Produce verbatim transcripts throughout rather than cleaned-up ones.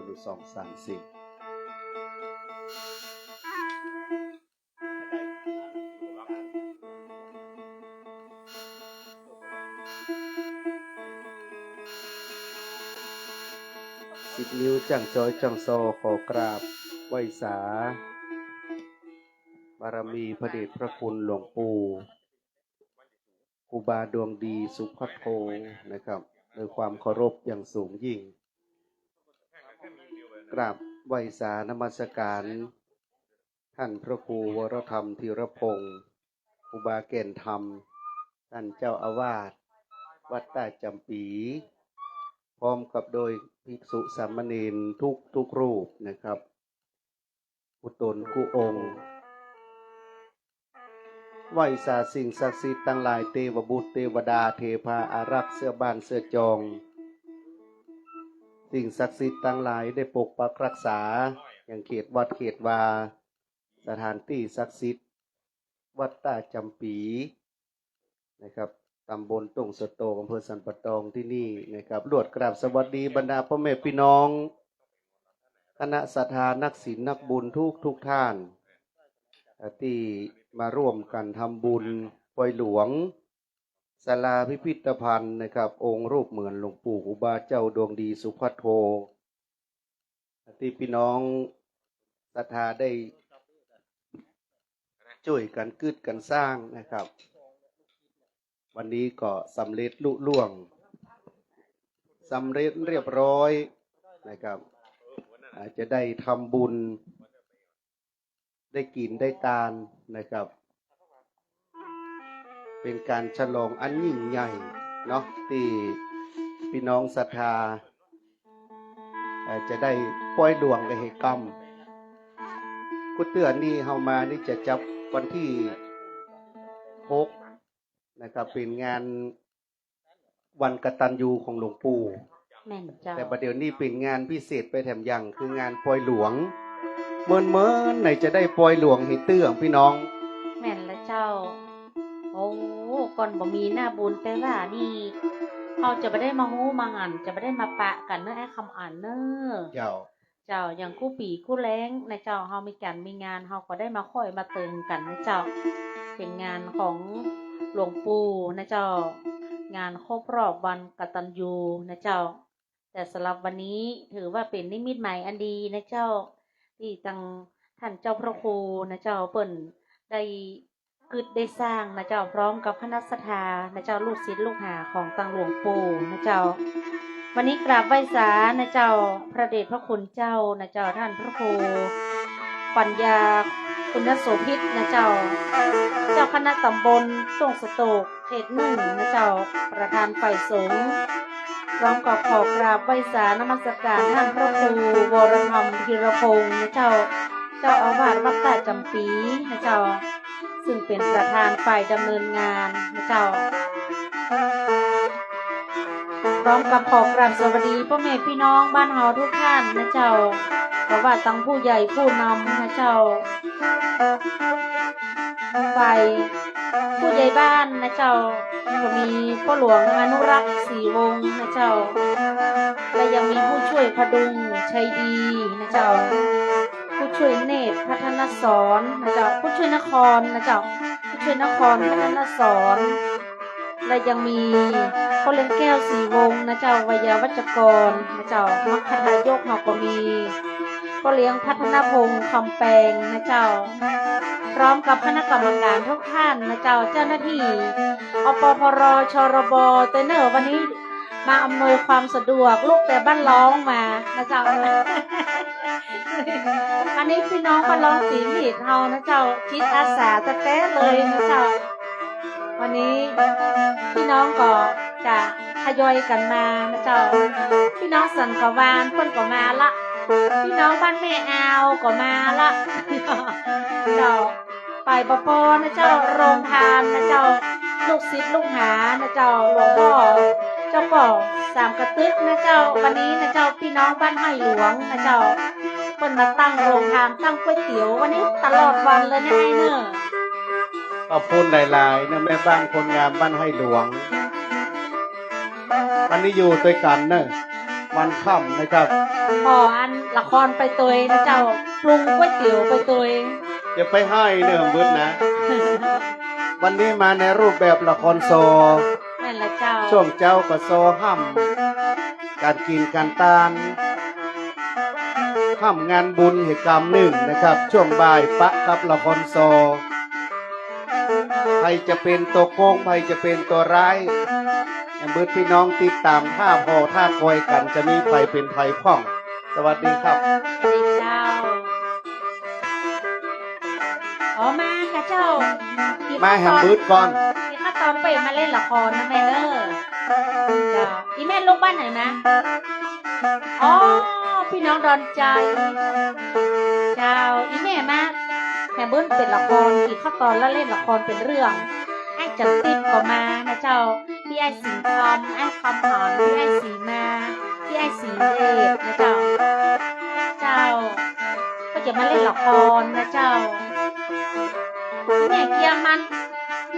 นึ่ง สอง สาม สี่ สิบ นิ้วจ้างจ๊อยจ้างซอ ขอกราบไหว้สาบารมีพระเดชพระคุณหลวงปู่ ครูบาดวงดีสุภัทโทนะครับ ด้วยความเคารพอย่างสูงยิ่ง กราบไหว้สานมัสการท่านพระครูวรธรรมธีรพงศ์ ครูบาแก่นธรรม ท่านเจ้าอาวาสวัดต้าจ๋ำปี๋ พร้อมกับโดยภิกษุสามเณรทุกๆ รูปนะครับ กู้ต๋นกู้องค์ ไหว้สาสิ่งศักดิ์สิทธิ์ตังหลาย เตวบุตรเตวดา เทพาอารักษ์ เสื้อบ้านเสื้อจอง สิ่งศักดิ์สิทธิ์ตังหลายได้ปกปักรักษา ยังเขตวัดเขตวา สถานตี้ศักดิ์สิทธิ์ วัดต้าจ๋ำปี๋ นะครับ ตำบลต้งสะโตก อำเภอสันป่าตองตี้นี่นะครับ ลวดกราบสวัสดีบรรดาป้อแม่ปี้น้อง คณะศรัทธานักศีลนักบุญทุกๆ ท่าน เอ่อ ตี้มาร่วมกั๋นทำบุญปอยหลวง ศาลาพิพิธภัณฑ์นะครับ องค์รูปเหมือนหลวงปู่ครูบาเจ้าดวงดีสุภัทโท ตี้ปี้น้องศรัทธาได้จ้วยกั๋นกึ๊ดกั๋นสร้างนะครับ วันนี้ก็สำเร็จลุล่วง สำเร็จเรียบร้อยนะครับ อ่า จะได้ทำบุญ ได้กิ๋นได้ตานนะครับ เป๋นก๋านฉลองอันยิ่งใหญ่เนาะ ตี้ปี้น้องศรัทธา เอ่อ จะได้ปอยหลวงกั๋นเหียกำ กู้เตื้อนี่เฮามานี่จะจับวันตี้หกนะครับ เป๋นงาน วันกตัญญูของหลวงปู่ แม่นเจ้า แต่บ่าเดี่ยวนี้เป๋นงานพิเศษไปแถมอย่าง คืองานปอยหลวง เมินๆ ไหนจะได้ปอยหลวงหื้อเตื้อปี้น้อง แม่นละเจ้า โอ้ ก่อนบ่มีหน้าบุญแต่ว่านี่ เฮาจะบ่ได้มาฮู้มาหัน จะบ่ได้มาปะกั๋นเนาะ ไอ้คำอั๋นเนาะ เจ้า เจ้า อย่างกู้ปี๋กู้แล้งนะเจ้า เฮามีก๋านมีงาน เฮาก็ได้มาค่อยมาเติงกั๋นนะเจ้า เป๋นงานของหลวงปู่นะเจ้า งานครบรอบวันกตัญญูนะเจ้า แต่สำหรับวันนี้ถือว่าเป๋นนิมิตหมายอันดีนะเจ้า ตี้ตังท่านเจ้าพระครูนะเจ้า เปิ้นได้ กึ๊ดได้สร้างนะเจ้า พร้อมกับคณะศรัทธานะเจ้า ลูกศิษย์ลูกหาของตังหลวงปู่นะเจ้า วันนี้กราบไหว้สานะเจ้า พระเดชพระคุณเจ้านะเจ้า ท่านพระครูปัญญาคุณโสภิตนะเจ้า เจ้าคณะตำบลต้งสะโตก เขตหนึ่งนะเจ้า ประธานฝ่ายสงฆ์ พร้อมกับขอกราบไหว้สานมัสการท่านพระครูวรธรรมธีรพงศ์นะเจ้า เจ้าอาวาสวัดต้าจ๋ำปี๋นะเจ้า ซึ่งเป๋นประธานฝ่ายดำเนินงานนะเจ้า พร้อมกับขอกราบสวัสดีป้อแม่ปี้น้องบ้านเฮาทุกท่านนะเจ้า บ่ว่าตังผู้ใหญ่ผู้นำนะเจ้า ฝ่ายผู้ใหญ่บ้านนะเจ้า ก็มีป้อหลวงอนุรักษ์ศรีวงศ์นะเจ้า และยังมีผู้ช่วยพดุงชัยดีนะเจ้า ผู้ช่วยเนตรพัฒนสอนนะเจ้า ผู้ช่วยนครนะเจ้า ผู้ช่วยนครพัฒนสอน และยังมีป้อเลี้ยงแก้วศรีวงศ์นะเจ้า ไวยาวัจกรนะเจ้า มคทายกเฮาก็มี ป้อเลี้ยงพัฒนพงษ์คำแปงนะเจ้า พร้อมกับคณะกรรมการทุกท่านนะเจ้า เจ้าหน้าตี้ อปพร ชรบ เตอร์เนอร์ วันนี้มาอำนวยความสะดวก ลุกแต่บ้านลองมานะเจ้า อันนี้ปี้น้องบ้านลองศรีมีดเฮานะเจ้า จิตอาสาแต๊ๆ เลยนะเจ้า วันนี้ปี้น้องก็จะทยอยกั๋นมานะเจ้า ปี้น้องสังขวานเปิ้นก็มาละ ปี้น้องบ้านแม่อาวก็มาละ เจ้า ไปบ่ปอนะเจ้า โรงทานนะเจ้า ลูกศิษย์ลูกหานะเจ้า หลวงป้อ เจ้าป้อสามกระตึกนะเจ้า วันนี้นะเจ้า ปี้น้องบ้านห้วยหลวงนะเจ้า เปิ้นมาตั้งโรงทาน ตั้งก๋วยเตี๋ยว วันนี้ตลอดวันเลยนะไอ้เนอะ ขอบคุณหลายๆ นะ แม่บ้านคนงามบ้านห้วยหลวง วันนี้อยู่ตวยกั๋นเนอะ วันค่ำนะครับ ผ่ออันละครไปตวยนะเจ้า ปรุงก๋วยเตี๋ยวไปตวย อย่าไปไห้เน่อหำบึดนะ วันนี้มาในรูปแบบละครซอ นั่นแหละเจ้า ช่วงเจ๊าก็ซอห้ำ ก๋านกิ๋นก๋านตาน ห้ำงานบุญแหมก๋ำนึ่งนะครับ ช่วงบ่ายปะกับละครซอ ใผจะเป๋นตั๋วโกง ใผจะเป๋นตั๋วร้าย แหมบึดพี่น้องติดต๋าม ถ้าผ่อถ้าคอยกั๋น จะมีใผเป๋นใผพ่อง สวัสดีครับ สวัสดีเจ้า อ๋อ มาก่ะเจ้า มาแหมบึดก่อน ตี้ข้าวตอนไปมาเล่นละครนะแม่เนอะ เจ้า อี่แม่ลูกบ้านไหนนะ อ๋อ พี่น้องดอนชัย เจ้า อี่แม่มาแหมบึดเป๋นละคร ตี้ข้าวตอนแล้วเล่นละครเป๋นเรื่อง ไอ้จันติ๊บก็มานะเจ้า พี่ไอ้สิงห์คำ ไอ้คำหอม พี่ไอ้สีมา พี่ไอ้สีเดชนะเจ้า เจ้า ก็จะมาเล่นละครนะเจ้า แม่เกียมมัน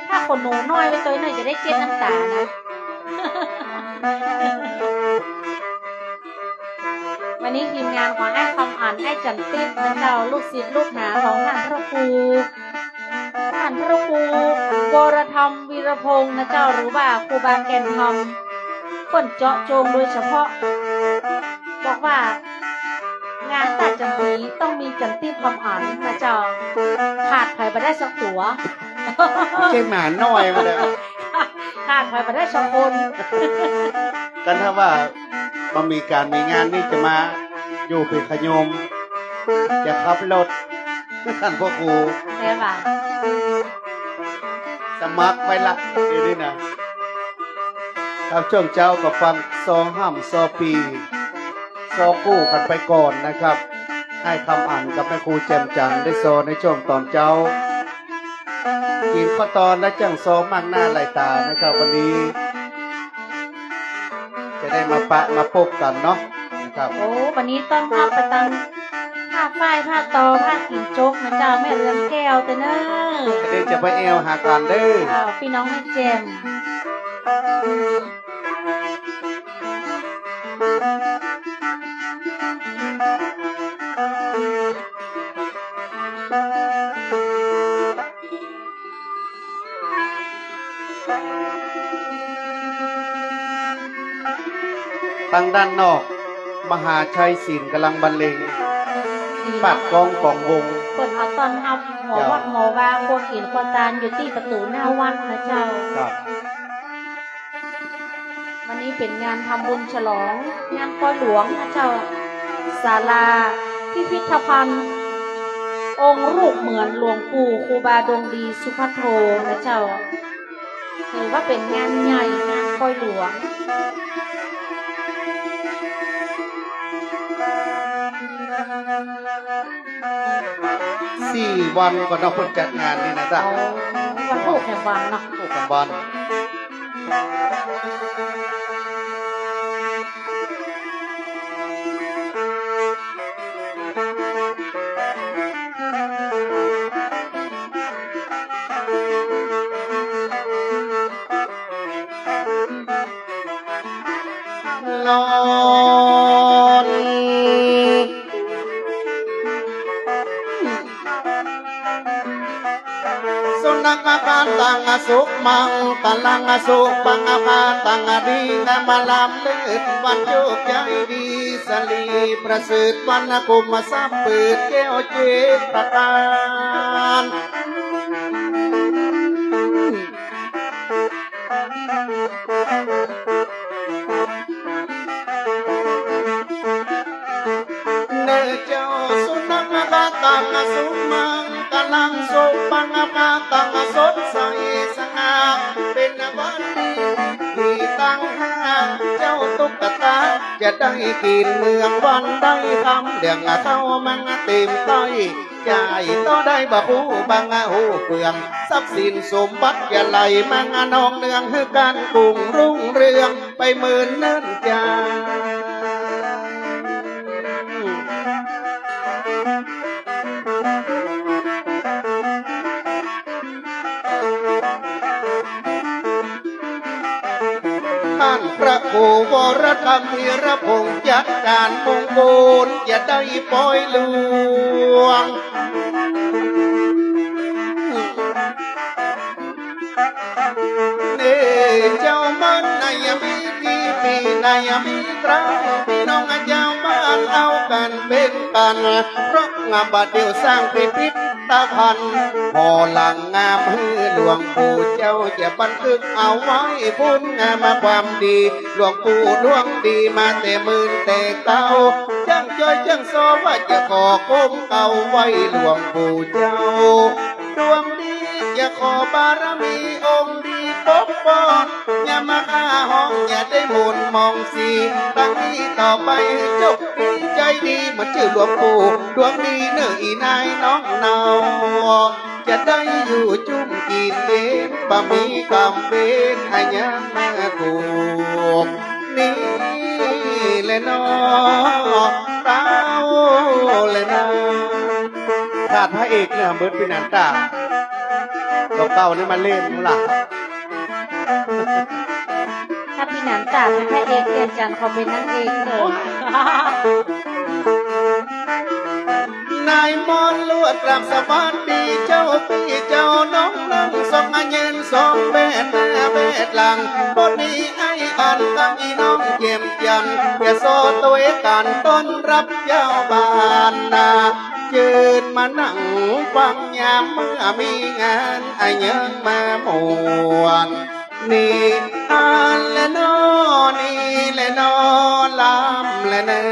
ถ้าขนหนูน้อยไปตวยหน่อยจะได้เจ๊ดน้ำต๋านะ วันนี้ทีมงานของไอ้คำอ่าน ไอ้จันติ๊บนะเจ้า ลูกศิษย์ลูกหาของต้านพระครู ต้านพระครูวรธรรมวีรพงษ์นะเจ้า หรือว่าครูบาแก่นธรรม เปิ้นเจาะจงโดยเฉพาะ บอกว่า งานต้านจันตี๋ต้องมีจันติ๊บคำอ่านนะเจ้า ขาดใผบ่ได้สักตั๋ว เจ๊หมาน้อยมาเลย ขาดใผบ่ได้สักคน กันถ้าว่าบ่มีก๋านมีงานนี่จะมาอยู่เป๋นขยม จะขับรถ ต้านพระครู แม่ว่า สมัครไปละ เดี๋ยวนี้นะ ครับ ช่วงเจ๊าก็ฟังซอห้ำซอปี่ ซอกู้กั๋นไปก่อนนะครับ ไอ้คำอ่านกับแม่ครูแจ่มจันทร์ได้ซอในช่วงตอนเจ๊า กิ๋นข้าวตอนแล้วจั่งซอมากหน้าหลายต๋านะครับ วันนี้ จะได้มาปะมาปบกั๋นเนาะนะครับ โอ้ วันนี้ต้อนฮับไปตังผ้าฝ้าย ผ้าตอ ผ้ากิ๋นจกนะเจ้า แม่เรือนแก้วเต้อเน่อ เดี๋ยวจะไปแอ่วหากั๋นเด้อ เจ้า พี่น้องแม่แจ่ม ตังด้านนอก มหาชัยศิลป์ก่ำลังบรรเลง ปาดกองก๋องวง เปิ้นเอาต้อนฮับหมอวัดหมอวา ครัวกิ๋นครัวตานอยู่ตี้ประตู๋หน้าวัดนะเจ้า ครับ วันนี้เป๋นงานทำบุญฉลองงานปอยหลวงนะเจ้า ศาลาพิพิธภัณฑ์ องค์รูปเหมือนหลวงปู่ครูบาดวงดีสุภัทโทนะเจ้า ถือว่าเป๋นงานใหญ่ งานปอยหลวง สี่วันก่อนเนาะ เปิ้นจัดงานนี่นะเจ้า อ๋อ วันพูกแหมวันเนาะ พูกแหมวัน ลอน สุนัขะกะตังสุมังกะลังสุปังกะตังดีนะ มาลำเลิศวันโชคชัยดี สะหลีประเสริฐวันคมทรัพย์เปิดแก้วเจ็ดประก๋าน เน่อเจ้า สุนัขะกะตังสุมังกะลังสุปังกะตังสดใสสง่า เป๋นวันดีมีตังห้า เจ้าตุ๊กตา จะได้กิ๋นเมืองวันได้คำ เดี่ยงเข้ามังเต็มใต้ จ่ายต่อได้บ่ฮู้บังฮู้เปื้อง ทรัพย์สินสมบัติจะไหลมังนองเนือง หื้อก๋านกุ้งรุ่งเรืองไปเหมือนเนิ่นจา ต้านพระครูวรธรรม ธีรพงษ์จัดก๋านมงคลจะได้ปอยหลวง เน่ เจ้ามันในยามมีที่ปีในยามมีครั้ง ปี้น้องเจ้าบ้านเอากั๋นเป๋นกั๋น เพราะงามบ่าเดี่ยวสร้างพิพิธภัณฑ์ พอหลังงามหื้อหลวงปู่เจ้าจะบันทึกเอาไว้คุณงามความดี หลวงปู่ดวงดีมาแต่หมื่นแต่เก่า จั้งจ้อยจั้งซ้อว่าจะขอก้มเก้าไหว้หลวงปู่เจ้า ดวงดีจะขอบารมีองค์ดีปกป้อง ยามมาข้าฮ้องอย่าได้หม่นหมองสี ตั้งนี้ต่อไปจงมีใจ๋ดี มาจื้อหลวงปู่ดวงดีเน่ออีนายน้องเนา จะได้อยู่จุ้มกิ๋นเอน บ่มีกรรมเวรอะหยังมาผูก นี่แหละเนาะ เต้าแหละเนาะ ขาดพระเอกเนี่ย เบิดปี้หนานต้า ตัวเก่านี่มาเล่นล่ะ ถ้าปี้หนานต้าเป๋นพระเอก เจียมจั๋นขอเป๋นนางเอกเถอะ นายมอนลวดกราบสวัสดีเจ้าปี้เจ้าน้อง นั่งสองอะยืนสองแบดหน้าแบดหลัง บ่ดีไอ้อันกับอีน้องเจียมจั๋น จะซอตวยกั๋นต้อนรับเจ้าบ้านนา เจิญมานั่งฟังยามเมื่อมีงานอะยังมาม่วน นี่อั้นแหละเนาะ นี่แหละเนาะ ลำแหละเนาะ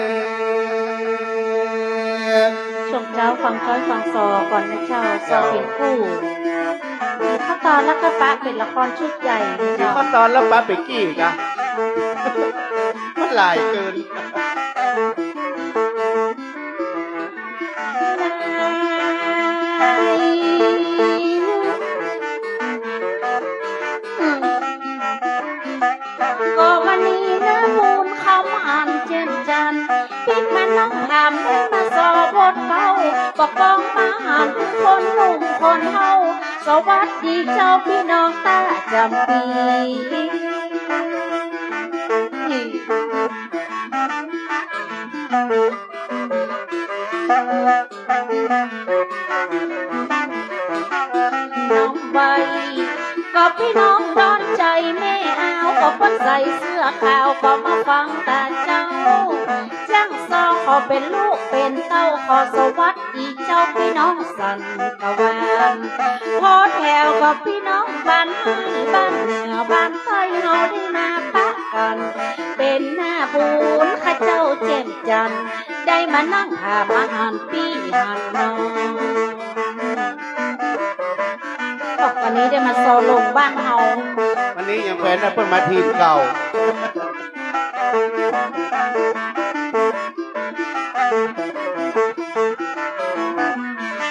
ช่วงเจ๊าฟังจ้อยฟังซอก่อนนะเจ้า ซอเป๋นคู่ มีข้าวตอนแล้วก็ปะเป๋นละครชุดใหญ่นะเจ้า มีข้าวตอนแล้วปะเป๋นกี้กะ มันหลายเกิน ก็วันนี้นะบุญคำอันเจียมจั๋น ปิ๊กมานั่งถามมาซอบทเก่า ปกป้องมาหันคนหนุ่มคนเฒ่า สวัสดีเจ้าปี้น้องต้าจ๋ำปี๋ น้องใบ ก็ปี้น้องดอนใจ๋แม่อาว ก็เปิ้นใส่เสื้อขาว ก็มาฟังตาเจ้า จั้งซอขอเป๋นลูกเป๋นเต้า ขอสวัสดีเจ้าปี้น้องสันกะวาน พอแถวก็ปี้น้องบ้านใต้บ้านเหนือบ้านใต้ เฮาได้มาปะกั๋น เป๋นหน้าบุญข้าเจ้าเจียมจั๋น ได้มานั่งถามมาหันปี้หันน้อง วันนี้ได้มาซอลงบ้านเฮา วันนี้ยังแฟนนะ เปิ้นมาถิ่นเก่า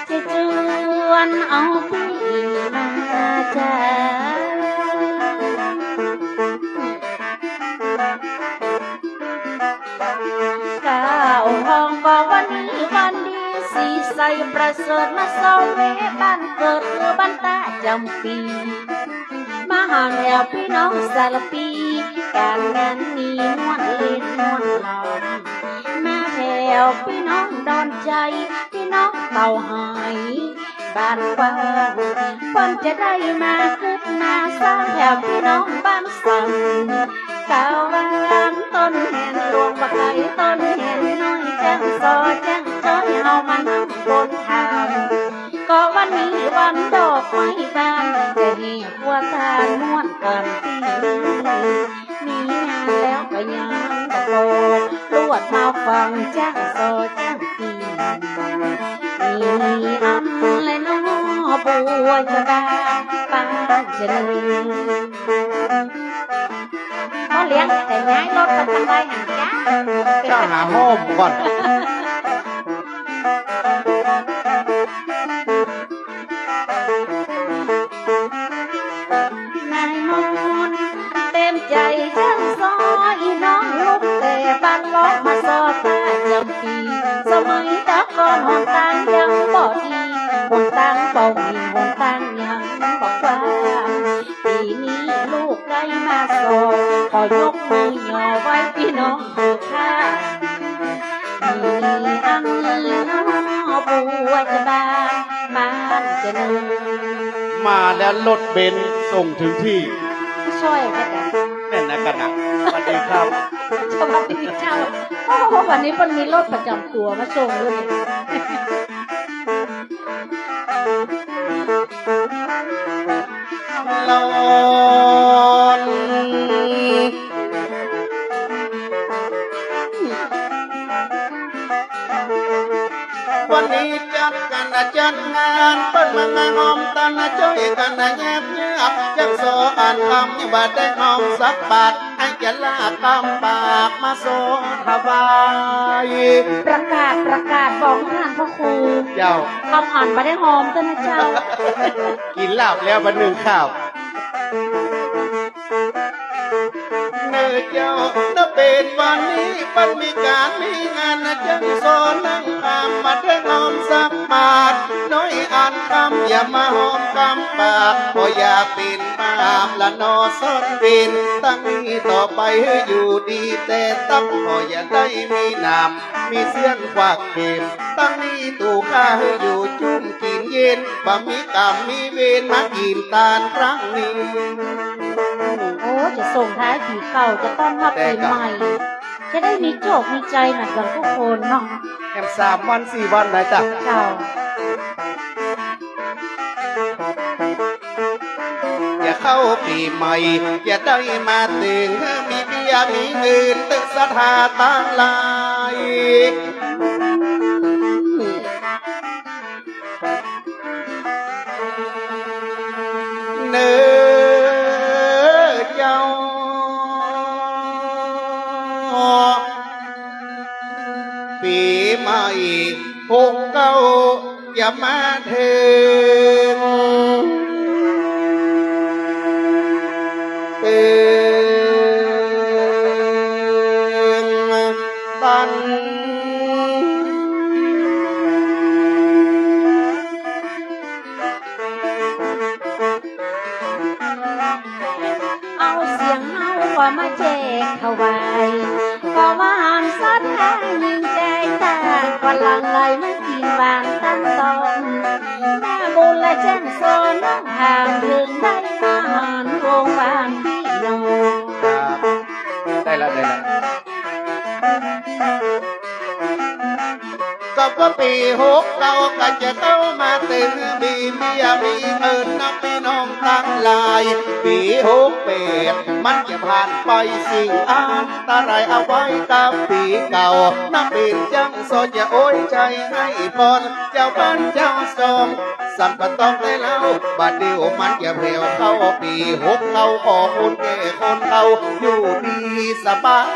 จะจวนเอาปี้มาจ้า ก้าวทองก็วันนี้วันดี สีใสประเสริฐมาซอแวะบ้านเกิดคือบ้านต้าจ๋ำปี๋ มาหันแถวปี้น้องสารปี ก๋านงานนี้ม่วนเล่นม่วนลำ มาแถวปี้น้องดอนใจ๋ ปี้น้องเต่าหาย บ้านกว้าง เปิ้นจะได้มาคึกมาซ้าง แถวปี้น้องบ้านสันกะวาน ต้นแหนหลวงบ่ไก๋ ต้นแหนน้อย แจ้งซอแจ้งจ้อย เฮามานั่งบนทาง ก็วันนี้วันดอกไม้บาน จะแห่ขัวตานม่วนกั๋นตี้ มีงานแล้วก็ยังบ่ปอ ลวดมาฟังจ้างซอจ้างปี มีอันแลน้อบัวชดาปานเจริญ พ่อเลี้ยงจะย้ายรถไปทางใดหันจ๊ะ เจ้าหาห้องก่อน นายมนต์เต็มใจ๋จ้างซอ อีน้องลุกแต่บ้านลอกมาซอต้าจ๋ำปี๋ สมัยตะก่อนหนตางยังบ่ดี หนตางบ่มี หนตางยังบ่กว้าง ปี๋นี้ลูกได้มาซอ ขอยกมือหย่อไหว้ปี้น้อง บัวจะบาน บานจะเนิน มาแล้วรถเบนซ์ส่งถึงที่ ใช่ค่ะ แม่นนะกันนะ สวัสดีครับ สวัสดีเจ้า โอ้โห วันนี้เปิ้นมีรถประจำตัวมาส่งด้วย ลอน วันนี้จัดกั๋นนะจัดงาน เปิ้นมา มาฮอมตันนะ จ้อยกั๋นนะแยบเยียบ จั้งซออันคำยังบ่ได้ฮอมสักบาท ไอ้จะลากกำปากมาโซถวาย ประกาศ ประกาศบอกท่านพระครู เจ้า คำอันบ่ได้ฮอมตันนะเจ้า กิ๋นลาบแล้วบ่นึ่งข้าว เน่อเจ้า เน่อเป๋นวันนี้ เปิ้นมีก๋านมีงานนะ จั้งซอนั่งตาม บ่ได้ฮอมสักบาท น้อยอันคำอย่ามาฮอมกำปาก บ่อยากเป๋นบาปละหนอ ซ่อนเวร ตั้งนี้ต่อไปหื้ออยู่ดี แต่ตั้งขออย่าได้มีหนาม มีเสี้ยนควักเข็ม ตั้งนี้ตู่ข้าหื้ออยู่จุ่มกิ๋นเย็น บ่มีกรรมมีเวรมากิ๋นตานครั้งนี้ โอ้ จะส่งท้ายปี๋เก่า จะต้อนรับปี๋ใหม่ จะได้มีโจคมีชัยหนักกั๋นกู้คนเนาะ แหมสามวันสี่วันนะจ๊ะ เจ้า อย่าเข้าปี๋ใหม่ อย่าได้มาเติ่ง หื้อมีเบี้ยมีเงิน ตึกศรัทธาตังหลาย เน่อเจ้า ปี๋ใหม่หกเก้า จะมาเถิง เถิงตัน เอาเสียงเฮาว่ามาแจ้งถวาย ก็ว่าหันศรัทธายิ่งใจ๋ต่าง ก็หลั่งไหลมากิ๋นหวานตั้งตอง หน้าบุญละแจ้งสอนน้องถามเถิงได้มาหันวงบ้านปี้น้อง ครับ ได้ละ ได้ละ ก็ว่าปี๋หกเก้าก็จะเข้ามาเถิง มีเบี้ยมีเงินนะปี้น้องตังหลาย ปี๋หกแปดมันจะผ่านไป สิ่งอันตรายเอาไว้กับปี๋เก่า นับเป๋นจั้งซอจะโอ้ยใจ๋หื้อปอน เจ้าบ้านเจ้าซอง สันบ่ต้องได้เล่า บ่าเดี่ยวมันจะแผวเข้าปี๋หกเก้า ขอคนแก่คนเฒ่าอยู่ดีสบาย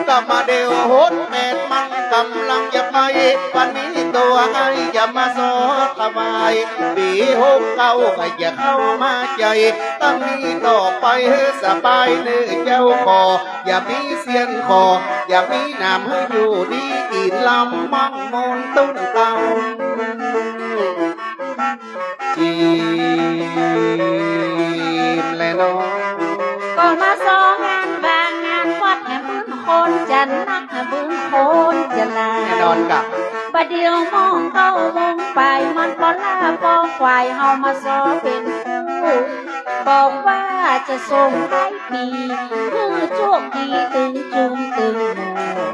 ก็บ่าเดี่ยวหกแปดมันก๋ำลังจะไป วันนี้ตั๋วไอ้จะมาโซถวาย ปี๋หกเก้าก็จะเข้ามาใจ๋ ตั้งนี้ต่อไปหื้อสบายเน่อเจ้า ขออย่ามีเสี้ยน ขออย่ามีหนาม หื้ออยู่ดีกิ๋นลำ มั่งมูลตุ้นเต้า จีมแลน้อง ก็มาซองานบางงานวัดแหมปื้นคนจะนักแหมปื้นคนจะหลาย แน่นอนครับ บ่าเดี่ยวโมงเก้าโมงไป มันปอล้าปอควาย เฮามาซอเป๋นคู่ บอกว่าจะส่งท้ายปี๋ หื้อโจคดีตึงจุมตึงหมู่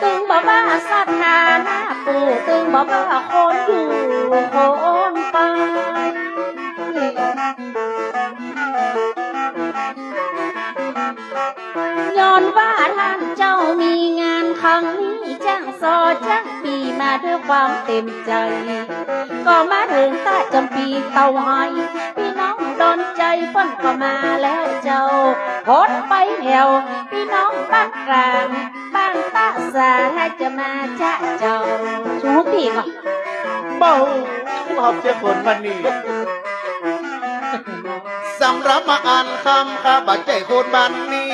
ตึงบ่ว่าศรัทธาหน้าปู่ ตึงบ่ว่าคนอยู่คนไป ย้อนว่าต้านเจ้ามีงานครั้งนี้ จั้งซอจั้งปี๋มาด้วยความเต็มใจ๋ ก็มาเถิงต้าจ๋ำปี๋เต้าไฮ ปี้น้องดอนใจ๋เปิ้นก็มาแล้วเจ้า หดไปแถว ปี้น้องบ้านกลาง บ้านต้าสา ถ้าจะมาจ๊ะเจ้า สูงตี้ก่อ เบ้า ขอบเจ้าคนวันนี้ สำหรับมาอั้นคำ ข้าบ่ใจ้คนบ้านนี้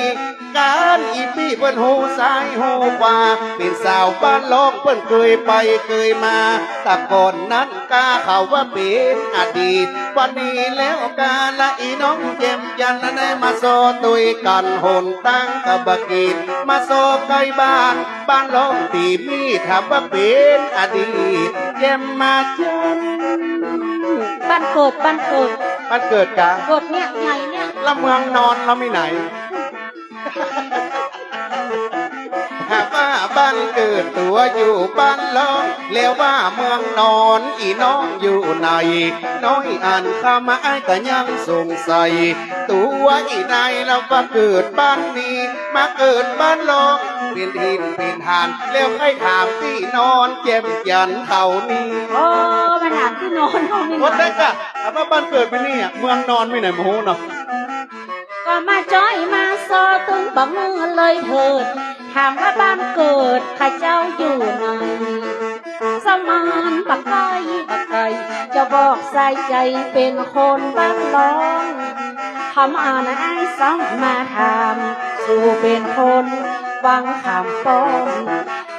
ก๋านอี่ปี้เปิ้นฮู้ซ้ายฮู้ขวา เป๋นสาวบ้านล่องเปิ้นเกยไปเกยมา แต่ก่อนนั้นก้าเขาว่าเป๋นอดีต วันนี้แล้วก้าละอี่น้องแจ่มจันทร์ ได้มาซอตวยกั๋น หนตางก็บ่เข็น มาซอใก้บ้าน บ้านล่องตี้มี ถามว่าเป๋นอดีต แจ่มมาจันทร์ บ้านเกิด บ้านเกิด บ้านเกิดก๋า เกิดเนี่ย ใหญ่เนี่ย ละเมืองนอนเฮามีไหน หากว่าบ้านเกิดตั๋วอยู่บ้านล่อง แล้วว่าเมืองนอนอี่น้องอยู่ไหน น้อยอั้นคำอ้ายก็ยังสงสัย ตั๋วอี่นายละว่าเกิดบ้านนี้ มาเกิดบ้านล่อง เป๋นถิ่นเป๋นฐาน แล้วใค่ถามตี้นอนแจ่มจันทร์เขานี้ โอ้ มาถามตี้นอนเฮามีไหน ว่าแต่ก้า ถามว่าบ้านเกิดมีไหน เมืองนอนมีไหน บ่ฮู้เนาะ ก็มาจ้อยมาซอตึงบ่หื้อเลยเถิด ถามว่าบ้านเกิดข้าเจ้าอยู่ไหน สมานบ่ไก๋บ่ไก๋ จะบอกสายใจ๋เป๋นคนบ้านล่อง ถามอ้ายซ้ำมาถาม สูเป๋นคนวังคำป้อม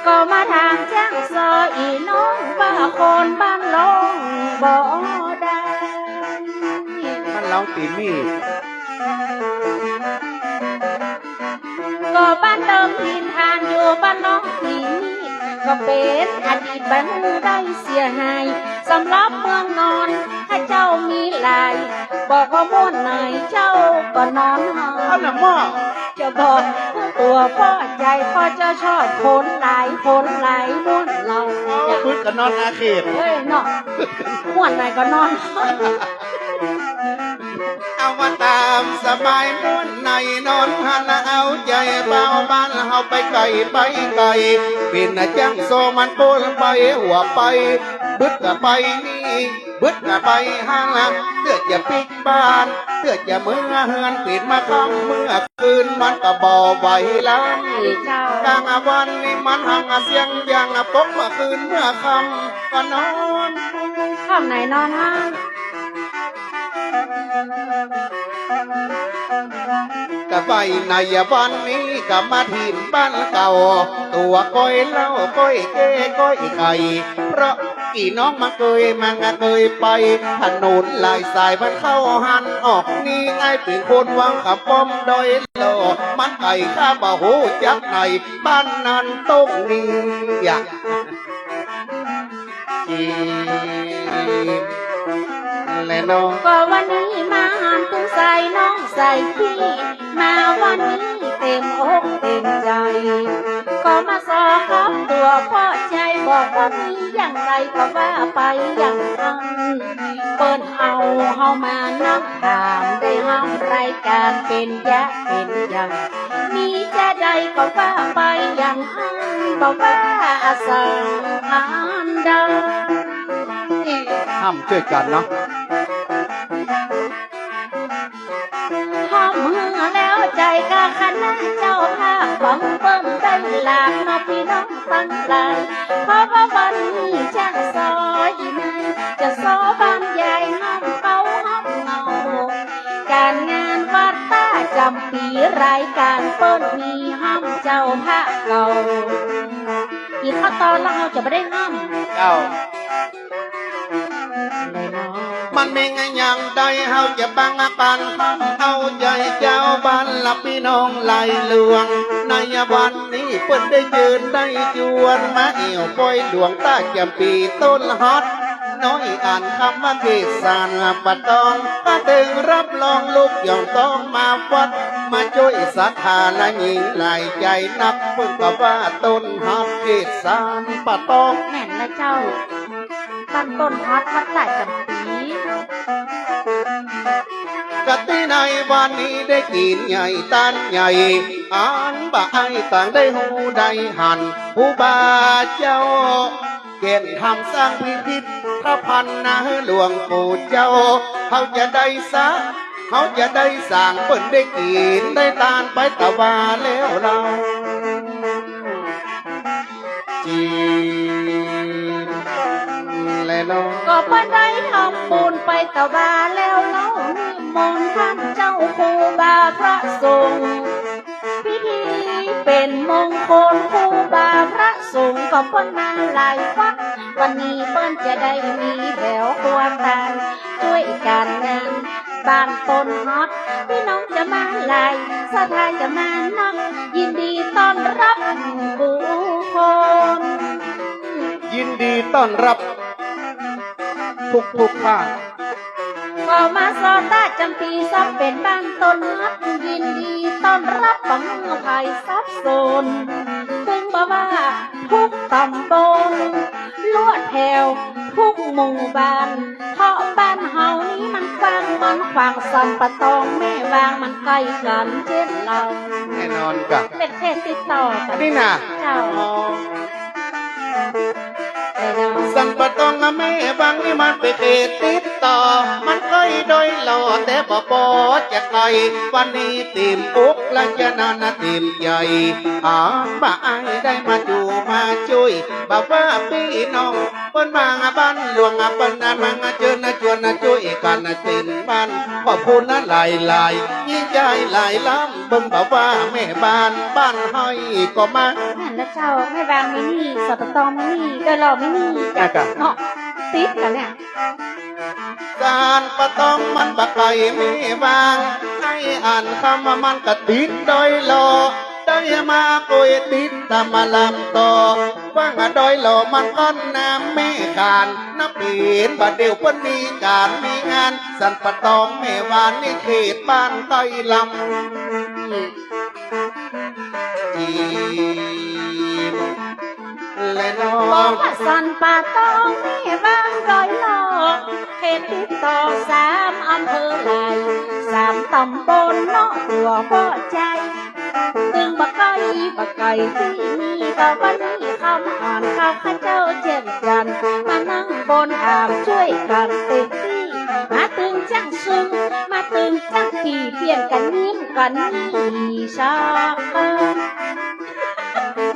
ก็มาถามแจ้งซออี่น้องว่าคนบ้านล่องบ่ได้ บ้านล่องตี้มี ก็บ้านเดิมถิ่นฐานอยู่บ้านล่องตี้มี ก็เป๋นอดีตบ่หื้อได้เสียหาย สำหรับเมืองนอนข้าเจ้ามีหลาย บอกว่าม่วนไหนเจ้าก็นอนหา อันน่ะหม้อ จะบอกตั๋วป้อใจ๋ ป้อเจ้าชอบคนหลาย คนหลายม่วนเหล่า อ๋อ บึดก็นอนอาเขต เฮ้ยเนาะ ม่วนไหนก็นอน เอาว่าต๋ามสบายม่วนไหนนอนหั้น เอาใจ๋บ่าวบ้านเฮาไปไก๋ไปไก๋ เป๋นอะจั้งซอมันโป๊นไปหัวไป บึดก็ไปนี่ บึดก็ไปหั้น เตื้อจะปิ๊กบ้าน เตื้อจะเมือเฮือน เป๋นมาค่ำเมือคืน มันก็บ่ไหวลำ เจ้า กลางวันนี่มันหังเสียงยังปลุกเมื่อคืนเมื่อค่ำก็นอน ค่ำไหนนอนหั้น ก็ไปในวันนี้ก็มาถิ่มบ้านเก่า ตั๋วก้อยเหล้าก้อยแก้ก้อยไข่ เพราะอี่น้องมาเกยมาเกยไป ถนนหลายสายมันเข้าหั้นออกนี่ อ้ายเป๋นคนวังคำป้อมดอยหล่อ มันไก๋ข้าบ่ฮู้จักไหน บ้านนั้นตรงนี้อะ จีนแลน้อง ก็วันนี้มาหาตึงสายน้องสายปี้ มาวันนี้เต็มอกเต็มใจ๋ ก็มาซอคำตั๋วป้อใจ๋ บอกว่ามีอย่างใดก็ว่าไปอย่างนั้น เปิ้นเอาเฮามานั่งถาม ได้ห้ามรายก๋านเป๋นยะเป๋นยัง มีจะใดก็ว่าไปอย่างอั้น บ่ว่าอะสังอันใด ห้ามจ้วยกั๋นเนาะ ห้ามหื้อแล้วใจ๋กับคณะเจ้าภาพ ฟังเปิ้นได้หลากเนาะปี้น้องตังหลาย เพราะว่าวันนี้จ้างซออีนาย จะซอบรรยายห้ามเก่าห้ามเงา ก๋านงานวัดต้าจ๋ำปี๋ รายก๋านเปิ้นมีห้ามเจ้าภาพเก่า อีกข้อตอนละเฮาจะบ่ได้ห้าม เจ้า มันมีอะหยังใดเฮาจะบังกั๋นห้าม เอาใจ๋เจ้าบ้านละปี้น้องหลายหลวง ในวันนี้เปิ้นได้เจิญได้จวน มาแอ่วปอยหลวงต้าจ๋ำปี๋ต้นฮัก น้อยอั้นคำว่าเขตสรรป่าตอง ก็เถิงรับรองลูกหย่องต้องมาวัด มาจ้วยศรัทธาและหญิงหลายใจ๋นัก เปิ้นก็ว่าต้นฮักเขตสรรป่าตอง แม่นละเจ้า บ้านต้นฮักวัดต้าจ๋ำปี๋ กะตี้ในวันนี้ได้กิ๋นใหญ่ตานใหญ่ อันบ่าอ้ายต่างได้ฮู้ได้หัน ครูบาเจ้า แก่นธรรมสร้างพิพิธภัณฑ์นะหลวงปู่เจ้า เฮาจะได้สร้าง เฮาจะได้สร้าง เปิ้นได้กิ๋นได้ตานไปตะวาแล้วเล่า จีนแล ก็เปิ้นได้ทำบุญไปตะวาแล้วเล่า นิมนต์ต้านเจ้าครูบาพระสงฆ์ พิธีเป๋นมงคลครูบาพระสงฆ์ ก็เปิ้นมาหลายวัด วันนี้เปิ้นจะได้มีแหววครัวตาน จ้วยกั๋นงานบ้านต้นฮอต ปี้น้องจะมาหลาย ศรัทธาจะมานัก ยินดีต้อนฮับกู้คน ยินดีต้อนฮับกู้ๆ ท่าน ก็มาซอต้าจ๋ำปี๋ ซ้ำเป๋นบ้านต้นฮัก ยินดีต้อนฮับ บ่หื้อใผสับสน เถิงบ่ว่ากู้ต๋ำบล ลวดแถวกู้หมู่บ้าน เพราะบ้านเฮานี้มันกว้างมันขวาง สันป่าตองแม่วางมันใก้กั๋นเจ๊นเล่า แน่นอนก่ะ เป๋นเขตติดต่อกั๋น นี่นะ เจ้า อ๋อ สันป่าตองกับแม่วางนี่มันเป๋นเขตติดต่อ มันใก้ดอยหล่อแต่บ่ปอจะไก๋ วันนี้ติ่มอกและจะนานนะติ่มใจ๋ อาบ่อายได้มาดูมาจ้วย บ่ว่าปี้น้อง เปิ้นมาบ้านหลวง เปิ้นมาเจิญชวนจ้วยกั๋นเต้นบ้าน ขอบคุณนะหลายๆ ดีใจ๋หลายล้ำ เบิ่งบ่ว่าแม่บ้าน บ้านไฮก็มา นั่นแหละเจ้า แม่วางมีนี่ สันป่าตองมีนี่ ดอยหล่อมีนี่ อ่ะกะ เนาะ ติดกั๋นเนี่ย สันป่าตองมันบ่ไก๋แม่วาง ไอ้อันคำว่ามันก็ติดดอยหล่อ ได้มาโกยติดต๋ามมาลำต่อ ว่าดอยหล่อมันก็น้ำแม่ขาน น้ำเป๋นบ่าเดี่ยวเปิ้นมีก๋านมีงาน สันป่าตองแม่วางนี่เขตบ้านใต้ลำ จีน และน้อง บอกว่าสันป่าตองแม่วางดอยหล่อ เขตติดต่อสามอำเภอหลาย สามต๋ำบลเนาะตั๋วป้อใจ๋ ตึงบ่ไก๋ บ่ไก๋ตี้นี่ ก็วันนี้คำอ่อนข้าเจ้าเจียนจันทน์ มานั่งบนอ่างจ้วยกั๋นเต็มตี้ มาตึงจั้งซึ่ง มาตึงจั้งปี่ เปลี่ยนกั๋นยิ้มกั๋นนี่ซะ เออ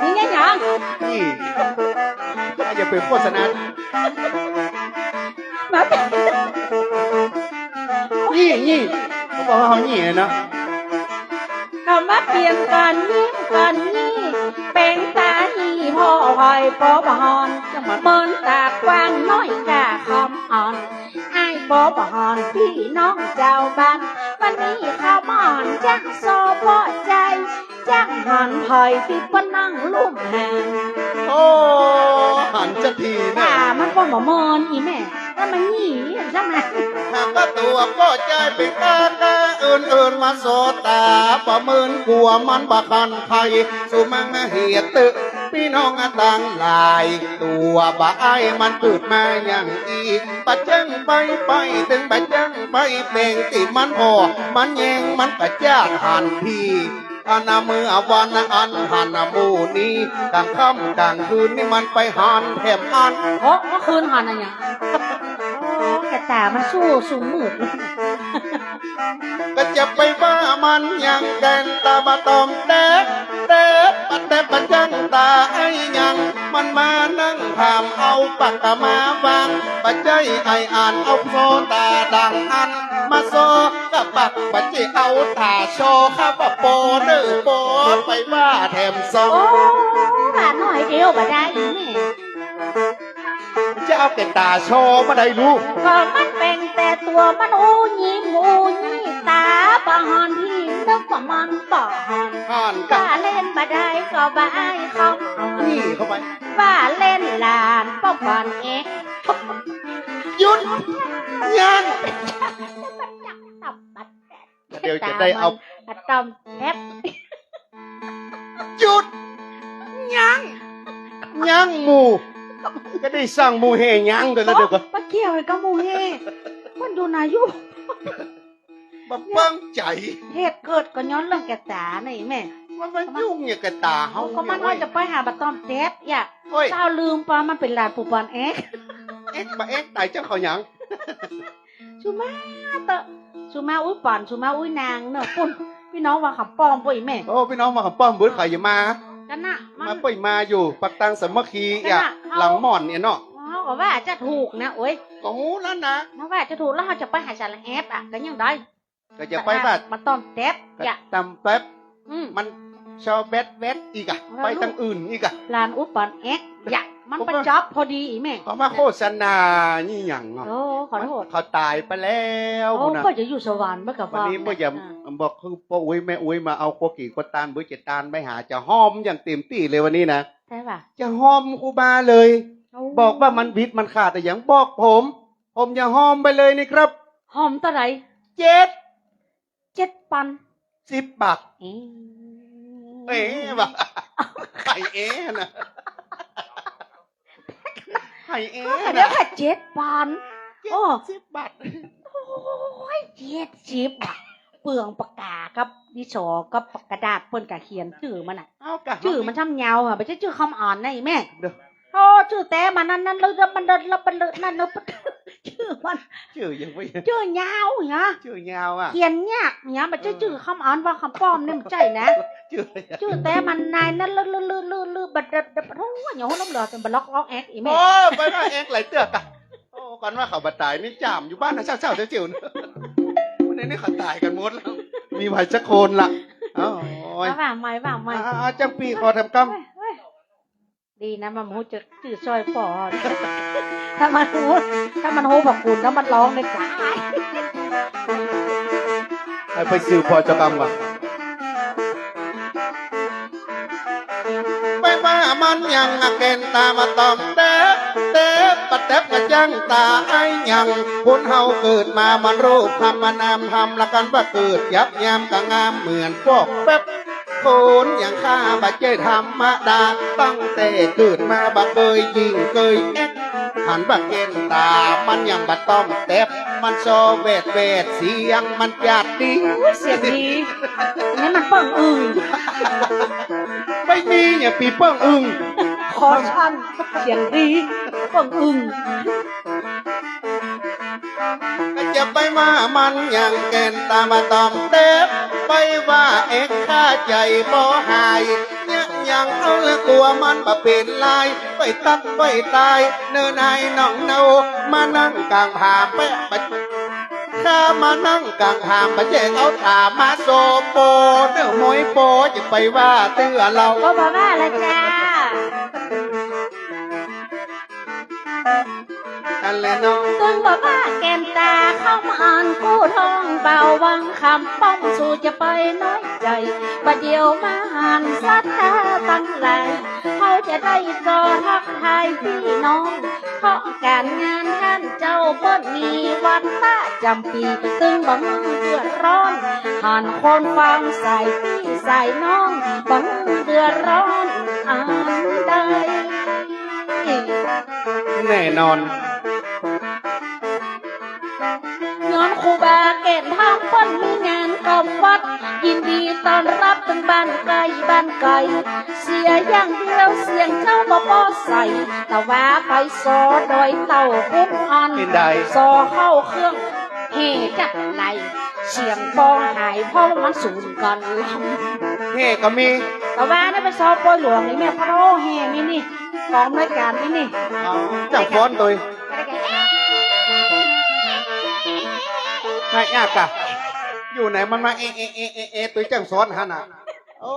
นี่ไงหยัง นี่ อย่าไปโฆษณา มา นี่ นี่ เขาบอกว่าเขานี่เนาะ ก็มาเปลี่ยนกั๋นยิ้มกั๋นนี่ แป๋งต๋านี่ผ่อหอยปอบ่ห่อน จังหวะ เมินต๋ากว้างน้อยก้าคำอ่อน อ้ายปอบ่ห่อนปี้น้องเจ้าบ้าน วันนี้คำอ่อนจั้งซอป้อใจ๋ จั้งหันไผตี้เปิ้นนั่งลุ่มแหง โอ้ หันจักทีนะ อ่า มันก็บ่เมินอี่แม่ แล้วมันนี่ใจ้ไหม หากว่าตั๋วป้อใจ๋เป๋นก้าก้าเอิ้นเอิ้นมาซอต๋า บ่เมินกั๋วมันบ่หันไผ สุมังเหียตึก ปี้น้องตังหลาย ตั๋วบ่อายมันเกิดมาอย่างอี้ บ่จั้งไปไป ตึงบ่จั้งไปแป๋งตี้มันผ่อ มันแยง มันกระจาดหันที อันน่ะเมื่อวันอันหันน่ะหมู่นี้ กลางค่ำกลางคืนนี่มันไปหันแถมอัน โอ้ เมื่อคืนหันอะหยัง โอ้ แก่ต๋ามันสู้สุมมืด ก็จะไปว่ามันหยังแก่นต๋าบ่ต้องแต๊บแต๊บ บ่แต๊บบ่จั้งต๋าไอ้หยัง มันมานั่งถามเอาปากกะมาวาง บ่ใจ้ไอ้อันเอาซอต๋าดังอัน มาซอ กะปักบ่ใจ้เอาต๋าซอ ข้าบ่ปอเน่อปอไปว่าแถมซอง โอ้ ว่าหน้อยเดียวบ่ได้อีแม่ จะเอาแก่ต๋าซอบ่ได้ลูก ก็มันเป๋นแต่ตั๋วมันอู้ยิ้มอู้ยี่ ต๋าบ่ห่อนตี้นึกว่ามันบ่ห่อน ห่อนกะ ต๋าเล่นบ่ได้ก็บ่อายเขา นี่เข้าไป ว่าเล่นหลานป้อบ่อนเอ๊ะ หยุด ยัง เดี๋ยวจะได้เอา อะตอมแท็บ หยุด ยัง ยังหมู่ ก็ได้สั่งหมู่แห่ยังแต่ละเดี๋ยวก็ บ่เกี่ยวกับหมู่แห่ มันดูนายุ บ่เปิ้งใจ๋ เหตุเกิดก็ย้อนเรื่องแก่ต๋านี่แม่ มันมายุ่งอย่างแก่ต๋าเฮา ก็มันว่าจะไปหาบ่าตอมแต๊บ อย่า โอ้ย เจ้าลืมปะ มันเป๋นหลานปู่ปอนแอ๊ก แอ๊กบ่าแอ๊กต๋ายเจ้าเขาหยัง สุมาเต๊อะ สุมาอุ๊ยป๋อน สุมาอุ๊ยนางเนาะ ปุ้น ปี้น้องวังขำป้อมปุ้ยแม่ โอ้ ปี้น้องวังขำป้อม บุญเขาอย่ามา กั๋นนะ มัน มาปุ้ยมาอยู่ ปักตังสามัคคี กั๋นนะ อ่ะ เฮา หลังหม่อนเนี่ยเนาะ เฮา ก็ว่าจะถูกนะ โอ๊ย ก็ฮู้แล้วนะ ถ้าว่าจะถูกแล้วเฮาจะไปหาสาระแอปอะ ก็ยังได้ ก็จะไปบ้าน มาต้อมแต๊บ ก็ อย่า ต้อมแต๊บ อืม มันซอแบดแบดอีกอะ แล้ว ไปตางอื่นอีกอะ ร้านอุปกรณ์แอป อย่า มัน ผมว่า ประจอบพอดีอีแม่ เขามาโฆษณานี่หยังอะ โอ้ ขอโทษ มัน เขาต๋ายไปแล้ว โอ้ พุ้นนะ ก็จะอยู่สวรรค์เมื่อกับ วันนี้ ว่า เปิ้นจะ อ่า บอกคือป้ออุ๊ยแม่อุ๊ยมาเอากัวกี่กัวตาน เปิ้นจะตานไปหา จะฮ้อมอย่างเต็มตี้เลยวันนี้นะ ใช่ป่ะ จะฮ้อมครูบาเลย โอ้ บอกว่ามันผิดมันขาดอะหยังบอกผม ผมจะฮ้อมไปเลยนี่ครับ ฮ้อมเต้าใด เจ็ด เจ็ดปัน สิบบาท เอ๊ะ เอ๊ะว่ะ ใผเอ๊ะนะ ใผเอ๊ะนะ เดี๋ยวค่ะ เจ็ดปัน เจ็ด โอ้ สิบบาท โอ๊ย เจ็ดสิบอะ เปลืองปากกากับดินสอกับปากกาดาษ เปิ้นก็เขียนจื้อมันน่ะ เอากะ จื้อมันซ้ำยาวอะ บ่ใจ้จื้อคำอ่านนะอีแม่ เด้อ โอ้ จื้อแต๊มันนั่น นั่นเลย มันเลย มันเลย นั่นเลย จื้อมัน จื้อยังไม่ จื้อยาวเหีย จื้อยาวอะ เขียนยากเหีย บ่ใจ้จื้อคำอ่านว่าคำป้อมนี่ บ่ใจ้นะ จื้อ จื้อแต๊มันนายนั่นเลย เลย เลย เลย เลย บัด บัด บัด โอ้ย อย่าหัวล้มเหลือจนบัดล็อก ล็อกแอ๊กอีแม่ โอ้ ไปว่าแอ๊กหลายเตื้อกอะ โอ้ ก่อนว่าเขาบ่ต๋ายนี่จ้ำอยู่บ้านนะ เศร้าๆ เสียวๆ นะ วันนี้นี่เขาต๋ายกั๋นหมดแล้ว มีใผสักคนละ โอ๊ย เอาว่าใหม่ ว่าใหม่ อ่า อ่า จ้างปี้ขอทำกำ เฮ้ย เฮ้ย ดีนะ มันบ่ฮู้จักจื้อซอยปอ ถ้ามันฮู้ ถ้ามันฮู้พระคุณแล้วมันร้องได้กว่า ไป ไปสืบปอเจ้ากำก่อน ไปว่ามันยังอะแก่นต๋ามาต้อมแต๊บ แต๊บ ปะแต๊บกะจั้งต๋าไอ้ยัง คนเฮาเกิดมามันรูปธรรมนามธรรม ละกันว่าเกิดหยาบหยามกะงามเหมือนปอกแป๊บ คนอย่างข้าบ่ใจ้ธรรมดา ตั้งแต่เกิดมาบ่เกยยิ่งเกยแอ๊ก หันบ่าแก่นต๋ามันยังบ่ต้อมแต๊บ มันซอแวดแวด เสียงมันจัดดี อุ๊ย เสียงดี อันนี้มันเปิ้งอึ่ง ไม่มีเนี่ยปีเปิ้งอึ่ง ขอสั้น เสียงดี เปิ้งอึ่ง จะไปว่ามันยังแก่นต๋ามาต้อมแต๊บ ไปว่าแอ๊กข้าใจ๋บ่หาย เนี่ยยังเอาละกั๋วมันบ่เป๋นลาย ไปตักไปตาย เนิ่นนายน้องเนา มานั่งก๋างผามแป๊บ ข้ามานั่งก๋างผาม บ่แจ้งเอาต๋ามาซอปอ เน่อมวยปอจะไปว่าเตื้อเฮา ก็บ่ว่าละจ้า อันแลเนาะ ตึงบ่ว่าแก่นต๋าคำอ่อนกู้ทองเบาวังคำป้อม สูจะไปน้อยใจ๋ บ่าเดี่ยวมาหันศรัทธาตังหลาย เฮาจะได้จอทักทายปี้น้อง เพราะก๋านงานต้านเจ้าเปิ้นมีวันประจ๋ำปี๋ ตึงบ่หื้อเดือดร้อน หันคนฟังสายปี้สายน้อง บ่หื้อเดือดร้อนอันใด แน่นอน ย้อนครูบาแก่นธรรมเปิ้นมีงานกอบวัด ยินดีต้อนฮับตึงบ้านใก้บ้านไก๋ เสียอย่างเดียวเสียงเจ้าบ่ปอใส ตะวาไปซอดอยเต้าคุ้มอ่อน เป๋นใด ซอเข้าเครื่องแห่จักไหล เสียงปอหายเพราะมันสูนกั๋นลำ แห่ก็มี ตะวานี่ไปซอปอยหลวงนี่แม่พะโล้แห่มีนี่ กองอำนวยก๋านมีนี่ เอา จ้างฟ้อนตวย นายยากอะ อยู่ไหนมันมาเอะ เอะ เอะ เอะ เอะ ตวยจ้างฟ้อนหั้นน่ะ โอ้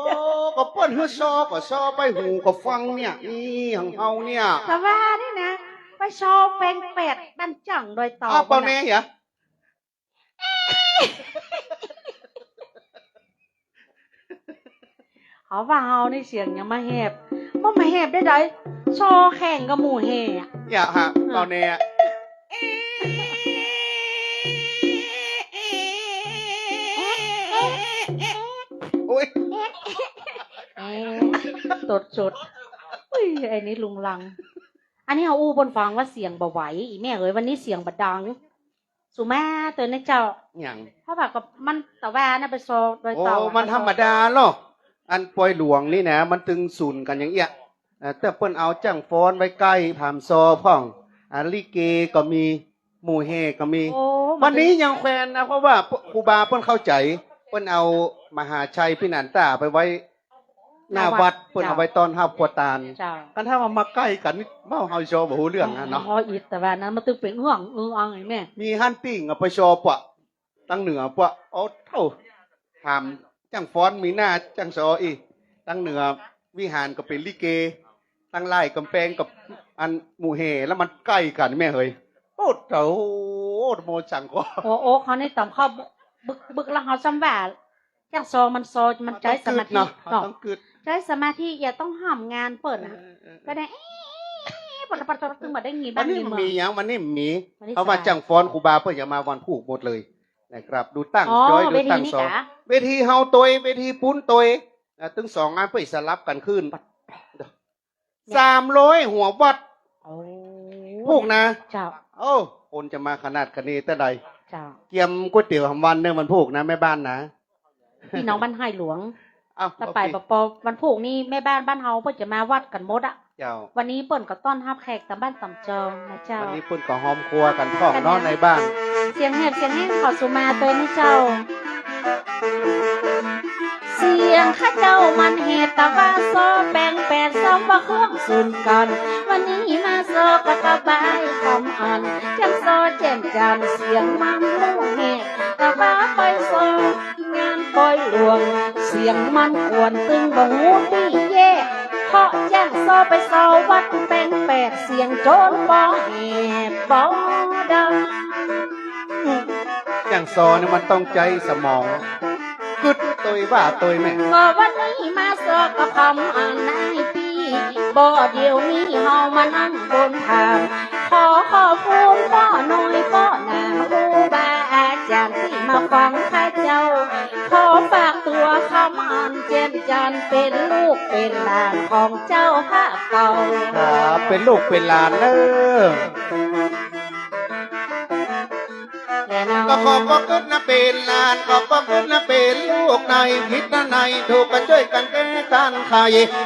ก็เปิ้นหื้อซอ ก็ซอไปหูก็ฟังเนี่ย นี่ของเฮาเนี่ย ตะวานี่นะ ไปซอแปงแปดบ้านจ้างดอยเต่า อ้าว เปาแน่เหรอ เขาว่าเฮานี่เสียงยังมาแหบ บ่มาแหบได้ใด ซอแข่งกับหมู่แห่อะ อย่าฮะ เปาแน่อะ โอ๊ย เอ๊ะ ตดสด อุ้ย ไอ้นี่ลุงลัง อันนี้เฮาอู้เปิ้นฟังว่าเสียงบ่ไหว อีแม่เอ๋ย วันนี้เสียงบ่ดัง สุมาเตือนนะเจ้า หยัง เพราะว่าก็มันตะวานะไปซอดอยเต่า โอ้ มันธรรมดาเนาะ อันปอยหลวงนี่นะ มันตึงสูนกั๋นอย่างเอี้ย เอ่อ แต่เปิ้นเอาจ้างฟ้อนไว้ใก้ผามซอพ่อง อ่า ลิเกก็มี หมู่แห่ก็มี โอ้ วันนี้ยังแควนนะ เพราะว่าครูบาเปิ้นเข้าใจ๋ เปิ้นเอามหาชัยพินันต้าไปไว้ หน้าวัด เปิ้นเอาไว้ต้อนฮับครัวตาน เจ้า คันถ้าว่ามาใก้กั๋นนี่ เว้าเฮาจอบ่ฮู้เรื่องอะเนาะ อ๋อ อิด แต่ว่านั้นมันตึงเป๋นเรื่อง เออ เอาไงแม่ มีหั้นตี้ เอาไปจอปะ ตังเหนือปะ โอ้เฒ่า ถามจ้างฟ้อนมีหน้าจ้างซออี้ ตังเหนือวิหารก็เป๋นลิเก ตังล่ายก๋ำแปงกับอันหมู่แห่ แล้วมันใก้กั๋นแม่เหย โอ้เฒ่า โมจังก็ หัวอกเฮานี่ต่ำเข้าบึกๆ แล้วเฮาซ้ำว่า จ้างซอมันซอ มันใจ๊สมาธิ มันต้องกึ๊ดเนาะ เนาะ มันต้องกึ๊ด ใจ๊สมาธิ อย่าต้องห้ามงานเปิ้นน่ะ เออ เออ เออ ก็ได้ เอ๊ะ ปัดๆๆ ตึงบ่ได้ยิน วันนี้มันมีหยัง วันนี้มันมี วันนี้ เขาว่า สบาย จ้างฟ้อนครูบาเปิ้นจะมาวันพูกหมดเลย นะครับ ดูตั้ง อ๋อ จอย ดูตั้ง เวทีนี่ สอง กะ เวทีเฮาตวย เวทีปู๊นตวย อ่า ตึงสองอันเปิ้นสลับกั๋นขึ้น ปัด สามร้อยหัววัด โอ้ พูกนะ เจ้า โอ้ คนจะมาขนาดขะเนเต้าใด เจ้า เกียมก๋วยเตี๋ยวหำวันเน่อวันพูกนะ แม่บ้านนะ พี่น้องบ้านไฮ่หลวง อ้าว ต่อไป โอเค ปอ ปอ วันพูกนี่แม่บ้านบ้านเฮาเปิ้นจะมาวัดกั๋นหมดอะ เจ้า วันนี้เปิ้นก็ต้อนฮับแขกต๋ามบ้านต๋ามจองนะเจ้า วันนี้เปิ้นก็ฮอมครัวกั๋นพ่องเนาะ ในบ้าน เสียงแหบเสียงแห้งขอสุมาตวยนะเจ้า เสียงข้าเจ้ามันแหบ ตะว่าซอแป๋งแปด ซ้ำว่าเครื่องสูนกั๋น วันนี้มาซอก็ตะบายคำอัน จ้างซอแจ่มจันทร์ เสียงมันลูกแหบ ตะว่าไปซอ งานปอยหลวง เสียงมันกวนตึงบ่ฮู้ตี้แยก เพราะจ้างซอไปซอวัดแป๋งแปด เสียงโจนปอแหบปอดัง จ้างซอนี่มันต้องใจ๊สมอง กึ๊ดตวยว่าตวยแม่ ก็วันนี้มาซอกับคำอันในปี บ่เดี๋ยวนี้เฮามานั่งบนผาน ขอขอบคุณป้อน้อยป้อหนาง ครูบาอาจ๋ารย์ตี้มาฟังข้าเจ้า ขอฝากตั๋วคำอันแจ่มจันทร์ เป๋นลูกเป๋นหลานของเจ้าข้าเก่า ครับ เป๋นลูกเป๋นหลานเน่อ แน่นอน ก็ขอบพระคุณนะเป๋นหลาน ขอบพระคุณนะเป๋นลูก ในผิดนะในถูกก็จ้วยกั๋นแก้กั๋นไข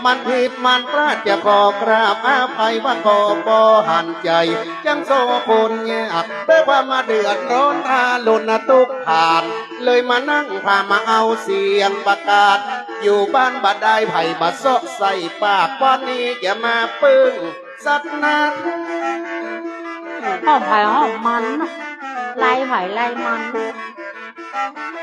มันผิดมันพลาดจะขอกราบอภัยว่าขอบ่หันใจ๋ จ้างซอคนยาก ด้วยความมาเดือดร้อนทารุณทุกข์ผ่าน เลยมานั่งพามาเอาเสียงประกาศ อยู่บ้านบ่ได้ไผบ่เซาะใส่ปาก วันนี้จะมาปึ้ง สัตว์นะ ห้องไผห้องมัน ไล่ไผไล่มัน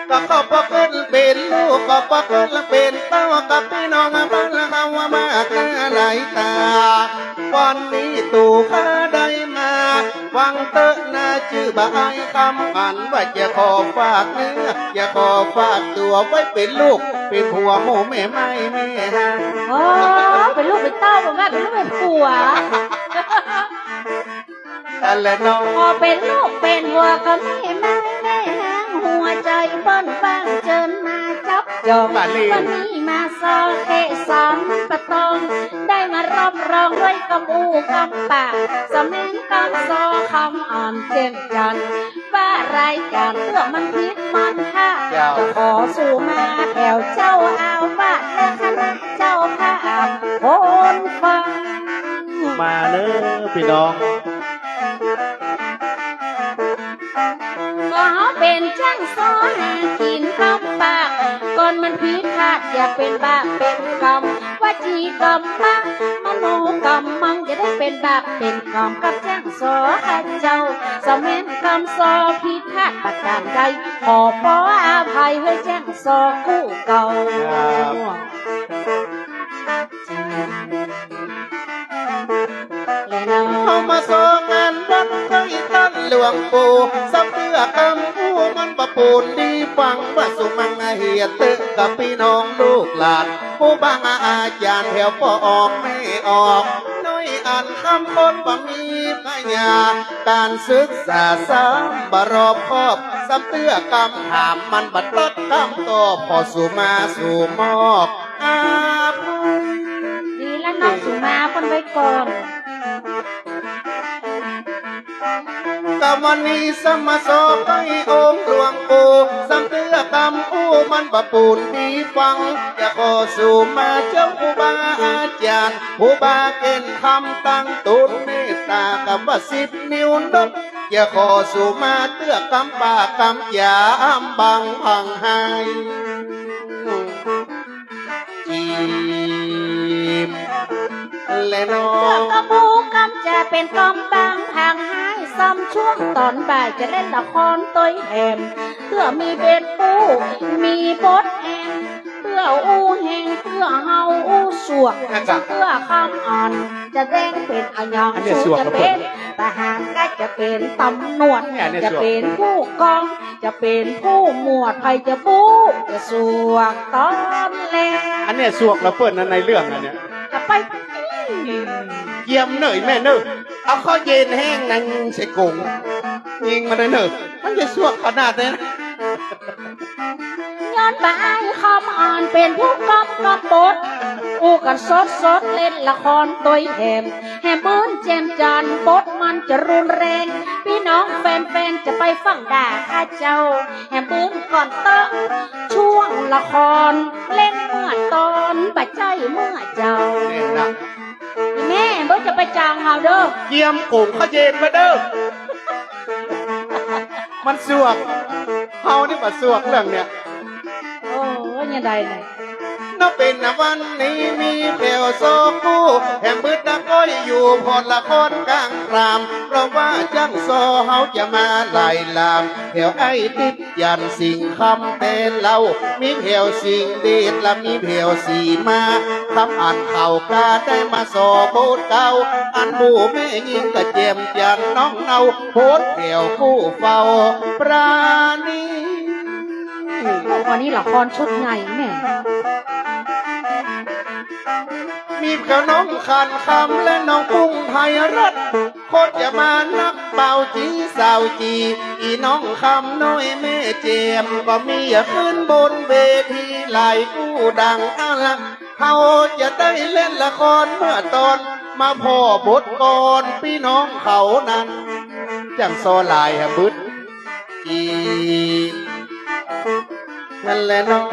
ก็ขอบพระคุณเป๋นลูก ขอบพระคุณเป๋นเต้า กับพี่น้องบ้านเฮามามากหน้าหลายต๋า วันนี้ตั๋วข้าได้มา ฟังเต๊อะนะ จื้อบ่าอายคำอัน ว่าจะขอฝากเนื้อ จะขอฝากตั๋วไว้เป๋นลูก เป๋นผัวหมู่แม่ไม้แม่ฮาง โอ้ เป๋นลูกเป๋นเต้า บ่แม่นเป๋นลูกเป๋นผัว อันแหละเนาะ ขอเป๋นลูกเป๋นผัวกับแม่ไม้แม่ฮาง หัวใจ๋เปิ้นว่างเจิญมาจับจอง วันนี้มาซอเขตสามปะตอง ได้มารับรองไว้กำอู้กำปาก สะแม่นกำซอคำอันแจ่มจันทร์ ว่ารายก๋านเตื้อมันผิดมันพลาด เจ้า จะขอสุมาแถวเจ้าอาวาสและคณะเจ้าภาพคนฟัง มาเน่อพี่น้อง ก็เฮาเป๋นจ้างซอหากิ๋นกำปาก ก่อนมันผิดพลาดอย่าเป๋นบาปเป๋นกรรม วจีกรรมะ มโนกรรมัง อย่าได้เป๋นบาปเป๋นกรรมกับจ้างซอข้าเจ้า สะแม่นกำซอผิดพลาดประก๋านใด ขอปออภัยหื้อจ้างซอกู้เก่า ครับ เฮามาซองานวัดใต้ต้านหลวงปู่ ซ้ำเตื้อกำอู้มันบ่ปูนดีฟัง ว่าสุมาเหียเต๊อะกับพี่น้องลูกหลาน ผู้บางอาจ๋ารย์แถวป้อออกแม่ออก น้อยอันคำคนบ่มีปัญญา ก๋านศึกษาซ้ำบ่รอบคอบ ซ้ำเตื้อกำถามมันบ่ตัดกำตอบ ขอสุมาสู่มอบ อาภัย ดีละเนาะ สุมาเปิ้นไว้ก่อน กำวันนี้สมาสอบไปองค์หลวงปู่ ซ้ำเตื้อกำอู้มันบ่ปูนดีฟัง จะขอสุมาเจ้าครูบาอาจ๋ารย์ ผู้บ่าเก่นคำตั้งตนเมตตา กำว่าสิบนิ้วนก จะขอสุมาเตื้อกำปากกำจ๋าอำบังพังไห้ แลเนาะ เตื้อกำอู้กำจะเป๋นกำบาง หากหายซ้ำช่วงต๋อนบ่าย จะเล่นละครตวยแหม เตื้อมีเบสอู้ มีบทแหม เตื้ออู้แฮง เตื้อเฮาอู้สวก เตื้อกำอ่อน จะแสดงเป๋นอะหยัง อันเนี้ยสวก จะเป๋นทหาร ก็จะเป๋นต๋ำรวจ เนี่ย อันเนี้ยสวก จะเป๋นผู้กอง จะเป๋นผู้หมวด ใผจะบู๊ จะสวกต๋อนแล อันเนี้ยสวกละเปิ้นนะ ในเรื่องอันเนี้ย จะไป เยี่ยมเน่อแม่เน่อ เอาเข้าเย็นแห้งนั่นใส่กง ยิงมันเน่อ มันจะสวกขนาดนี้นะ ย้อนบ่าอ้ายคำอ่อนเป๋นผู้กำกับบท อู้กั๋นสดๆ เล่นละครตวยแหม แหมปื้นแจ่มจันทร์ บทมันจะรุนแรง ปี้น้องแฟนๆ จะไปฟั่งด่าข้าเจ้า แหมปื้นก่อนเต๊อะ ช่วงละครเล่นเมื่อต๋อน บ่ใจ้เมื่อเจ๊า แม่นนะ แม่ เปิ้นจะไปจ้างเฮาเน่อ เกียมกงเข้าเย็นมาเน่อ มันสวก เฮานี่บ่สวกเรื่องเนี่ย โอ้ย ยังได้เลย นับเป๋นวันนี้มีแผวสองกู้ แหมปื้นตะก้อยอยู่ผ่อนละครกลางราม เพราะว่าจ้างซอเฮาจะมาไล่ลาม แผวไอ้ติ๊บ ยันสิงห์คำแต๊เล่า มีแผวสิงห์เดช และมีแผวสีมา คำอ่านเขาก็ได้มาสอโบสถ์เก่า อันหมู่แม่ญิงก็แจ่มจันทร์น้องเนา โบสถ์แผวผู้เฝ้าปราณี วันนี้ละครชุดใหญ่แม่ มีแผวน้องขันคำและน้องกุ้งไทยรัฐ คนจะมานักบ่าวจี๋สาวจี๋ อี่น้องคำน้อยแม่แจ่ม ก็มีขึ้นบนเวทีหลายกู้ดัง เอาละ เฮาจะได้เล่นละครเมื่อต๋อน มาผ่อบทก่อนปี้น้องเขานั้น จ้างซอหลายหะบึด อี นั่นแหละเนาะ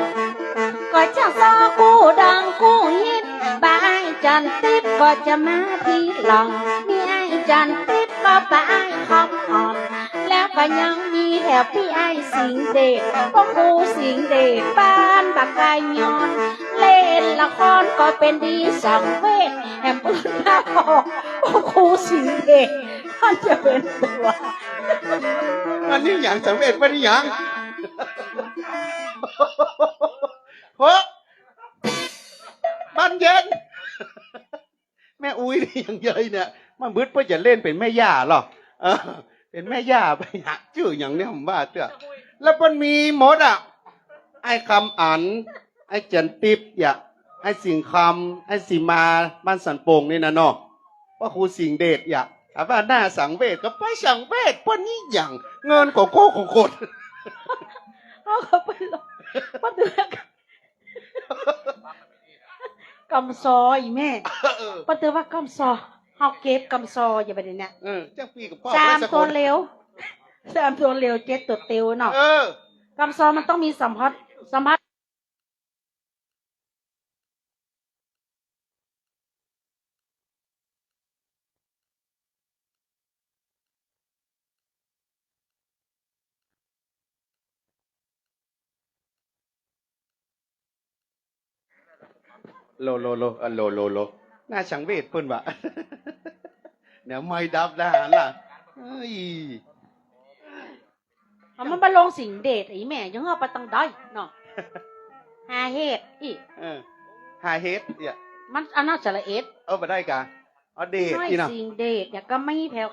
ก็จ้างซอกู้ดังกู้ฮิต บ่าอ้ายจันติ๊บก็จะมาทีหลัง มีอ้ายจันติ๊บก็บ่าอ้ายคำอ่อน แล้วก็ยังมีแผวปี้อ้ายสิงห์เดช ป้อครูสิงห์เดช บ้านบ่าไกลย้อน เล่นละครก็เป๋นดีสังเวช แหมปื้นมาบอกป้อครูสิงห์เดช มันจะเป๋นตั๋ว มันนี่หยังสังเวช มันนี่หยัง โห บ้านเย็น แม่อุ๊ยนี่ยังเย้ยเนี่ย มันบึดเปิ้นจะเล่นเป๋นแม่ย่าเหรอ เออ เป๋นแม่ย่าไปหาจื้อหยังเนี่ยผมว่าเตื้อ แล้วเปิ้นมีหมดอะ ไอ้คำอั๋น ไอ้จันติ๊บ อย่า ไอ้สิงห์คำ ไอ้สีมา บ้านสันโป่งนี่นะเนาะ ป้อครูสิงห์เดช อย่า ถามว่าหน้าสังเวชก็ไปสังเวช เปิ้นนี่หยัง เงินของโคกของคน เอาเข้าไปหรอก ป้อเตื้อ กำซออีแม่ เออ ป้อเตื้อว่ากำซอ เฮาเก็บกำซออย่าไปเดี๋ยวนี้ เออ จังปี้กับป้อ สามตั๋วเหลว สามตั๋วเหลว เจ็ดตั๋วเตียวเนาะ เออ กำซอมันต้องมีสัมผัส สัมผัส โล โล โล อ่ะ โล โล โล หน้าสังเวชเปิ้นวะ เนี่ย ไมค์ดับแล้วหันล่ะ เฮ้ย เอามันบ่ลงสิงห์เดช อีแม่ ยังเอาไปตังใดเนาะ หาเหตุอีก เออ หาเหตุ เนี่ย มันอันนั้นสระเอ็ด เออ บ่ได้กา เอาเดช น้อย อีเนาะ สิงห์เดช เนี่ย ก็มีแผว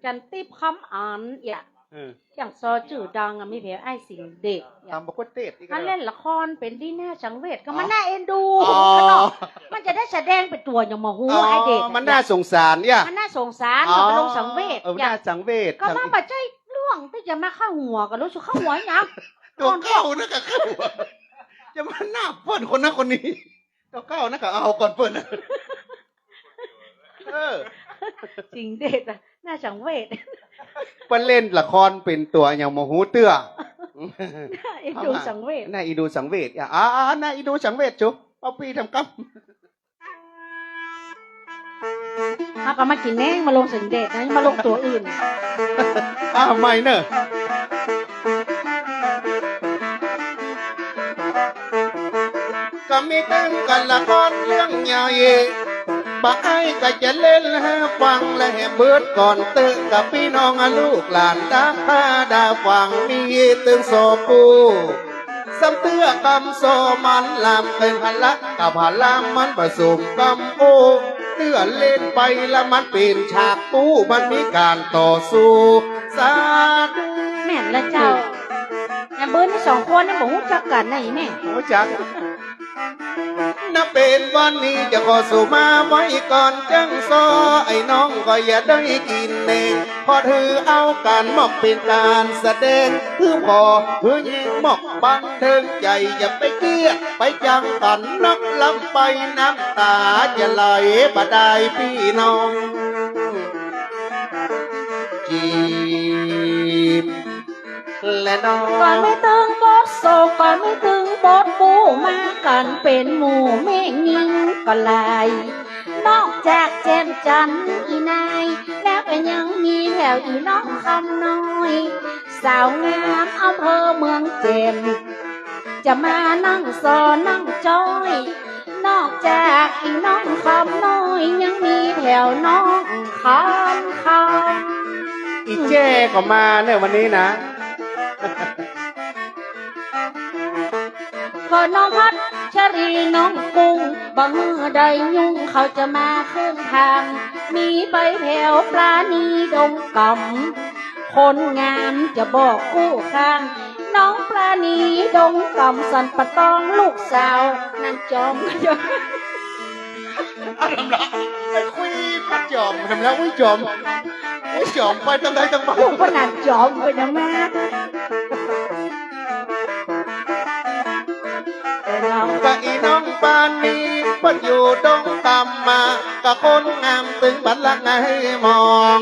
จันติ๊บ คำอั๋น เนี่ย เออ อย่างซอจื้อดังอะ มีแผวอ้ายสิงห์เดช เนี่ย ตำบ่กล้วยเตศอีก อันเล่นละครเป๋นดีหน้าสังเวช ก็มัน อ๋อ น่าเอ็นดู อ๋อ เนาะ มันจะได้แสดงเป๋นตั๋วอย่างหม่อฮู้ อ๋อ อ้ายเดช มันน่าสงสาร เนี่ย มันน่าสงสาร อ๋อ เอาไปลงสังเวช เออ เนี่ย น่าสังเวช ก็มันบ่ใจ้ เรื่องตี้จะมาเข้าหัว ก็รู้สึกเข้าหัวหยัง ตั๋วเก่านะก็เข้าหัว จะมาหน้าเปิ้นคนนั้นคนนี้ ตั๋วเก่านะก็เอาก่อนเปิ้น เออ สิงห์เดชอะ หน้าสังเวช เปิ้นเล่นละครเป๋นตั๋วอย่างหม่อฮู้เตื้อ หน้าเอ็นดูสังเวช หน้าเอ็นดูสังเวช อ่ะ อ่า อ่า หน้าเอ็นดูสังเวช จุ๊บ เอาปี้ทำกำ เฮาก็มากิ๋นแหนง มาลงสิงห์เดชนะ มาลงตั๋วอื่น อ้าว ใหม่เนอะ ก็มีตึงกันละครเรื่องใหญ่ บ่าอ้ายก็จะเล่นหื้อฟังและหื้อเบิดก่อนเต๊อะ กับปี้น้องลูกหลานดาข้าดาฟัง มีตึงสองกู้ ซ้ำเตื้อกำซอมันลามเกินพละ กับพละมันผสมกำโอ้ เตื้อเล่นไปละมันเป๋นฉากตู้ มันมีก๋านต่อสู้ สาธุ แม่นละเจ้า แม่เปิ้นสองคนนี่บ่ฮู้จักกั๋นนะอี่แม่ ฮู้จัก นับเป๋นวันนี้จะขอสุมาไว้ก่อน จั้งซอไอ้น้องก็อย่าได้กิ๋นแหน่ง พอถือเอากั๋นมอกเป๋นก๋านแสดง หื้อผ่อหื้อยิงมอกบันเทิงใจ๋ อย่าไปเกลี้ยไปจังกั๋นนัก ลำไปน้ำต๋าจะไหลบ่ดายปี้น้อง จีบ และน้อง ก่อนมีตึงบทโศก ก่อนมีตึงบทบู๊ มากั๋นเป๋นหมู่แม่ญิงก็หลาย นอกจากแจ่มจันทร์อี่นาย แล้วก็ยังมีแถวอี่น้องคำน้อย สาวงามอำเภอเมืองแจ่ม จะมานั่งซอนั่งจ้อย นอกจากอี่น้องคำน้อย ยังมีแถวน้องคำคำ อี่แจ้ก็มาเนี่ยวันนี้นะ ก็น้องพัชรีน้องกุ้ง บ่หื้อได้ยุ่ง เขาจะมาครึ่งทาง มีไปแถวปราณีดงกำ คนงามจะบอกกู้ข้าง น้องปราณีดงกำ สันป่าตองลูกสาว นั่นจอม อ้าว ทำละ ไปคุยกับจอม ทำละ อุ๊ย จอม อุ๊ย จอม ไปตังใดตังบ้าน ลูกปะหนานจอมไปนะแม่ กับอี่น้องปราณี เปิ้นอยู่ดงกำมา กับคนงามตึงบัลลังก์หื้อมอง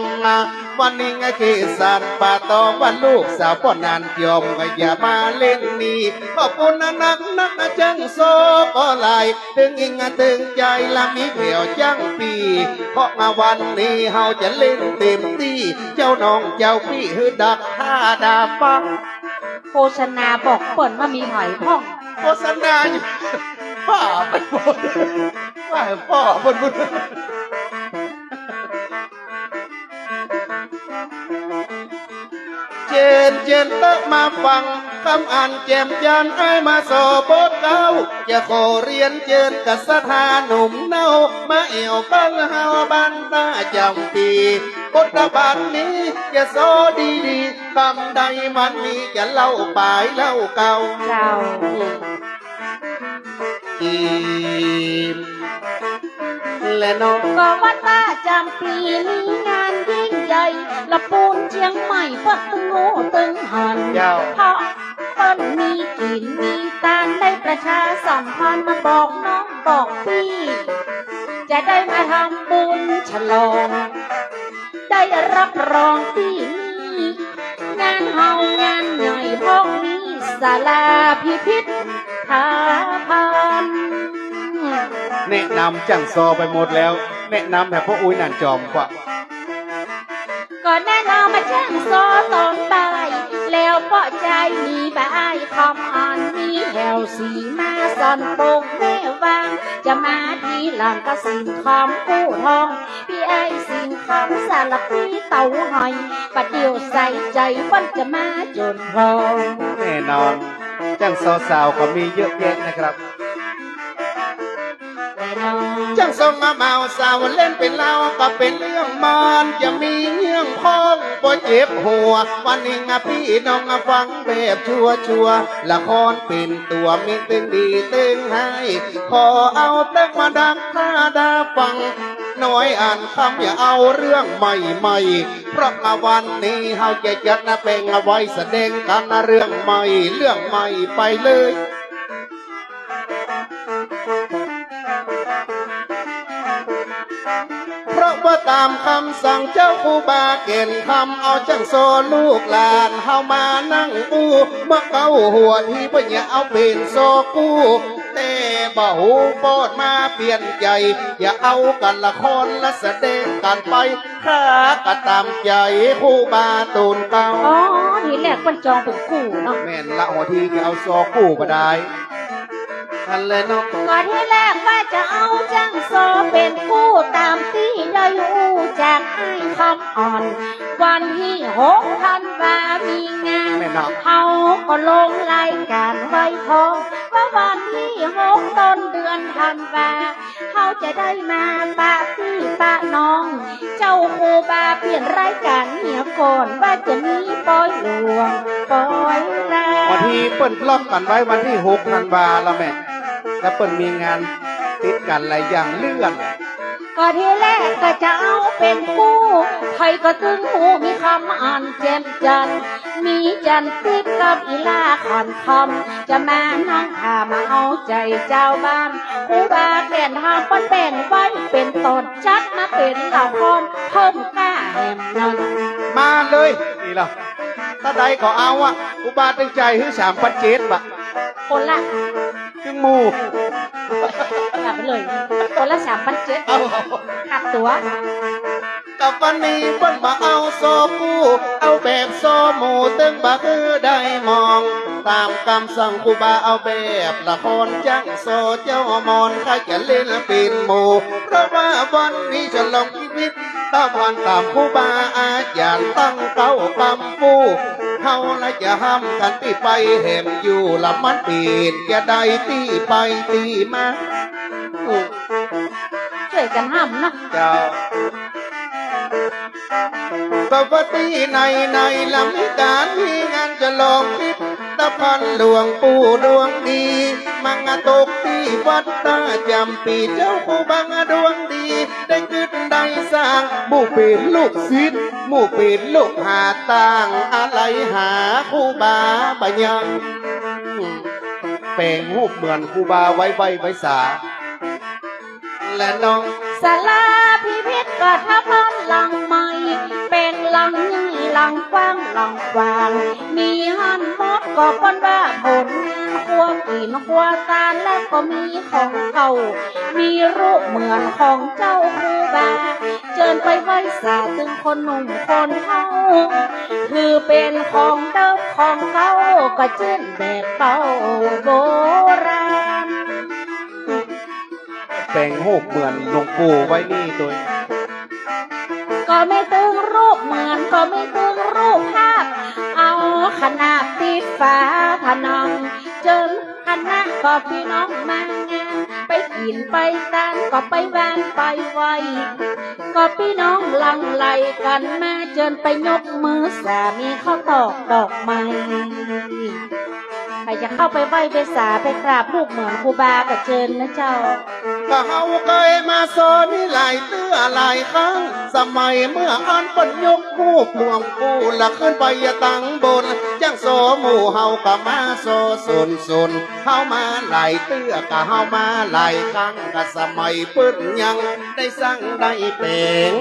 วันนี้ไงเขตสันป่าตอง ว่าลูกสาวป้อหนานจอม ก็อย่ามาเล่นนี่ ขอบคุณนะนักนักนะ จั้งซอก็หลาย ตึงอิงตึงใจ๋ ละมีแถวจั้งปี้ เพราะมาวันนี้เฮาจะเล่นเต็มตี้ เจ้าน้องเจ้าปี้หื้อดักข้าดาฟัง โฆษณาบอกเปิ้นว่ามีหอยพ่อง โฆษณาอยู่ บ้าไปหมด บ้าไปหมด เจิญ เจิญเต๊อะมาฟัง กำอันแจ่มจันทร์ อ้ายมาซอบทเก๊า จะขอเรียนเจิญกับศรัทธาหนุ่มเนา มาแอ่วบ้านเฮาบ้านต้าจ๋ำปี๋ บทบาทนี้จะซอดีๆ กำใดมันมีจะเล่าป๋ายเล่าเก่า เจ้า อีก และน้อง ก็วัดต้าจ๋ำปี๋มีงานยิ่งใหญ่ ละปูนเจียงใหม่เปิ้นตึงฮู้ตึงหัน เจ้า เพราะเปิ้นมีกิ๋นมีตาน ได้ประชาสัมพันธ์มาบอกน้องบอกปี้ จะได้มาทำบุญฉลอง ได้รับรองตี้นี่ งานเฮางานใหญ่ ห้องนี้ศาลาพิพิธภัณฑ์ แนะนำจั้งซอไปหมดแล้ว แนะนำแถวป้ออุ๊ยหนานจอมกว่า ก็แนะนำมาจั้งซอตอนบ่าย แล้วป้อจายมีบ่าอ้ายคำอัน มีแถวสีมาสันปงแม่วาง จะมาทีหลังก็สิงห์คำกู้ทอง ปี้อ้ายสิงห์คำสารพีเต้าหอย ประเดี๋ยวใส่ใจ๋เปิ้นจะมาจนพร้อม แน่นอน จั้งซอสาวก็มีเยอะแยะนะครับ แน่นอน จั้งซอบ่าวสาวเล่นเป๋นลาวก็เป๋นเรื่องมัน จะมีเรื่องพ้องบ่เจ็บหัว วันนี้นะปี้น้องฟังแบบชัวร์ๆ ละครเป๋นตั๋วมีตึงดีตึงฮ้าย ขอเอาแป๊กมาดักข้าดาฟัง น้อยอันคำอย่าเอาเรื่องใหม่ๆ เพราะมาวันนี้เฮาจะจัดนะแปลงเอาไว้แสดงกั๋นนะเรื่องใหม่ เรื่องใหม่ไปเลย เพราะว่าต๋ามกำสั่งเจ้าครูบาแก่นคำ เอาจั้งซอลูกหลานเฮามานั่งอู้ เมื่อเก๊าหัวทีเปิ้นอย่าเอาเป๋นซอกู้ แต่บ่ฮู้ปอดมาเปลี่ยนใจ๋ อย่าเอากั๋นละครละแสดงกั๋นไป ข้าก็ต๋ามใจ๋ครูบาตูนเก๊า อ๋อ ทีแรกเปิ้นจองเป๋นกู้เนาะ แม่นละ หัวทีจะเอาซอกู้บ่ดาย หั้นแหละเนาะ ก็ตี้แรกว่าจะเอาจ้างซอเป๋นกู้ต๋ามตี้ได้ฮู้จากอ้ายคำอ่อน วันตี้หกธันวามีงาน แม่นเนาะ เฮาก็ลงรายก๋านไว้พร้อม ว่าวันตี้หกต้นเดือนธันวา เฮาจะได้มาปะปี้ปะน้อง เจ้าครูบาเปลี่ยนรายก๋านเหียก่อน ว่าจะมีปอยหลวงปอยลา วันตี้เปิ้นล็อกกั๋นไว้วันตี้หกธันวาแล้วแม่ แล้วเปิ้นมีงานติดกั๋นหลายอย่างเลื่อน ก็ตี้แรกก็จะเอาเป๋นกู้ ใผก็ตึงฮู้มีคำอันแจ่มจันทร์ มีจันทร์ติ๊บกับอีหล้าขันคำ จะมานั่งถ้ามาเอาใจ๋จาวบ้าน ครูบาแก่นธรรมเปิ้นแบ่งไว้เป๋นต๋อน จัดมาเป๋นละครเพิ่มก้าแหมนั่น มาเลย นี่ล่ะ ถ้าใดก็เอาอะ ครูบาตึงจ่ายหื้อสามปันเจ็ดบาท คนละ ครึ่งหมู่ กลับไปเลย คนละสามปันเจ็ด เอา หักตั๋ว กับวันนี้เปิ้นบ่เอาซอกู้ เอาแบบซอหมู่ ตึงบ่หื้อได้มอง ต๋ามกำสั่งครูบาเอาแบบละคร จ้างซอเจ้ามอน ใค่จะเล่นเป๋นหมู่ เพราะว่าวันนี้ฉลองพิพิธภัณฑ์ ต๋ามครูบาอาจ๋ารย์ตั้งเก๊ากำฟู่ เฮาละจะห้ามกั๋นตี้ไปแหมอยู่ ละมันเป๋นจะได้ตี้ไปตี้มา ช่วยกั๋นห้ามเนาะ เจ้า ก็ว่าตี้ไหนๆ ละมีก๋านมีงานฉลองพิพิธภัณฑ์หลวงปู่ดวงดี มาตกตี้วัดต้าจ๋ำปี๋ เจ้าครูบาดวงดี ได้กึ๊ดได้สร้าง หมู่เป๋นลูกศิษย์ หมู่เป๋นลูกหา ต่างอาลัยหาครูบาบ่ยัง แป๋งฮูปเหมือนครูบาไว้ไหว้ไว้สา และน้อง ศาลาพิพิธภัณฑ์หลังใหม่ เป๋นหลังใหญ่หลังกว้างหลังกว้าง มีหั้นหมดก็เปิ้นว่าผลงานครัวกิ๋นครัวตาน และก็มีของเก่า มีฮูปเหมือนของเจ้าครูบา เจิญไปไหว้สาตึงคนหนุ่มคนเฒ่า คือเป๋นของเดิมของเก่า ก็เจิญแบบเก่าโบราณ แป๋งฮูปเหมือนหลวงปู่ไว้นี่ตวย ก็มีตึงฮูปเหมือน ก็มีตึงฮูปภาพ เอาขนาดติดฝาผนัง เจิญคณะก็ปี้น้องมางาน ไปกิ๋นไปตานก็ไปหว่านไปไหว้ ก็ปี้น้องหลั่งไหลกั๋นมา เจิญไปยกมือสา มีข้าวตอกดอกไม้ ใผจะเข้าไปไหว้ไปสาไปกราบฮูปเหมือนครูบาก็เจิญนะเจ้า ก็เฮาเกยมาซอนี้หลายเตื้อหลายครั้ง สมัยเมื่ออั้นเปิ้นยกฮูปหลวงปู่ละขึ้นไปตังบน จ้างซอหมู่เฮาก็มาซอสนสน เฮามาหลายเตื้อก็เฮามาหลายครั้ง ก็สมัยเปิ้นยังได้สร้างได้แป๋ง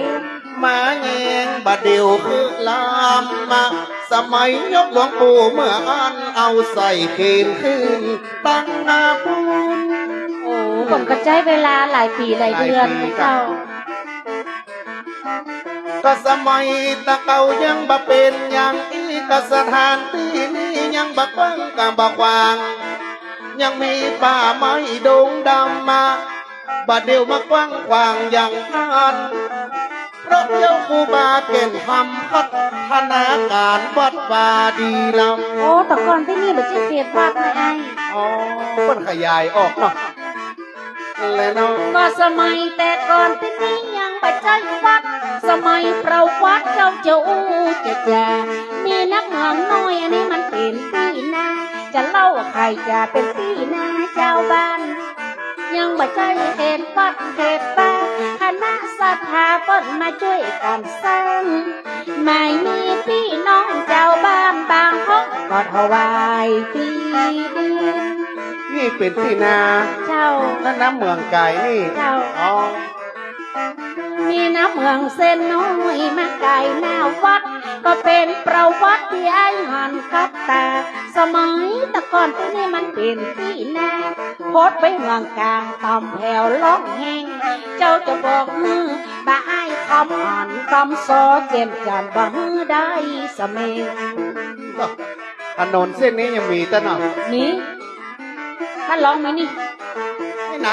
มาแยงบ่าเดี่ยวคือลามมา สมัยยกหลวงปู่เมื่ออั้นเอาใส่เกณฑ์ขึ้นตังหน้าปูน โอ้ ผมก็ใจ๊เวลาหลายปี๋หลายเดือน หลายปี๋ เจ้า ก็สมัยตะเก่ายังบ่เป๋นอย่างอี้ ก็สถานตี้นี้ยังบ่กว้างก็บ่ขวาง ยังมีป่าไม้ดงดำมา บ่าเดี่ยวมากว้างขวางอย่างอั้น เพราะเจ้าครูบาแก่นธรรมพัฒนาก๋านวัดวาดีลำ โอ้ ตะก่อนตี้นี่บ่ใจ้เขตวัดนะไอ้ อ๋อ เปิ้นขยายออกเนาะ และเนาะ ก็สมัยแต่ก่อนตี้นี่ยังบ่ใจ้วัด สมัยประวัติเจ้าจะอู้จะจา มีนักเมืองน้อยอันนี้มันเป๋นตี้นา จะเล่าใค่จะเป๋นตี้นาจาวบ้าน ยังบ่ใจ้เขตวัดเขตป่า คณะศรัทธาเปิ้นมาจ้วยกั๋นสร้าง หมายมีปี้น้องจาวบ้านบางห้องก็ถวายตี้ดิน นี่เป๋นตี้นา เจ้า แล้วน้ำเมืองก๋ายนี่ เจ้า อ๋อ มีน้ำเมืองเส้นน้อยมาก๋ายหน้าวัด ก็เป๋นประวัติตี้อ้ายหันกับต๋า สมัยตะก่อนตี้นี่มันเป๋นตี้นา พอดไปเมืองก๋างต่ำแผวล่องแห้ง เจ้าจะบอกหื้อ บ่าอ้ายคำอ่านกำซอแจ่มจันทร์บ่หื้อได้สะเม็ง ถนนเส้นนี้ยังมีตะเนาะ มี บ้านร้องมีนี่ ตี้ไหน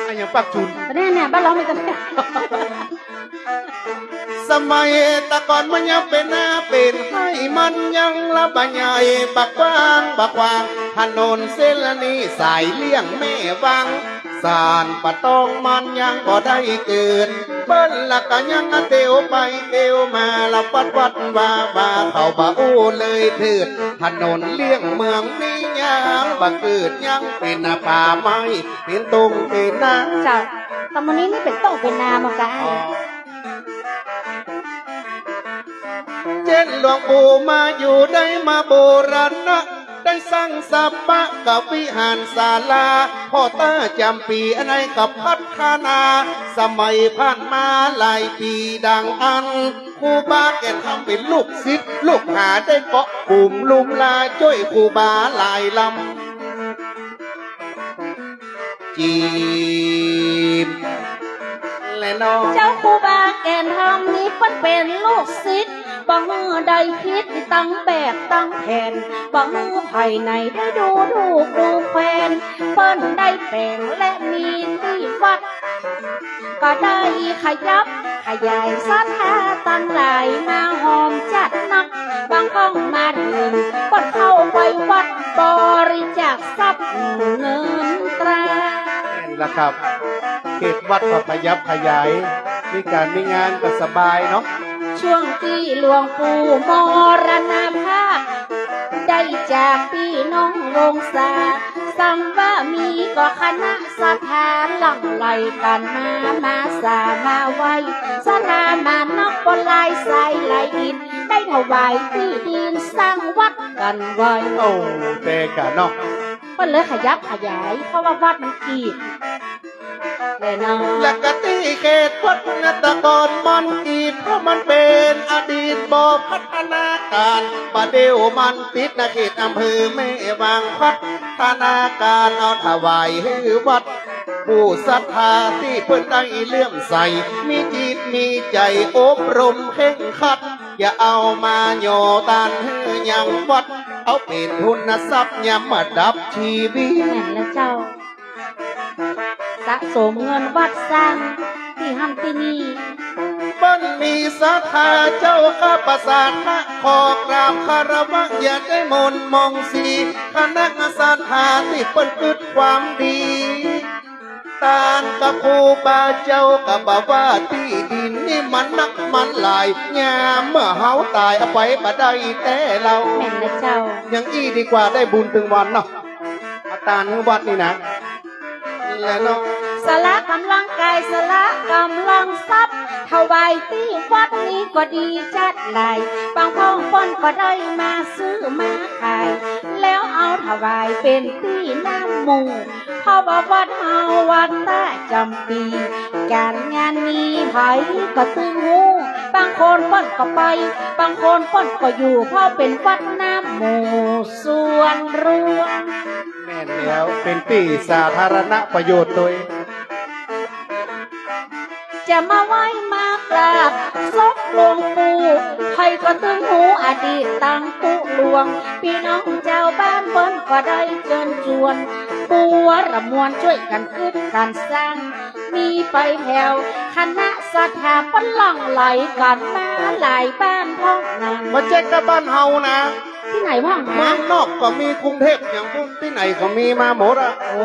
อะหยังปากจูน เนี่ย เนี่ย บ้านร้องมีกันเนี่ย สมัยตะก่อนมันยังเป๋นนาเป๋นไฮ่ มันยังละบ่ใหญ่บ่กว้างบ่ขวาง ถนนเส้นนี้สายเลี่ยงแม่วัง สานป่าตองมันยังบ่ได้เกิด เปิ้นละก็ยังเตียวไปเตียวมา ละวัดวัดวาว่าเขาบ่อู้เลยเถิด ถนนเลี่ยงเมืองนี้ยังบ่เกิด ยังเป๋นป่าไม้ เป๋นต้งเป๋นนา เจ้า ตำบลนี้นี่เป๋นต้งเป๋นนาหมดกะ อ๋อ เจ้นหลวงปู่มาอยู่ได้มาบูรณะ ได้สร้างสปะกวิหารศาลา พ่อต้าจ๋ำปี๋อันไหนก็พัฒนา สมัยผ่านมาหลายปี๋ดังอั้น ครูบาแก่นธรรมเป๋นลูกศิษย์ลูกหา ได้เกาะกุมลุ่มลาจ้วยครูบาหลายลำ จีบ และน้อง เจ้าครูบาแก่นธรรมนี้เปิ้นเป๋นลูกศิษย์ บ่หื้อได้ผิดตั้งแบบตั้งแผน บ่หื้อใผไหนได้ดูถูกดูแควน เปิ้นได้แป๋งและมีตี้วัด ก็ได้ขยับขยายศรัทธาตังหลายมาฮอมจัดนัก บางครั้งมาเถิงเปิ้นเข้าไปวัดบริจาคทรัพย์เงินตรา แม่นละครับ เขตวัดก็ขยับขยาย มีก๋านมีงานก็สบายเนาะ ช่วงตี้หลวงปู่มรณภาพ ได้จากปี้น้องวงศา สังว่ามีก็คณะศรัทธาหลั่งไหลกั๋นมา มาสามาไหว้ ศรัทธามานักบ่หลายสายหลายอิน ได้ถวายตี้ดินสร้างวัดกั๋นไว้ โอ้ แต่กะเนาะ เปิ้นเลยขยับขยาย เพราะว่าวัดมันกีบ แน่นอน และกะตี้เขตวัดนะตะก่อนมันกีบ เพราะมันเป๋นอดีตบ่พัฒนาก๋าน บ่าเดี่ยวมันติดนะเขตอำเภอแม่วาง พัฒนาก๋านเอาถวายหื้อวัด ผู้ศรัทธาตี้เปิ้นได้เลื่อมใส มีจิตมีใจ๋อบรมเคร่งครัด อย่าเอามาหย่อต้านหื้อยังวัด เอาเป๋นทุนทรัพย์ยามดับชีวิต แม่นแล้วเจ้า สะสมเงินวัดสร้างตี้หั้นตี้นี่ เปิ้นมีศรัทธาเจ้าข้าประสาทนะ ขอกราบคารวะอย่าได้หม่นหมองสี คณะศรัทธาตี้เปิ้นกึ๊ดความดี ต้านกับครูบาเจ้าก็บ่าว่าตี้ดินนี่มันนักมันหลาย ยามเมื่อเฮาต๋ายเอาไปบ่ได้แต๊เล่า แม่นแล้วเจ้า อย่างอี้ดีกว่าได้บุญตึงวันเนาะ เอาต้านหื้อวัดนี่นะ และเนาะ สละก๋ำลังก๋าย สละก๋ำลังทรัพย์ ถวายตี้วัดนี้ก็ดีจัดหลาย บางพ่องเปิ้นก็ได้มาซื้อมาขาย แล้วเอาถวายเป๋นตี้น้ำมู เพราะว่าวัดเฮาวัดต้าจ๋ำปี๋ ก๋านงานนี้ใผก็ตึงฮู้ บางคนเปิ้นก็ไป บางคนเปิ้นก็อยู่ เพราะเป๋นวัดน้ำมูส่วนรวม แม่นแล้ว เป๋นตี้สาธารณประโยชน์ตวย จะมาไหว้มากราบศพหลวงปู่ ใผก็ตึงฮู้อดีตตังตุ๊ลวง ปี้น้องจาวบ้านเปิ้นก็ได้เจิญจวน ปวดละมวลจ้วยกั๋นกึ๊ดกั๋นสร้าง มีไปแถว คณะศรัทธาเปิ้นหลั่งไหลกั๋นมาหลายบ้านพ่องนั้น บ่เจ๊กกับบ้านเฮานะ ตี้ไหนพ่องนะ เมืองนอกก็มี กรุงเทพอย่างปุ้น ตี้ไหนก็มีมาหมดอะ โอ้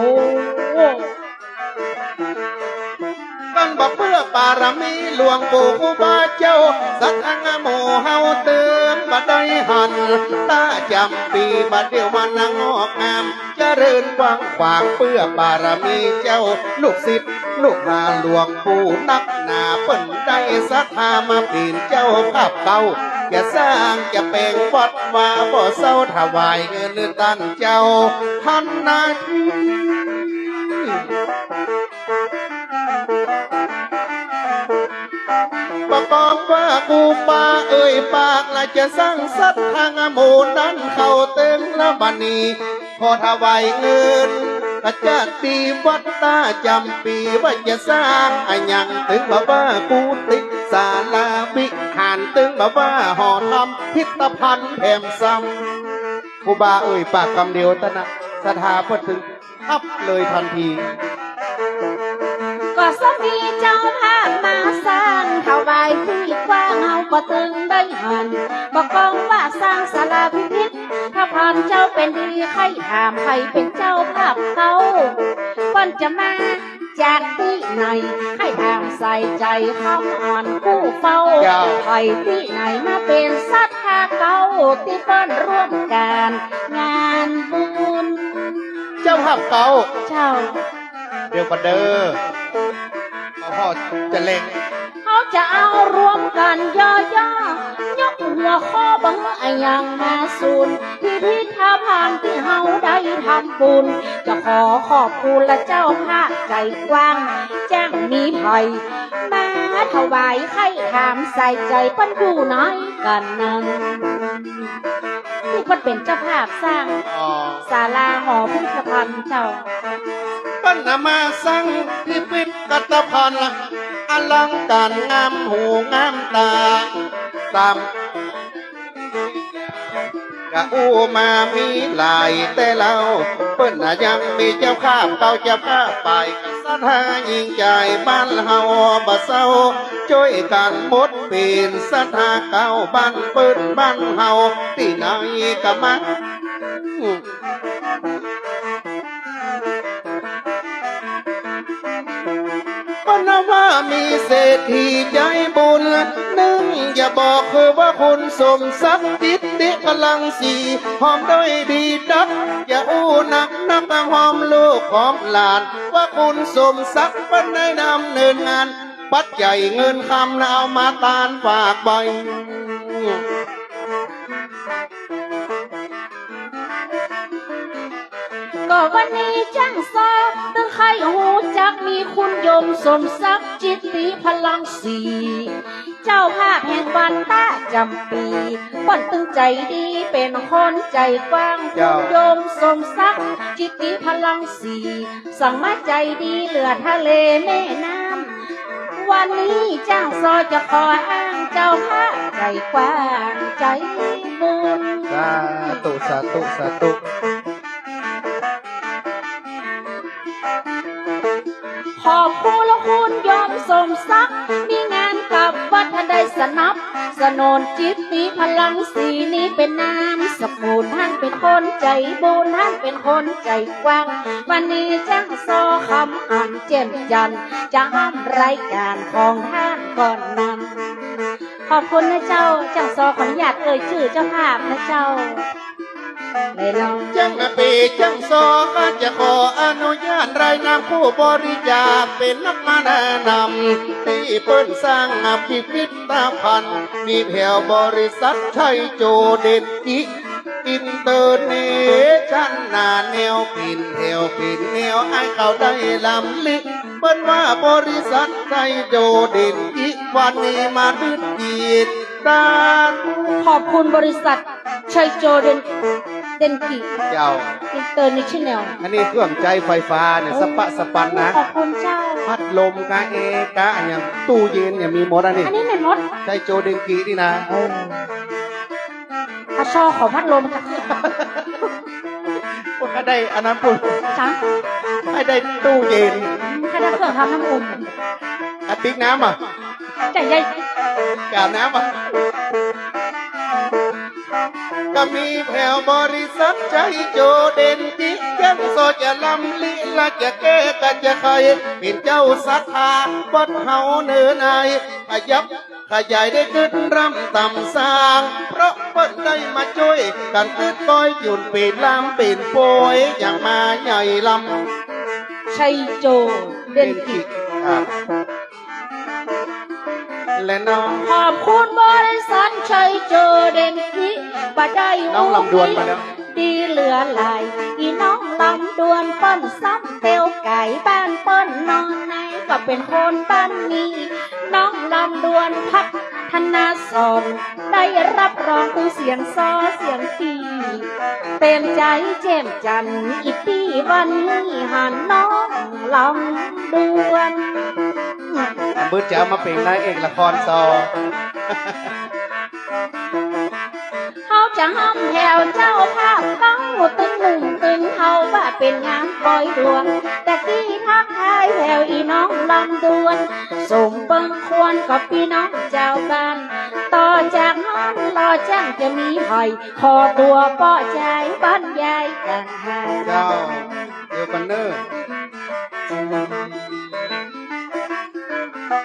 กันบ่าเปื้อบารมีหลวงปู่ครูบาเจ้า ศรัทธาหมู่เฮาเติมบ่ได้หัน ต้าจ๋ำปี๋บ่าเดี่ยวมันงอกงาม เจริญกว้างขวางเปื้อบารมีเจ้า ลูกศิษย์ลูกหาหลวงปู่นักหนา เปิ้นได้ศรัทธามาเป๋นเจ้าภาพเก่า จะสร้างจะแป๋งวัดวาบ่เซา ถวายเงินต้านเจ้าหั้นนะ ประกอบว่าครูบาเอ่ยปากละจะสร้างศรัทธาหมู่นั้นเข้าเติงละบ่านี้ ขอถวายเงิน กระจัดตี้วัดต้าจ๋ำปี๋ ว่าจะสร้างอะหยัง ตึงบ่าว่ากุฏิศาลาวิหาร ตึงบ่าว่าหอธรรมพิพิธภัณฑ์แถมซ้ำ ครูบาเอ่ยปากกำเดียวเต้านั้น ศรัทธาเปิ้นตึงฮับเลยตันที ก็สมีเจ้าภาพมาสร้างถวายตี้กว้าง เฮาก็ตึงได้หัน บ่กองว่าสร้างศาลาพิพิธภัณฑ์ เจ้าเป๋นดี ใค่ถามใผเป๋นเจ้าภาพเก่า เปิ้นจะมา จากตี้ไหน ใค่ถามใส่ใจ๋คำอ่อนกู้เฝ้า เจ้า ใผตี้ไหนมาเป๋นศรัทธาเก่า ตี้เปิ้นร่วมก๋านงานบุญ เจ้าภาพเก่า เจ้า เดี๋ยวก่อนเด้อ เอาพ่อจะเล็ง เฮาจะเอารวมกั๋นย่อๆ ยกหัวข้อบ่หื้ออะหยังมาสูญ พิพิธภัณฑ์ตี้เฮาได้ทำบุญ จะขอขอบคุณละเจ้าภาพใจ๋กว้าง จ้างมีใผมาถวาย ใค่ถามใส่ใจ๋เปิ้นอยู่ไหนกั๋นนั้น ตี้เปิ้นเป๋นเจ้าภาพสร้าง อ๋อ ศาลาหอพิพิธภัณฑ์เจ้า เปิ้นนำมาสร้างพิพิธภัณฑ์ อลังก๋านงามหูงามต๋า ต๋าม ก็อู้มามีหลายแต่เล่า เปิ้นน่ะยังมีเจ้าภาพเก่าเจ้าภาพใหม่ ศรัทธายิ่งใหญ่บ้านเฮาบ่เศร้า จ้วยกั๋นหมดเป๋นศรัทธาเก่า บ้านเปิ้นบ้านเฮาตี้ไหนก็มา เปิ้นว่ามีเศรษฐีใจ๋บุญ นึ่งอย่าบอกคือว่าคุณสมศักดิ์ จิตติพลังศรี พร้อมด้วยบีดัก อย่าอู้นักนัก พร้อมลูกพร้อมหลาน ว่าคุณสมศักดิ์เปิ้นได้ดำเนินงาน ปัจจัยเงินคำ เอามาตานฝากไว้ ก็วันนี้จ้างซอตึงใค่ฮู้จัก มีคุณโยมสมศักดิ์ จิตติพลังศรี เจ้าภาพแห่งวัดต้าจ๋ำปี เปิ้นตึงใจ๋ดี เป๋นคนใจ๋กว้าง เจ้า คุณโยมสมศักดิ์ จิตติพลังศรี ส่างมาใจ๋ดีเหลือทะเลแม่น้ำ วันนี้จ้างซอจะขออ้างเจ้าภาพใจ๋กว้างใจ๋บุญ สาธุ สาธุ สาธุ ขอบคุณละคุณโยมสมศักดิ์ มีงานกับวัดได้สนับสนุนจิตติพลังศรี นี้เป๋นนามสกุล หั้นเป๋นคนใจ๋บุญ หั้นเป๋นคนใจ๋กว้าง วันนี้จ้างซอคำอันแจ่มจันทร์ จะห้ำรายก๋านของต้านก่อนนั้น ขอบคุณนะเจ้า จ้างซอขออนุญาตเอ่ยจื้อเจ้าภาพนะเจ้า แน่นอน จ้างเป๋จ้างซอข้าจะขออนุญาตรายนามผู้บริจาค เป๋นนักมานำตี้เปิ้นสร้างพิพิธภัณฑ์ มีแผวบริษัทชัยโจเด่นกิ อินเตอร์เนชั่นนาแนล เป๋นแถวเป๋นแนว ให้เขาได้ลำลึก เปิ้นว่าบริษัทชัยโจเด่นกิ วันนี้มาดึดดีดตาน ขอบคุณบริษัทชัยโจเด่น เด่นกิ เจ้า อินเตอร์เนชั่นแนล อันนี้เครื่องใจ๊ไฟฟ้าเนี่ย สะปะสะปันนะ ขอบคุณเจ้า พัดลมกะแอร์กะอะหยัง ตู้เย็นเนี่ยมีหมดอันนี้ อันนี้แม่นหมด ชัยโจเด่นกินี่นะ เออ อะ ซอขอพัดลมจ้ะ พวกข้าได้อันนั้นปุ๊บ จ๊ะ ให้ได้ตู้เย็น อืม ให้ได้เครื่องทำน้ำอุ่น กระติกน้ำอ่ะ จ้ะ ยาย กาบน้ำอ่ะ ก็มีแผวบริษัทชัยโจเด่นกิ ยังซอจะลำลิ ละจะแก้ กะจะไข เป๋นเจ้าศรัทธาวัดเฮาเนินอาย ขยับ ขยายได้กึ๊ดรำต๋ามสร้าง เพราะเปิ้นได้มาจ้วยกั๋นกึ๊ดก้อยหยุนเป๋นลำเป๋นปอย อย่างมาใหญ่ลำ ชัยโจเด่นกิ ครับ และน้อง ขอบคุณบริษัทชัยโจเด่นกิ บ่ได้ น้องลำดวนมาแล้ว ดีเหลือหลาย อี่น้องลำดวนเปิ้นซ้ำเตียวก๋าย บ้านเปิ้นนอนใน ก็เป๋นคนบ้านนี้ น้องลำดวน พัฒนาสอน ได้รับรองตึงเสียงซอเสียงปี เต๋มใจ๋แจ่มจันทร์ อี่ตี้วันนี้หันน้องลำดวน มืดจะเอามาเป๋นนางเอกละครซอ เฮาจะห้ำแผวเจ้าภาพเก่า ตึงหนุ่มตึงเฒ่า เป๋นงานปอยหลวง ตะกี้ทักทายแถวอี้น้องลำดวน สมเปิงควรกับปี้น้องจาวบ้าน ต่อจากนั้นลอจั้งจะมีใผ ขอตั๋วเปาะจายบรรยายกั๋นหา เจ้า เดี๋ยวก่อนเน่อ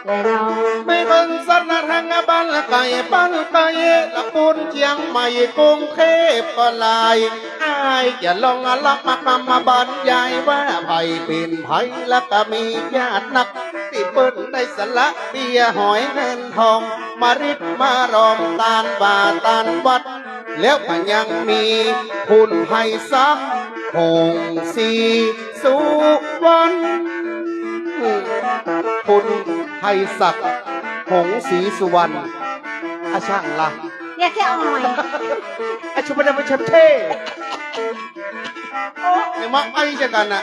แลเนาะ ไม่เบิ่งสันนะ ทางบ้านละไก๋ บ้านละไก๋ ละปูนเจียงใหม่ กรุงเทพก็หลาย อ้ายจะลองอะลับมาคำมาบรรยายว่า ใผเป๋นใผ ละก็มีญาตินัก ตี้เปิ้นได้สละเปี้ยหอยเงินทอง มาริดมารอมตานว่าตานวัด แล้วก็ยังมีคุณไพศักดิ์ หงส์ศรีสุวรรณ คุณไพศักดิ์ หงส์ศรีสุวรรณ อะ ช่างละ เนี่ยแค่เอาหน่อย อะ ชุบะดะบะเชมเท่ โอ้ เนี่ยมาไอ้จะกั๋นนะ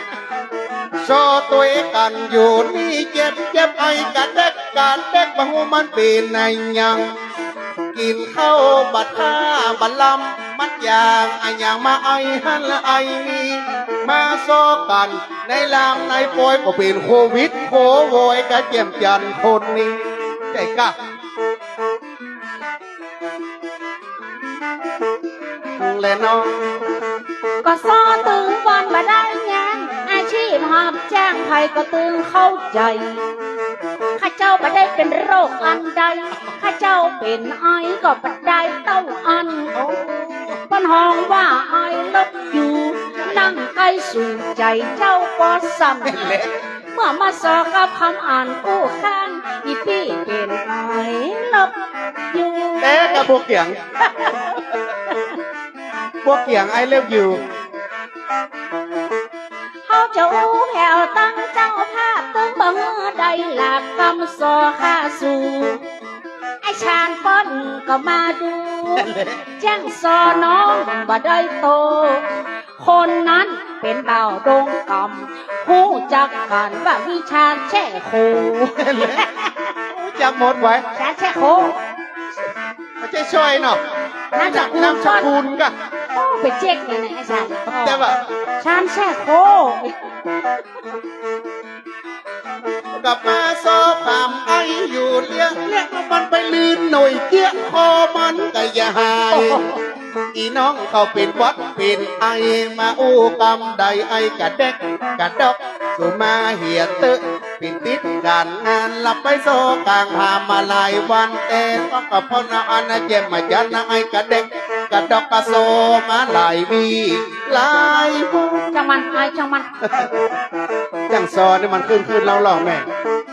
ซอตวยกั๋นอยู่นี่ เจ็บเจ็บ ไอ้กะแดกกะแดก บ่ฮู้มันเป๋นอะหยัง กิ๋นข้าวบ่าท่าบ่าลำ มันอย่างอะหยังมาไอ้หั้นละไอ้นี่ มาซอกั๋นในลามในปอย ก็เป๋นโควิดโควอย กะแจ่มจันทน์คนนี้ ใจ้กะ แลเนาะ ก็ซอตึงวันบ่ได้งาน อาชีพฮับจ้าง ใผก็ตึงเข้าใจ๋ ข้าเจ้าบ่ได้เป๋นโรคอันใด ข้าเจ้าเป๋นไอก็บ่ได้เต้าอั้น เปิ้นฮ้องว่า I love you นั่งใก้สูงใจ๋เจ้าก็สั่น แม่นแหละ เมื่อมาซอกับคำอันอู้ข้าง อี่ปี้เป๋น I love you แต่กะบ่เกี่ยง บ่เกี่ยง I love you เฮาจะอู้แผ่วตังเจ้าภาพ ตึงบ่หื้อได้หลาบกำซอข้าสู่ ไอ้ชาญเปิ้นก็มาดู แจ้งซอน้องบ่ได้โต คนนั้นเป๋นบ่าวดงกำ ฮู้จักกั๋นว่ามีชาญแช่โค ฮู้จักหมดไว้ ชาญแช่โค บ่ใจ้ช่อยเนาะ นามสกุล นามสกุลกะ โอ้ ไปเจ๊กเลยนะไอ้ชาญ แต่ว่า ชาญแช่โค กลับมาซอถามไอ้อยู่เลี้ยง เลี้ยงมันไปลื่นหน่อยเกี้ย คอมันก็อย่าหาย อีน้องเขาเป๋นหวัดเป๋นไอ มาอู้กำใดไอกะแดกกะดอก สู่มาเหียเต๊อะ เป๋นติดก๋านงาน หลับไปซอกลางผามาหลายวัน แต่ก็กะพ้นเอาอันนะเจ็บมาจันนะ ไอกะแดกกะดอกกะซอมาหลายวีหลายวัน จ้างมัน ไอจ้างมัน จ้างซอนี่มันขึ้นขึ้นลงลงแม่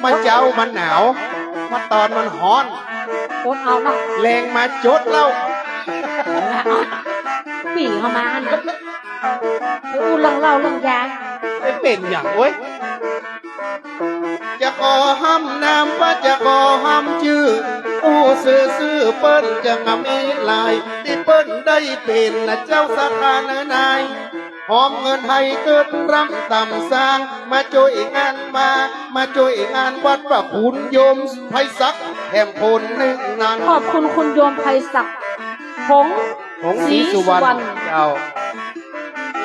มันเจ๊ามันหนาว มันตอนมันฮ้อน อดเอาเนาะ แลงมาจดแล้ว ปี้เข้ามาหั่นน่ะ อู้เรื่องเหล้าเรื่องยา เป๋นหยังเว้ย จะขอห้ำนามว่าจะขอห้ำจื้อ อู้ซื่อๆ เปิ้นจะกะมีหลาย ตี้เปิ้นได้เป๋นเจ้าสถานะนาย หอมเงินไทยเกิดร่ำต่ำสร้าง มาจ้วยงานมา มาจ้วยงานวัดพระคุณโยมไพศักดิ์แถมคนนึ่งนั้น ขอบคุณคุณโยมไพศักดิ์ หงส์ หงส์ศรีสุวรรณ ศรีสุวรรณ เจ้า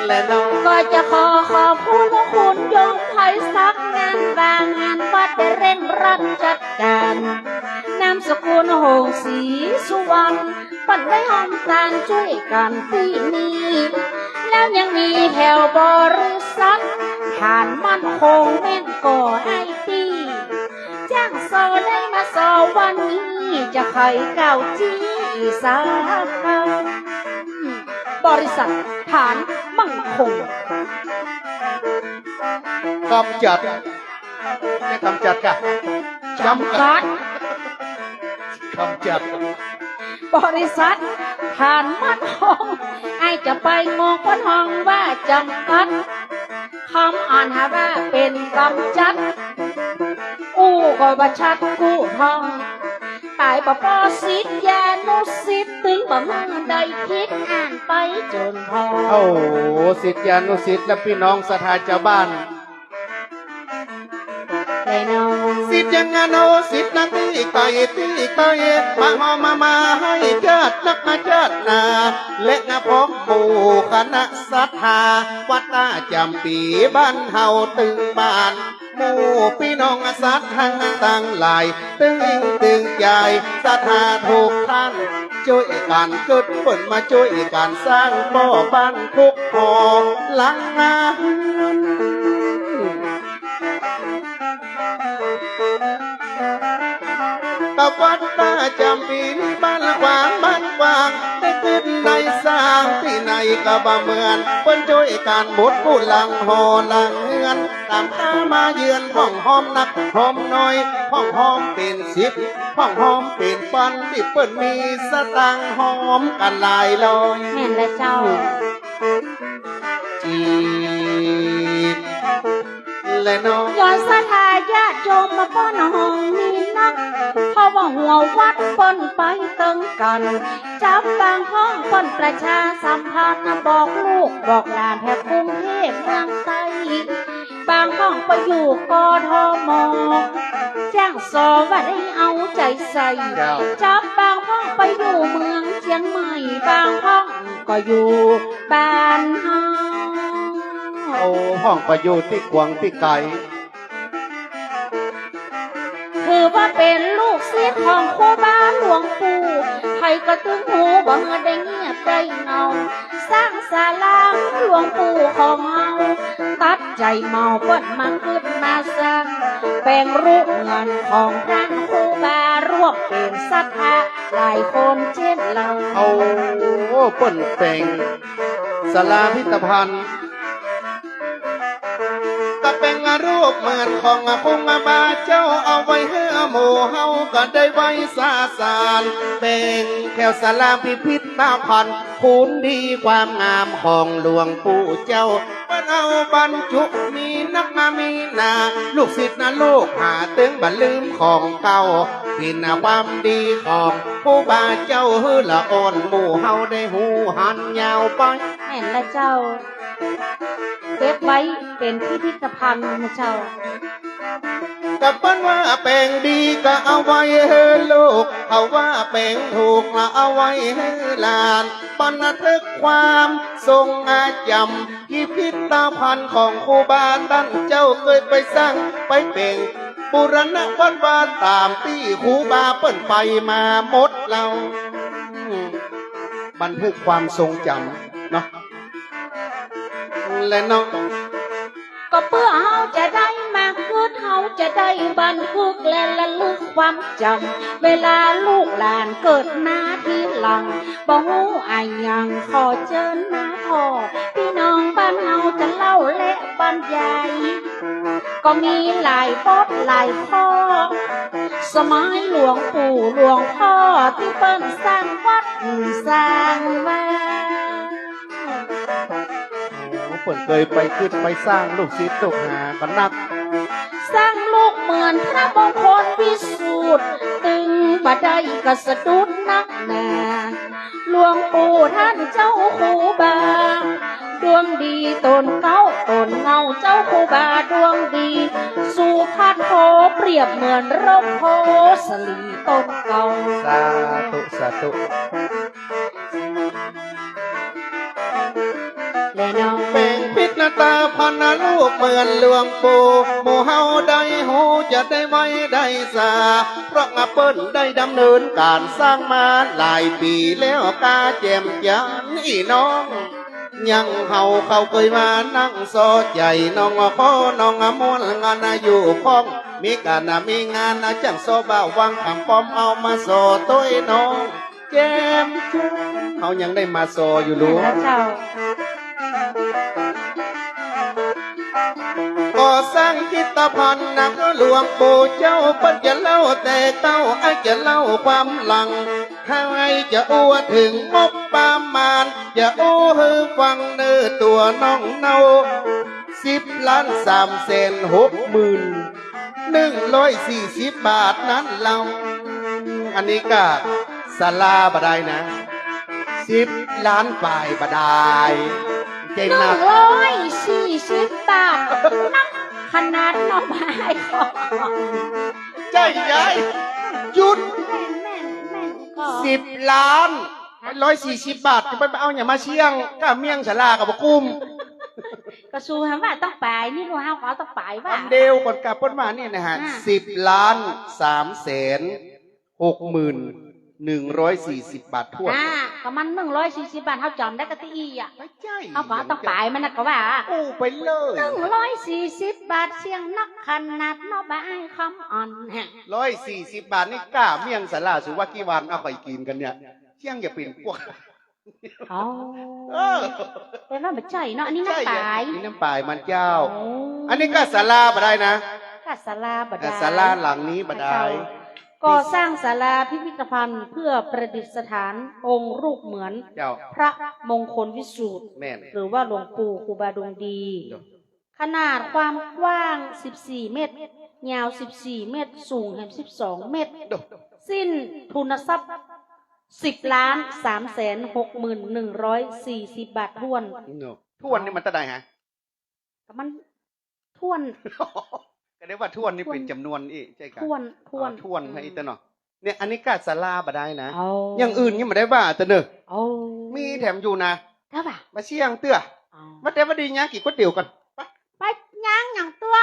และน้อง ก็จะขอขอบคุณคุณโยมไพศักดิ์ งานว่างงานวัดได้เร่งรัดจัดก๋าน นามสกุลหงส์ศรีสุวรรณ เปิ้นได้ฮ่วมก๋านจ้วยกั๋นตี้นี่ แล้วยังมีแถวบริษัท ฐานมั่นคงแม่นก่อไอ้ตี้ จ้างซอได้มาซอวันนี้ จะไขกล่าวจี้สักคำ บริษัทฐานมั่นคง กำจัด ไม่กำจัดกะ จำกัด กำจัด บริษัทฐานมั่นคง ไอ้จะไปงงเปิ้นฮ้องว่าจำกัด คำอ่านหาว่าเป๋นกำจัด อู้ก็บ่ชัดกู้ท่อง ต๋ายปอปอศิษยานุศิษย์ ตึงบ่หื้อได้ผิดอ่านไปจ๋นพอ โอ้โห ศิษยานุศิษย์และปี้น้องศรัทธาจาวบ้าน แน่นอน สิทธิ์ยังอนุสิทธิ์นาตี้ไก่ตี้ไก่ มาหอมมามาหื้อจัดนักมาจัดหนา และนะพร้อมหมู่คณะศรัทธา วัดต้าจ๋ำปี๋บ้านเฮาตึงบ้าน หมู่ปี้น้องศรัทธาตังหลาย ตึงตึงใจ๋ศรัทธาทุกท่าน จ้วยกั๋นกึ๊ดเปิ้นมาจ้วยกั๋นสร้างบ่อบ้านคุกหอหลังนา กะวัดต้าจ๋ำปี๋นี้บ้านกว้างบ้านกว้าง ได้กึ๊ดได้สร้างตี้ไหนกะบ่เหมือน เปิ้นจ้วยกั๋นหมดกู้หลังหอหลังเฮือน ต๋ามต๋ามาเยือนพ่องหอมนักหอมน้อย พ่องหอมเป๋นสิบ พ่องหอมเป๋นปัน ตี้เปิ้นมีสตางค์หอมกั๋นหลายร้อย แม่นแล้วเจ้า จีด และเนาะ ย้อนศรัทธาญาติโยมมาป้อนหองนี้นัก เพราะว่าหัววัดเปิ้นไปเติงกั๋น จับปางห้องเปิ้นประชาสัมพันธ์ บอกลูกบอกหลานแถบกรุงเทพฯเมืองใต้ ปางห้องไปอยู่ กทม แจ้งสอว่าได้เอาใจ๋ใส่ เจ้า จับปางห้องไปอยู่เมืองเจียงใหม่ ปางห้องก็อยู่บ้านเฮา โอ้ ห้องก็อยู่ตี้กว้างตี้ไก๋ ถือว่าเป๋นลูกศิษย์ของครูบาหลวงปู่ ใผก็ตึงหูบ่หื้อได้เงียบได้เหงา สร้างศาลาหลวงปู่ของเฮา ตัดใจ๋เหมาเปิ้นมากึ๊ดมาสร้าง แป๋งรูปเหมือนของต้านครูบา ร่วมเป๋นศรัทธาหลายคนเจ้นเฮา เอา เปิ้นแป๋งศาลาพิพิธภัณฑ์ กะแป๋งรูปเหมือนของครูบาเจ้า เอาไว้หื้อหมู่เฮากะได้ไหว้สาสาร แป๋งแถวศาลาพิพิธภัณฑ์ คุณดีความงามของหลวงปู่เจ้า เปิ้นเอาบรรจุมีนักมีหนา ลูกศิษย์นะลูกหาตึงบ่ลืมของเก่า เป๋นความดีของครูบาเจ้า หื้อละอ่อนหมู่เฮาได้ฮู้หันยาวไป แม่นแล้วเจ้า เก็บไว้เป๋นพิพิธภัณฑ์นะเจ้า กะเปิ้นว่าแป๋งดีกะเอาไว้หื้อลูก เขาว่าแป๋งถูกละเอาไว้หื้อหลาน บันทึกความทรงจำ พิพิธภัณฑ์ของครูบาต้านเจ้าเกยไปสร้างไปแป๋งบูรณะวัดวาต๋ามตี้ครูบาเปิ้นไปมาหมดแล้ว บันทึกความทรงจำเนาะ และเนาะ ก็เปื้อเฮาจะได้มากึ๊ด เฮาจะได้บันทึกและระลึกความจ๋ำ เวลาลูกหลานเกิดมาทีหลัง บ่ฮู้อะหยังขอเจิญมาผ่อ ปี้น้องบ้านเฮาจะเล่าและบรรยาย ก็มีหลายบทหลายข้อ สมัยหลวงปู่หลวงพ่อตี้เปิ้นสร้างวัดสร้างวา โอ้ เปิ้นเกยไปกึ๊ดไปสร้าง ลูกศิษย์ลูกหาก็นัก สร้างลูกเหมือนพระมงคลวิสุทธิ์ ตึงบ่ได้กะสะดุดนักหนา หลวงปู่ต้านเจ้าครูบา ดวงดีต๋นเก๊าต๋นเงา เจ้าครูบาดวงดี สุภัทโทเปรียบเหมือนร่มโพธิ์สาลีต้นเก๊า สาธุ สาธุ และเนาะ แป๋งพิพิธภัณฑ์รูปเหมือนหลวงปู่ หมู่เฮาได้ฮู้จะได้ไหว้ได้สา เพราะว่าเปิ้นได้ดำเนินก๋านสร้างมาหลายปี๋แล้ว กาแจ่มจั๋นอี้น้อง อย่างเฮาเขาเกยมานั่งซอใจ๋น้อง ขอน้องม่วนงานอยู่พ้อง มีก๋านมีงานจั่งซอบ่าววางคำป้อมเอามาซอตวยน้อง แจ่มจั๋น เฮายังได้มาซออยู่ลูก แม่นแล้วเจ้า ก่อสร้างพิพิธภัณฑ์นะหลวงปู่เจ้า เปิ้นจะเล่าแต่เก๊า อ้ายจะเล่าความหลัง ใค่จะอู้เถิงงบประมาณ จะอู้หื้อฟังเน่อตั๋วน้องเนา สิบล้านสามแสนหกหมื่น หนึ่งร้อยสี่สิบบาทนั้นเล่า อันนี้กะศาลาบ่ดายนะ สิบล้านป๋ายบ่ดาย เจ๋งนะ หนึ่งร้อยสี่สิบบาท นับ นัดเนาะ บ่าย ใจ้ยาย หยุด แม่น แม่น แม่นก่อ สิบล้าน ฮะ ร้อยสี่สิบบาท จะไปเอาหยังมาเสี้ยง ก้าเมี่ยงศาลาก็บ่กุ้ม ก็สูหาว่าต้องไป นี่ลูกเฮาก็เอาต้องไปว่า อันเดียวก่อนกับเปิ้นว่านี่นะฮะ อ่า สิบล้านสามแสนหกหมื่นหนึ่งร้อยสี่สิบบาทถ้วน อ่า ก็มันหนึ่งร้อยสี่สิบบาท เฮาจ๋ำได้กะตี้อี้อะ บ่ใจ้ เฮาก็เอาต้องไปมันนะก็ว่า อู้ไปเลย หนึ่งร้อยสี่สิบบาท เสี้ยงนักขนาดเนาะ บ่ายคำอ่อน ฮะ ร้อยสี่สิบบาทนี่ก้าเมี่ยงศาลา สูว่ากี่วัน เอาไปกิ๋นกั๋นเนี่ย เสี้ยงอย่าเป๋นปวก อ๋อ เออ แปลว่าบ่ใจ้เนาะ อันนี้น้ำปาย ใจ้ อันนี้น้ำปายมันเจ้า โอ้ อันนี้ก้าศาลาบ่ได้นะ ก้าศาลาบ่ได้ อ่า ศาลาหลังนี้บ่ได้ เจ้า ก่อสร้างศาลาพิพิธภัณฑ์เพื่อประดิษฐานองค์รูปเหมือน เจ้า พระมงคลวิสูตร แม่น หรือว่าหลวงปู่ครูบาดวงดี เจ้า ขนาดความกว้างสิบสี่เมตร ยาวสิบสี่เมตร สูงแหมสิบสองเมตร โด สิ้นทุนทรัพย์สิบล้านสามแสนหกหมื่นหนึ่งร้อยสี่สิบบาทถ้วน เนาะ ถ้วนนี่มันเต้าใดฮะ ก็มันถ้วน ก็ได้ว่าถ้วนนี่เป๋นจ๋ำนวนอี้ ใจ้กะ ถ้วน ถ้วน อ๋อ ถ้วน อืม ให้อีกเต้าเนาะ เนี่ย อันนี้ก้าศาลาบ่ได้นะ อ๋อ อย่างอื่นยังบ่ได้ว่าเต้าเน่อ อ๋อ มีแถมอยู่นะ เจ้าบ่า มาเสี้ยงเตื้อ อ๋อ มาแต่ว่าดี ย่างกิ๋นก๋วยเตี๋ยวก่อน ไป ไป ย่างหยังตั๋ว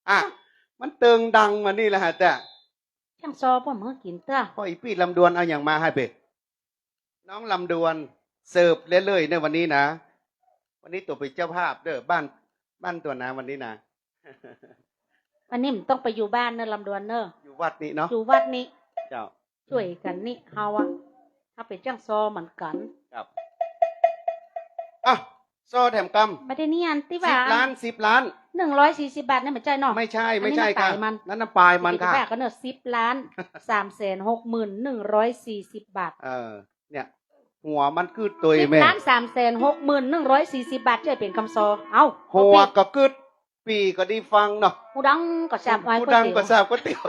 อ่ะ มันเติงดังมานี่แหละฮะ แต่ เสี้ยงซอเปิ้นบ่หื้อกิ๋นเตื้อ ป้ออีปี้ลำดวนเอาหยังมาให้เป๋ น้องลำดวน เสิร์ฟเรื่อยๆ เน่อวันนี้นะ วันนี้ตั๋วเป๋นเจ้าภาพเน่อ บ้าน บ้านตั๋วนะวันนี้นะ วันนี้บ่ต้องไปอยู่บ้านเน่อลำดวนเน่อ อยู่วัดนี้เนาะ อยู่วัดนี้ เจ้า จ้วยกั๋นนี่ เฮาอะ เฮาเป๋นจ้างซอเหมือนกั๋น ครับ อ่ะ ซอแถมกำ บ่ได้ นี่อันตี้ว่า สิบล้าน สิบล้าน หนึ่งร้อยสี่สิบบาทนี่บ่ใจ้เนาะ ไม่ใช่ อันนี้ ไม่ใช่ น้ำปาย ค่ะ มัน นั่นน้ำปายมัน ค่ะ ก็เน่อ สิบล้านสามแสนหกหมื่นหนึ่งร้อยสี่สิบบาท เออ เนี่ย หัวมันกึ๊ดตวย สิบ แม่ ล้านสามแสนหกหมื่นหนึ่งร้อยสี่สิบบาท จ้วยเป๋นกำซอ เอ้า หัวก็กึ๊ด ปี้ก็ดีฟังเนาะ หูดังก็สาบอ้ายก๋วยเตี๋ยว หูดังก็สาบก๋วยเตี๋ยว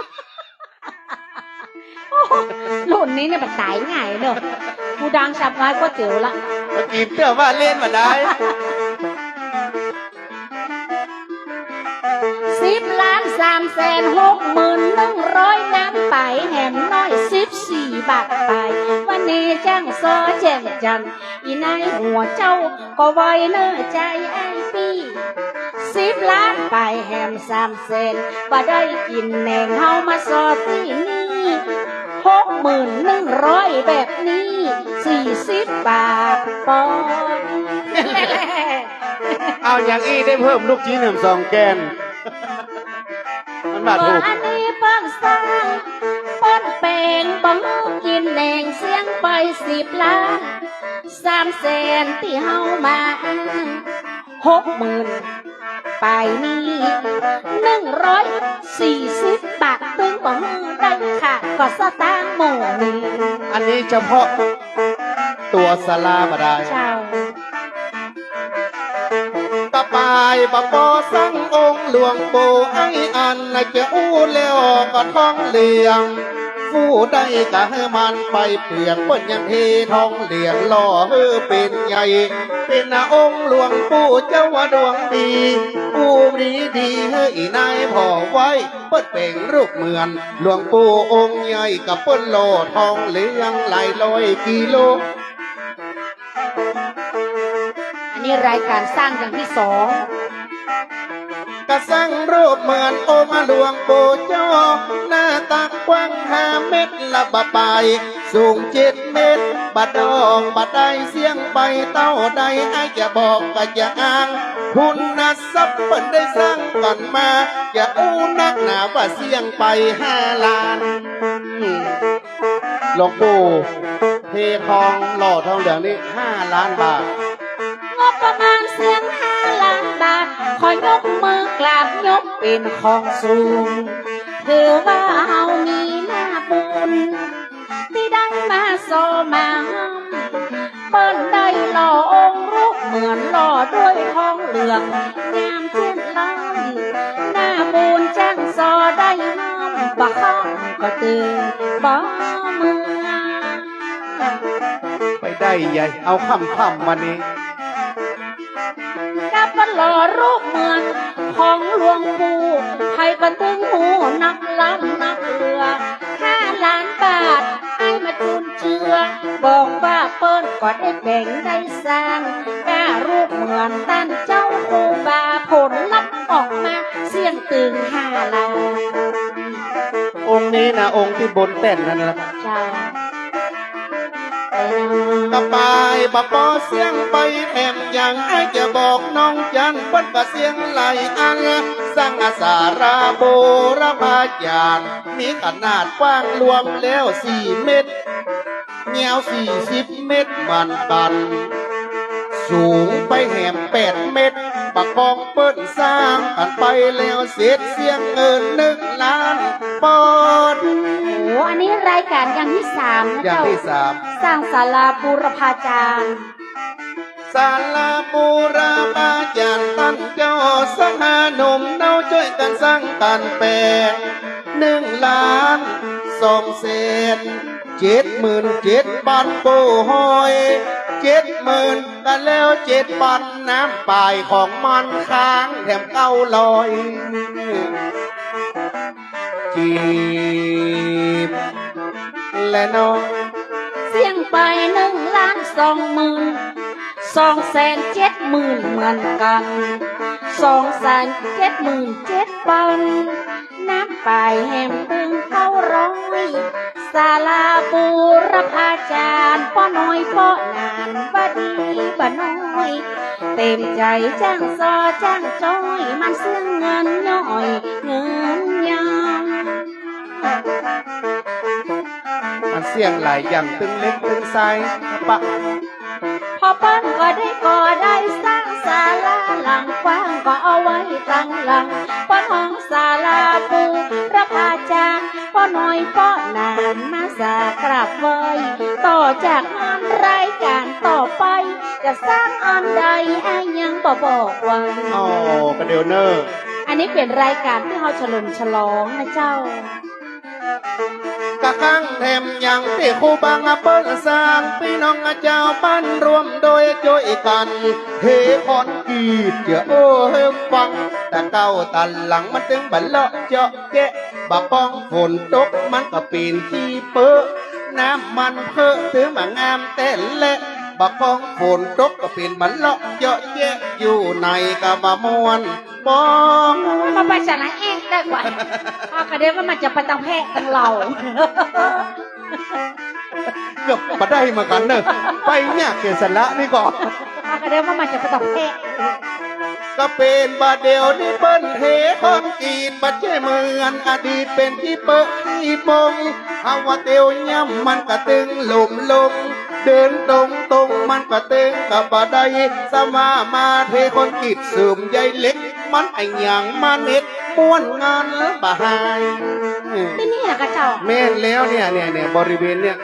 โอ้โห รุ่นนี้เนี่ยมันต๋ายง่ายเนาะ หูดังสาบอ้ายก๋วยเตี๋ยวละ มากิ๋นเตื้อว่าเล่นบ่ได้ สิบล้านสามแสนหกหมื่นหนึ่งร้อย น้ำปายแหมน้อย สิบสี่บาทไป วันนี้จ้างซอแจ่มจันทร์ อีนายหัวเจ้าก็ไวเน่อ ใจ้ไอ้ปี้ สิบล้านไปแหมสามแสน บ่ได้กิ๋นแหนง เฮามาซอตี้นี่ หกหมื่นหนึ่งร้อยแบบนี้ สี่สิบบาทปอน เอาอย่างอี้ได้เพิ่มลูกจิ๊นแหมสองแก่น มันบ่ถูก อันนี้เปิ้นสร้าง เปิ้นแป๋ง บ่หื้อกิ๋นแหนง เสี้ยงไปสิบล้าน สามแสนตี้เฮามาอ้าง หกหมื่นไปนี่ หนึ่งร้อยสี่สิบบาท ตึงบ่หื้อได้ค่ะ ก็สตางค์หมู่นี้ อันนี้เฉพาะตั๋วศาลาบ่ได้ เจ้า กะปายบ่ปอสังองค์หลวงปู่ไอ้อันน่ะจะอู้แล้วก็ทองเหลือง ผู้ใดก็หื้อมันไปเปื้อง เปิ้นยังเททองเหลืองหล่อหื้อเป๋นใหญ่ เป๋นองค์หลวงปู่เจ้าว่าดวงดี อู้ดีดีหื้ออีนายผ่อไว้ เปิ้นเป๋นรูปเหมือนหลวงปู่องค์ใหญ่ กะเปิ้นหล่อทองเหลืองหลายร้อยกิโล อันนี้รายการสร้างอย่างตี้สอง กะสร้างรูปเหมือนองค์หลวงปู่เจ้า หน้าตักกว้างห้าเมตร ละบ่ปายสูงเจ็ดเมตร บ่ดอกบ่ได้ เสี้ยงไปเต้าใด อ้ายจะบอกก็จะอ้าง ทุนทรัพย์เปิ้นได้สร้างกั๋นมา จะอู้นักหนาว่าเสี้ยงไปห้าล้าน หลวงปู่เททองหล่อทองเหลืองนี่ห้าล้านบาท งบประมาณเสี้ยงห้าล้านบาท ขอยกมือกราบยกเป๋นของสูง ถือว่าเฮามีหน้าบุญ ตี้ได้มาซอมาห้อม เปิ้นได้หล่อองค์รูปเหมือนหล่อด้วยทองเหลือง งามเจ้นล้ำ หน้าบุญจ้างซอได้ห้อม บ่ข้องก็ตึงบ่เมือ ไปได้ใหญ่ เอาค่ำๆ มานี้ กับ หล่อรูปเหมือนของหลวงปู่ ใผก็ตึงฮู้นักล้ำนักเหลือ ห้าล้านบาท ไอ้มาจุนเจือ บอกว่าเปิ้นก็ได้แป๋งได้สร้าง ก้ารูปเหมือนต้านเจ้าครูบา ผลลัพธ์ออกมาเสี้ยงตึงห้าล้าน องค์นี้นะ องค์ตี้บนแป้นนั่นแหละ เจ้า กะปายบ่ปอเสี้ยงไปแหมยัง อ้ายจะบอกน้องจัน เปิ้นกะเสี้ยงหลายอัน สร้างอาสาราบูรพาจารย์ มีขนาดกว้างรวมแล้วสี่เมตร ยาวสี่สิบเมตรเหมือนกั๋น สูงไปแหมแปดเมตร บ่ากองเปิ้นสร้างกั๋นไปแล้วเสร็จเสี้ยงเงินหนึ่งล้านปอนด์ โอ้ อันนี้รายก๋านอย่างตี้สามนะ อย่างตี้สาม เจ้า สร้างศาลาบูรพาจารย์ ศาลาบูรพาจารย์ต้านเจ้าสหาหนุ่มเนาจ้วยกั๋นสร้างกั๋นแป๋ง หนึ่งล้านสองแสนเจ็ดหมื่นเจ็ดปัน โก้ฮ้อยเจ็ดหมื่น กะแล้วเจ็ดปัน น้ำป๋ายของมันค้างแถมเก้าร้อย กีบ และน้อง เสี้ยงไปหนึ่งล้านสองหมื่นสองแสนเจ็ดหมื่นเหมือนกั๋น สองแสนเจ็ดหมื่นเจ็ดปัน น้ำป๋ายแหมเปิ้นเก้าร้อย ศาลาบูรพาจารย์ ป้อน้อยป้อหนาน บ่ดีบ่น้อย เต๋มใจ๋จ้างซอจ้างจ้อย มันเสี้ยงเงินย้อยเงินยาว มันเสี้ยงหลายอย่าง ตึงเหล็กตึงทรายปะ พอเปิ้นก็ได้ก่อได้สร้างศาลาหลังกว้าง ก็เอาไว้ตังหลัง เปิ้นฮ้องศาลาบูรพาจารย์ ป้อน้อยป้อหนานมาสากราบไหว้ ต่อจากนั้นรายก๋านต่อไป จะสร้างอันใดอ้ายยังบ่บอกไว้ อ๋อ กะเดี๋ยวเน่อ อันนี้เป๋นรายก๋านตี้เฮาเฉลิมฉลองนะเจ้า กะกั๋งแถมยังตี้ครูบาเปิ้นสร้าง ปี้น้องเจ้าบ้านร่วมโดยจ้วยกั๋น เทคอนกรีต เจื้อเอ้อหื้อฟัง ตะเก้าตะหลังมันตึงบ่เลาะเจาะแจะ บ่ากองฝนตกมันก็เป๋นขี้เปอะ น้ำมันเปอะตึงบ่างามแต๊แหละ บ่ากองฝนตกก็เป๋นบ่เลาะเจาะแจะ อยู่ไหนก็บ่ม่วน บ้อง ก็ไปสระแอะดีกว่า เอากะเดี๋ยวก็มันจะไปตังแพะตังเหล่า ก็บ่ได้เหมือนกั๋นเน่อ ไปเนี่ยเขตสระนี่ก่อ เอากะเดี๋ยวก็มันจะไปตังแพะ ก็เป๋นบ่าเดี๋ยวนี้เปิ้นเทคอนกรีต บ่ใจ้เหมือนอดีตเป๋นขี้เปอะขี้ปง เฮาว่าเตียวย่ำมันก็ตึงหลุมลง เดินตรงๆ มันก็ตึงก็บ่ได้ สมามาเทคอนกรีตเสริมใยเหล็ก มันอะหยังมาเน็ดม้วนงานบ่หาย ตี้นี่แหละกะเจ้า แม่นแล้วเนี่ย เนี่ย เนี่ย บริเวณเนี่ย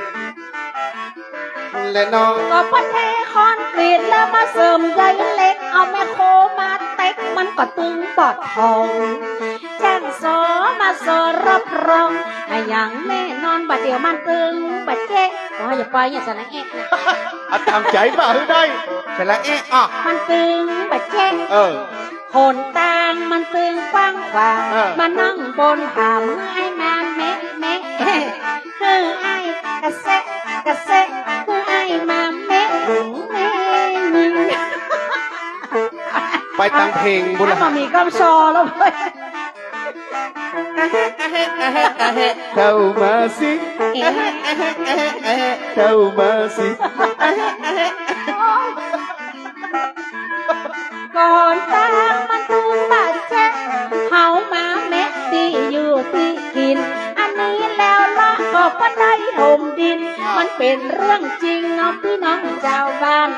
และน้อง ก็เปิ้นเทคอนกรีตแล้วมาเสริมใยเหล็ก เอาแมคโครมาเต็ก มันก็ตึงบ่ถ่อง จ้างซอมาซอรับรอง อะหยังแน่นอน บ่าเดี๋ยวมันตึงบ่แจ๊ะ ขออย่าไปเนี่ยสระแอะนะ เอาต๋ามใจ๋บ่าหื้อได้ สระแอะ อ่ะ มันตึงบ่แจ๊ะ เออ หนตางมันตึงกว้างขวาง เออ มานั่งบนหามหื้ออ้ายมาแมะแมะ หื้ออ้ายกะแซะกะแซะ หื้ออ้ายมาแมะแมะ ไปตังเพลงบุญละ อ้าว บ่มีกำซอแล้วเว้ย เข้ามาสิ เอ๊ะ เข้ามาสิ ก่อนตางมันตึงบ่าแจ๊ะ เฮามาแมะตี้อยู่ตี้กิ๋น อันนี้แล้วละก็บ่ได้ถมดิน มันเป๋นเรื่องจริงเนาะปี้น้องจาวบ้าน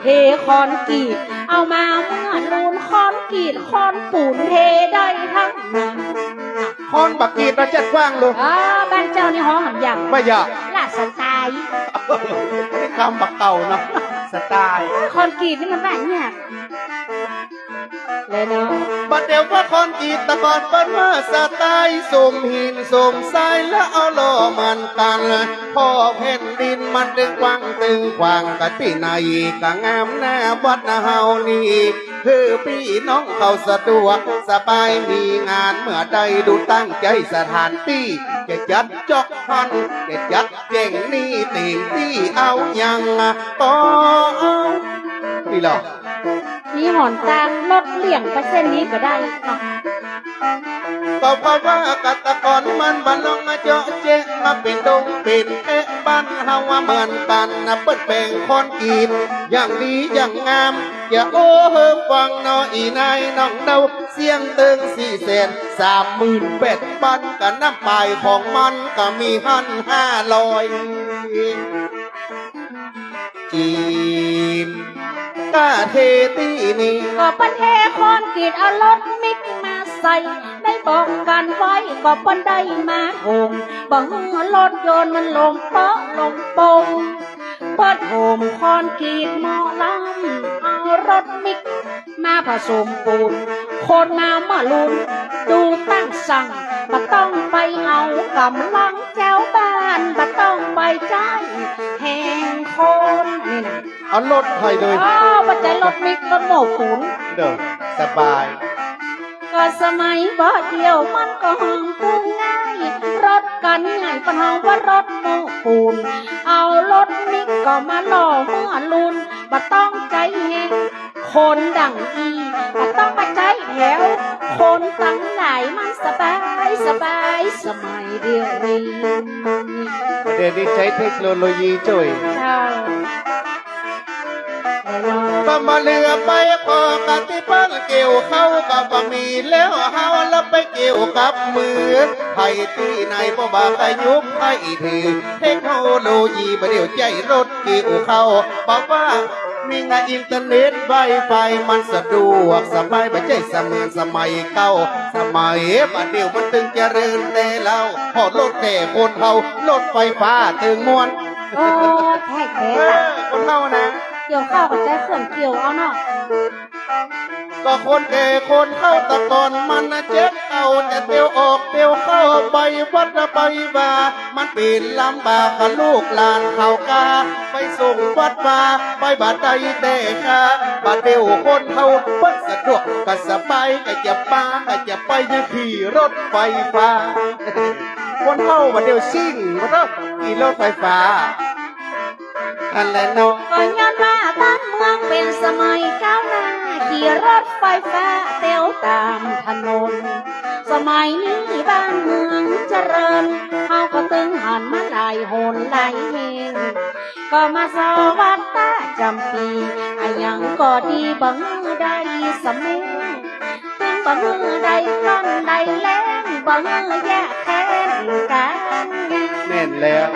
เทคอนกรีต เอามาเมื่อลูนคอนกรีต คอนปูนเทได้ทั้งนั้น คอนบ่กรีตมาจัดกว้างลูก เออ บ้านเจ้านี่ฮ้องหำหยัง บ่าหยาบ ละสไตล์ นี่กำบ่าเก่าเนาะ สไตล์ คอนกรีตนี่มันบ่าหยาบ และเนาะ บ่าเดี๋ยวว่าคอนกรีต ตะก่อนเปิ้นว่าสไตล์ สมหินสมทราย แล้วเอาหล่อมันตัน พ่อแผ่นดินมันตึงกว้างตึงขวาง กะตี้ไหนกะงามหน้าวัดเฮานี่ หื้อปี้น้องเขาสะดวกสบาย มีงานเมื่อใดดูตั้งใจ๋ สถานตี้จะจัดจ๊อกหั้น จะจัดแจ้งนี่เต่งตี้ เอาหยังก็เอา นี่ลอ มีหนตางลดเลี่ยงไปเส้นนี้ก็ได้เนาะ ก็เพราะว่ากัตตะกรมันบ่ลองมาเจาะแจ๊ะ มาเป๋นดงเป๋นแคะ บ้านเฮาว่าเหมือนกั๋นนะ เปิ้นแป๋งคอนกรีตอย่างดีอย่างงาม จะอู้หื้อฟังเนาะ อี่นายน้องเดา เสี้ยงเติ๊งสี่แสนสามหมื่นแปดปัน กะน้ำปายของมันก็มีหั้นห้าร้อย จีน กะเทตี้นี่ ก็เปิ้นเทคอนกรีตเอารถมิกมาใส่ ได้บอกกั๋นไว้ ก็เปิ้นได้มาโหม บ่หื้อรถยนต์มันลมเปาะลมปง เปิ้นโหมคอนกรีตหมอลำ เอารถมิกมาผสมปูน คนมาเมื่อลุน ดูตั้งสั่ง บ่ต้องไปเอาก๋ำลังจาวบ้าน บ่ต้องไปใจ๊แฮงคน นี่นะ เอารถไถเลย อ้าว บ่ใจ๊รถมิก รถโม้ปูน เด้อ สบาย ก็สมัยบ่าเดี่ยวมันก็ห่างตึงง่าย รถกั๋นใหญ่เปิ้นฮ้องว่ารถโม้ปูน เอารถมิกก็มาหล่อเมื่อลุน บ่ต้องใจ๊แฮงคนดั่งอี้ บ่ต้องมาใจ๊แฮงคนตังหลาย มันสบาย สบาย สมัยเดี๋ยวนี้ เดี๋ยวนี้ใจ๊เทคโนโลยีจ้วย เจ้า บ่มาเหลือไปปกติ เปิ้นเกี่ยวข้าวก็บ่มีแล้ว เฮาละไปเกี่ยวกับมือ ไผตี้ไหนบ่ว่าขยุบไผถือ เทคโนโลยีบ่าเดี่ยวใจ๊รถเกี่ยวข้าว บอกว่ามีงานอินเทอร์เน็ตไวไฟมันสะดวกสบาย บ่ใจ้เสมือนสมัยเก่า สมัยบ่าเดี่ยวมันตึงเจริญแต๊เล่า เพราะรถแต๊คนเฒ่า รถไฟฟ้าตึงม่วน โอ้ แต๊ๆ เออ คนเฒ่านะ เกี่ยวข้าวก็ใจ๊เครื่องเกี่ยวเอาเนาะ ก็คนแก่คนเฒ่าตะก่อนมันนะเจ็บเข่า จะเตียวออกเตียวเข้าไปวัดไปวา มันเป๋นลำบากกับลูกหลานเขากา ไปส่งวัดวา ไปบ่ได้แต๊กา บ่าเดี่ยวคนเฒ่าเปิ้นสะดวกก็สบาย ก็จะมาก็จะไปยังขี่รถไฟฟ้า คนเฒ่าบ่าเดี่ยวซิ่งบ่ต้องขี่รถไฟฟ้า อันแหละเนาะ ก็ย้อนว่าบ้านเมืองเป๋นสมัยก้าวหน้า ขี่รถไฟฟ้าเตียวต๋ามถนน สมัยนี้บ้านเมืองเจริญ เฮาก็ตึงหันมาหลายหนหลายแห่ง ก็มาสวัสดาจ๋ำปี๋ อะหยังก็ดีบ่หื้อได้สะแมง ตึงบ่หื้อได้ร้อนได้แล้ง บ่หื้อยากแค้นกั๋น แม่นแล้ว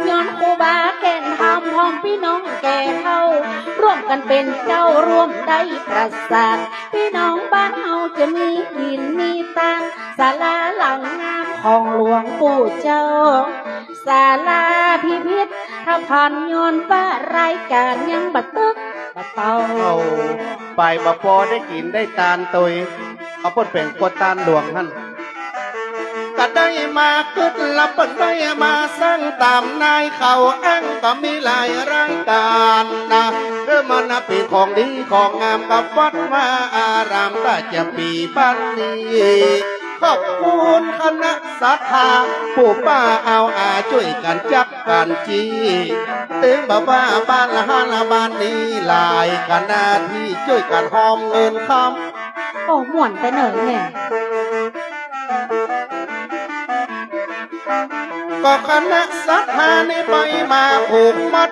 ย้อนครูบาแก่นธรรม พร้อมปี้น้องแก่เฒ่า ร่วมกั๋นเป๋นเจ้า ร่วมได้ประสาท ปี้น้องบ้านเฮาจะมีกิ๋นมีตาน ศาลาหลังงามของหลวงปู่เจ้า ศาลาพิพิธภัณฑ์ ย้อนว่ารายก๋านยังบ่ตึกบ่เต้า เอาไปบ่ปอได้กิ๋นได้ตานตวย เอาเปิ้นแป๋งครัวตานหลวงหั้น ก็ได้มากึ๊ดละเปิ้นได้มาสร้างต๋ามนายเขาอ้าง ก็มีหลายรายก๋านนะ เออ มันนะเป๋นของดีของงามกับวัดวาอาราม ก็จะมีบ้านนี้ ขอบคุณคณะศรัทธา ผู้ป้าเอาอาจ้วยกั๋นจับกั๋นจี้ ตึงบ่าว่าบ้านหั้นบ้านนี้ หลายคณะตี้จ้วยกั๋นฮอมเงินคำ โอ้ ม่วนไปเน่อแม่ ก็คณะศรัทธานี่ไปมาผูกมัด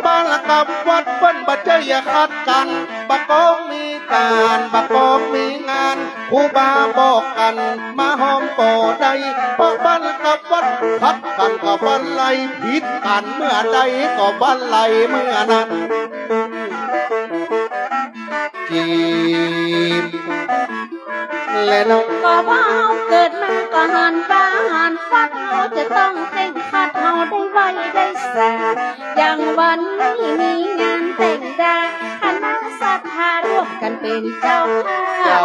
บ้านกับวัดเปิ้นบ่ใจ้ขัดกั๋น บ่ก็มีก๋าน บ่ก็มีงาน ครูบาบอกกั๋นมาฮอมก็ได้ เพราะบ้านกับวัดขัดกั๋นก็บ่าไหล ผิดกั๋นเมื่อใดก็บ่าไหลเมื่อนั้น จีบ และน้อง ก็ว่าเฮาเกิดมาก็หันว่าหันฟัง เฮาจะต้องเคร่งครัด เฮาได้ไหว้ได้สา อย่างวันนี้มีงานแต่งดา คณะศรัทธาร่วมกั๋นเป๋นเจ้าภาพ เจ้า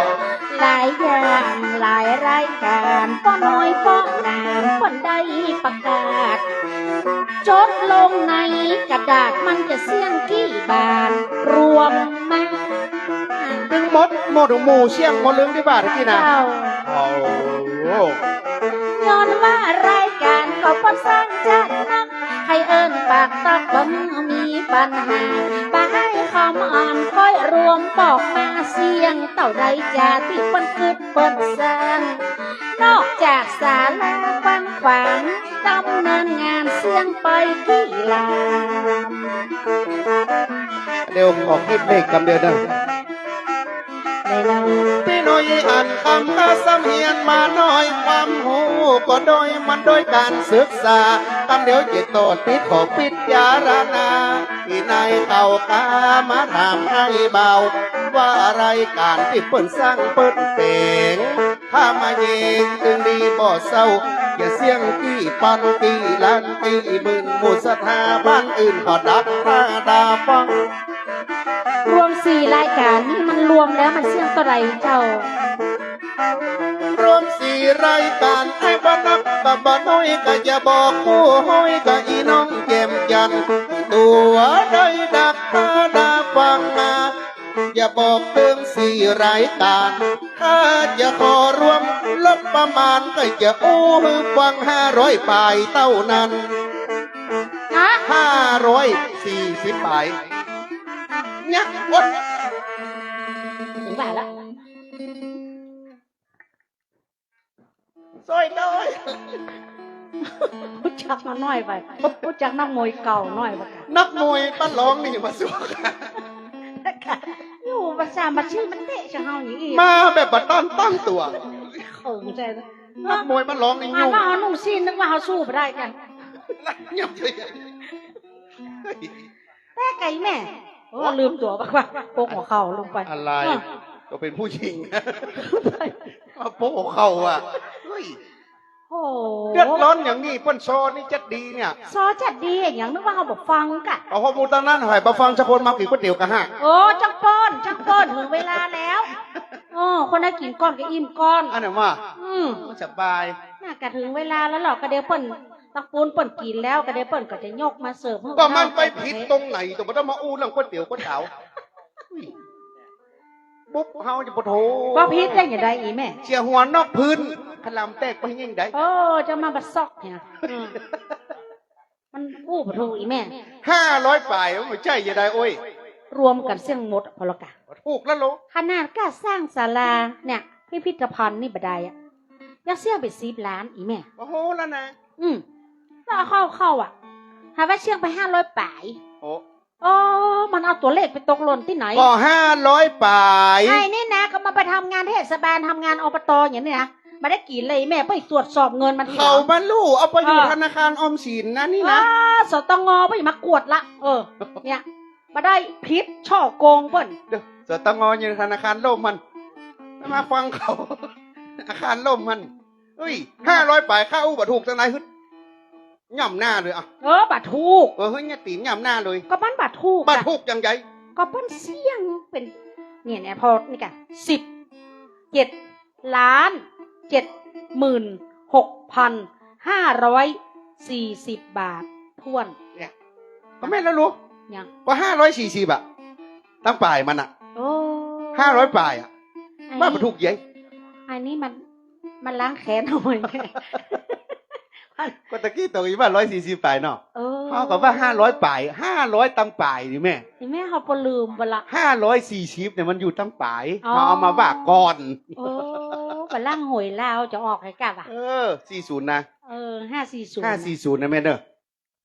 หลายอย่างหลายรายก๋าน ป้อน้อยป้อหนามเปิ้นได้ประกาศ จดลงในกระดาษมันจะเสี้ยงกี่บาท รวมมา ตึงหมด หมดหมู่เสี้ยงหมดเรื่องตี้บาทตี้นะ เจ้า โอ้โห ย้อนว่ารายก๋านก็บ่สร้างจัดนัก ใค่เอิ้นปากตอกบ่มีปัญหา บ่หื้อคำอ่อนค่อยรวมปอกมา เสี้ยงเต้าใดจาตี้เปิ้นกึ๊ดเปิ้นสร้าง นอกจากศาลากว้างขวาง ดำเนินงานเสี้ยงไปกี่ล้าน เดี๋ยวขอคลิปเบรกกำเดียวนะ ได้แล้ว ปี้น้อยอันกำกาสำเฮียนมาน้อย ความฮู้ก็ด้อย มันด้อยก๋านศึกษา กำเดียวจะตอดปิดขอปิดจารณา ตี้ไหนเขากามาถามไอ้บ่าว ว่ารายก๋านตี้เปิ้นสร้างเปิ้นแป๋ง ถ้ามาแยงตึงดีบ่เศร้า จะเสี้ยงกี่ปันกี่ล้านกี่หมื่น หมู่ศรัทธาบ้านอื่นก็ดับต๋าดาฟัง รวมสี่รายก๋านนี่มันรวมแล้วมันเสี้ยงเต้าใดเจ้า รวมสี่รายก๋าน ไอ้บ่นักก็บ่น้อย ก็จะบอกผู้ฮ้อยกับอี้น้องแจ่มจันทร์ ตั๋วได้ดักต๋าดาฟังมา จะบอกเถิงสี่รายก๋าน ถ้าจะขอรวมงบประมาณ ก็จะอู้หื้อฟังห้าร้อยป๋ายเต้านั้น ฮะ ห้าร้อยสี่สิบป๋าย เนี่ย อด ถึงบ่ายละ ซ่อยน้อย ฮู้จักมาน้อยไป ฮู้จักนักมวยเก่าน้อยไป นักมวยบ้านหลองนี่มาสู้ อยู่ประจำอาชีพมันเตะจะเฮาอย่างนี้ มาแบบบ่ตันตั้งตั๋ว เขินใจนะ นักมวยบ้านหลองนี่ อ่ะ ยุ่ง ว่าเฮานุ่งสิ้นนึกว่าเฮาสู้บ่ได้กั๋น ยังจะ แป๊กไก่แม่ โอ้ ลืมตั๋วไปว่า ปกหัวเข่าลงไป อะไร เออ ก็เป๋นผู้หญิง มาปกหัวเข่าอ่ะ เฮ้ย โอ้ เดือดร้อนอย่างนี้ เปิ้นซอนี่จัดดีเนี่ย ซอจัดดีอะหยัง นึกว่าเฮาบ่ฟังกะ เอาข้อมูลตางนั้น ใผบ่ฟังสักคนมากิ๋นก๋วยเตี๋ยวกั๋นฮะ โอ้ จังเปิ้น จังเปิ้น ถึงเวลาแล้ว โอ้ คนใดกิ๋นก่อนก็อิ่มก่อน อันนั้นว่า อืม สบาย น่ะ กะถึงเวลาแล้วเหรอ กะเดี๋ยวเปิ้น ตักปูนเปิ้นกิ๋นแล้ว กะเดี๋ยวเปิ้นก็จะยกมาเสิร์ฟหื้อ ก็มันไปผิดตรงไหน ต้องมาอู้เรื่องก๋วยเตี๋ยวก๋วยเตี๋ยว อุ๊ย ปุ๊บ เฮาจะปะโถ บ่ผิดได้อย่างใดอีแม่ เสียหัวนอกพื้น ขะหล่ำแตกไปยิ่งใด เออ จะมาบ่ซอกเนี่ย อืม มันอู้บ่ถูกอีแม่ ห้าร้อยป๋าย มันบ่ใจ้จะใด โอ้ย รวมกั๋นเสี้ยงหมดพอละกะ ถูกแล้วโล ขนาดก้าสร้างศาลาเนี่ย พิพิธภัณฑ์นี่บ่ได้อะ ยังเสี้ยงไปสิบล้านอีแม่ โอ้โห แล้วนะ อืม แล้วเอาเข้า เข้าอะ หาว่าเสี้ยงไปห้าร้อยป๋าย โอ้ โอ้ มันเอาตั๋วเลขไปตกหล่นตี้ไหน ก็ห้าร้อยป๋าย ไอ้นี่นะ ก็มาไปทำงานเทศบาล ทำงาน อบต อย่างนี้นะ บ่ได้กิ๋นเลยแม่ ไปตรวจสอบเงินมันทีหลัง เขาบ่ฮู้ เอาไปอยู่ เออ ธนาคารออมสินนะนี่นะ อ้า สตง ไปมากวดละ เออ เนี่ย บ่ได้ผิด ฉ้อโกงเปิ้น เดี๋ยว สตง อยู่ธนาคารล่มหั้น มาฟังเขา อาคารล่มหั้น เฮ้ย ห้าร้อยป๋าย ข้าอู้บ่ถูกตางไหน ฮึด ย่ำหน้าเลยอ่ะ เออ บ่ถูก เออ เฮ้ย เนี่ยตี๋นย่ำหน้าเลย ก็มันบ่ถูก บ่ถูกอย่างใด ก็เปิ้นเสี้ยงเป๋น เนี่ย เนี่ย พอนี่กะ สิบเจ็ดล้านเจ็ดหมื่นหกพันห้าร้อยสี่สิบบาทถ้วน เนี่ย ก็แม่นแล้วลูก ยัง ก็ห้าร้อยสี่สิบอะ ตังป๋ายมันอะ โอ้ ห้าร้อยป๋ายอะ อันนี้ ว่าบ่ถูกเย้ย อันนี้มัน มันล้างแค้นเอาไว้ไง ก็ตะกี้ตกอีกว่าร้อยสี่สิบป๋ายเนาะ เออ เขาก็ว่าห้าร้อยป๋าย ห้าร้อยตังป๋ายนี่แม่ นี่แม่เขาบ่ลืมบ่ละ ห้าร้อยสี่สิบเนี่ยมันอยู่ตังป๋าย อ๋อ เขาเอามาว่าก่อน โอ้ บ่ล้างหวยลาวจะออกให้กะบ่ะ เออ สี่ศูนย์นะ เออ ห้าสี่ศูนย์ ห้าสี่ศูนย์นะแม่เด้อ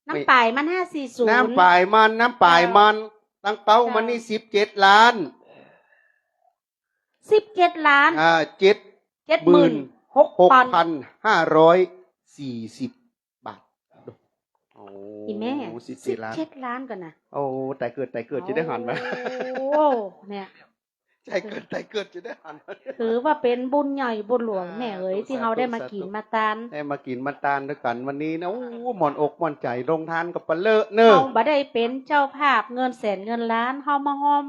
น้ำป๋ายมันห้าสี่ศูนย์ น้ำป๋ายมัน น้ำป๋ายมัน เจ้า ตังเต๊ามันนี่ เจ้า สิบเจ็ดล้าน สิบเจ็ดล้าน อ่า เจ็ด เจ็ดหมื่นหกพัน หกพันห้าร้อยสี่สิบบาท โอ้ อีแม่ สิบเจ็ดล้าน สิบเจ็ดล้านก่อนนะ โอ้ ต๋ายเกิด ต๋ายเกิด จะได้หันมา โอ้ เนี่ย ต๋ายเกิด ต๋ายเกิด จะได้หันมา ถือว่าเป๋นบุญใหญ่บุญหลวง อ่า แม่เอ๋ย สาธุ ตี้เฮาได้มากิ๋น สาธุ มาตาน ได้มากิ๋นมาตานตวยกั๋นวันนี้นะ โอ้ ม่วนอกม่วนใจ๋ โรงตานก็ปะเลอะเนอะ เฮาบ่ได้เป๋นเจ้าภาพเงินแสนเงินล้าน เฮามาฮอม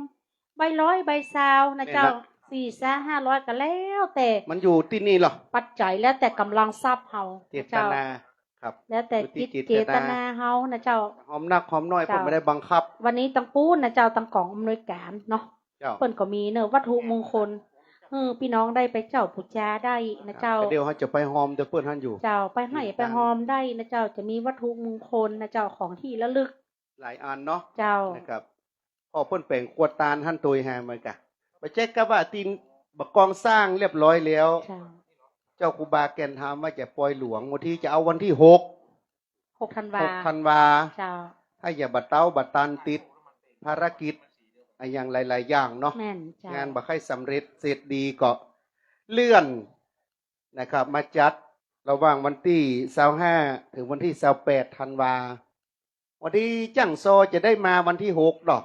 ใบร้อยใบซาวนะเจ้า แม่นละ สี่ซะห้าร้อยก็แล้วแต่ มันอยู่ตี้นี่เหรอ ปัจจัยแล้วแต่ก๋ำลังทรัพย์เฮา เจตนา เจ้า ครับ แล้วแต่ อยู่ตี้ จิต จิต เจตนา เจตนาเฮานะเจ้า หอมนักหอมน้อย เจ้า เปิ้นบ่ได้บังคับ วันนี้ตังปู๊นนะเจ้า ตังก๋องอำนวยก๋านเนาะ เจ้า เปิ้นก็มีเนอะ วัตถุมงคล หื้อปี้น้องได้ไปเจ้าปู๋จาได้นะเจ้า ครับ เดี๋ยวเฮาจะไปหอมตวยเปิ้นหั้นอยู่ เจ้า ไปให้ หื้อ ไปหอมได้นะเจ้า จะมีวัตถุมงคลนะเจ้า ของตี้ระลึก หลายอันเนาะ เจ้า นะครับ ก็เปิ้นแป๋งครัวตานหั้นตวยแฮะ มันกะ บ่ใจ้กะว่าตี้บ่ากองสร้างเรียบร้อยแล้ว เจ้า เจ้าครูบาแก่นธรรมว่าจะปอยหลวง บางทีจะเอาวันตี้หก หกธันวา หกธันวา เจ้า ถ้าจะบ่าเต๊าบ่าตันติดภารกิจอะหยังหลายๆ อย่างเนาะ แม่นเจ้า งานบ่ใค่สำเร็จเสร็จดีก็เลื่อนนะครับ มาจัดระหว่างวันตี้ซาวห้า ถึงวันตี้ซาวแปดธันวา วันตี้จ้างซอจะได้มาวันตี้หกดอก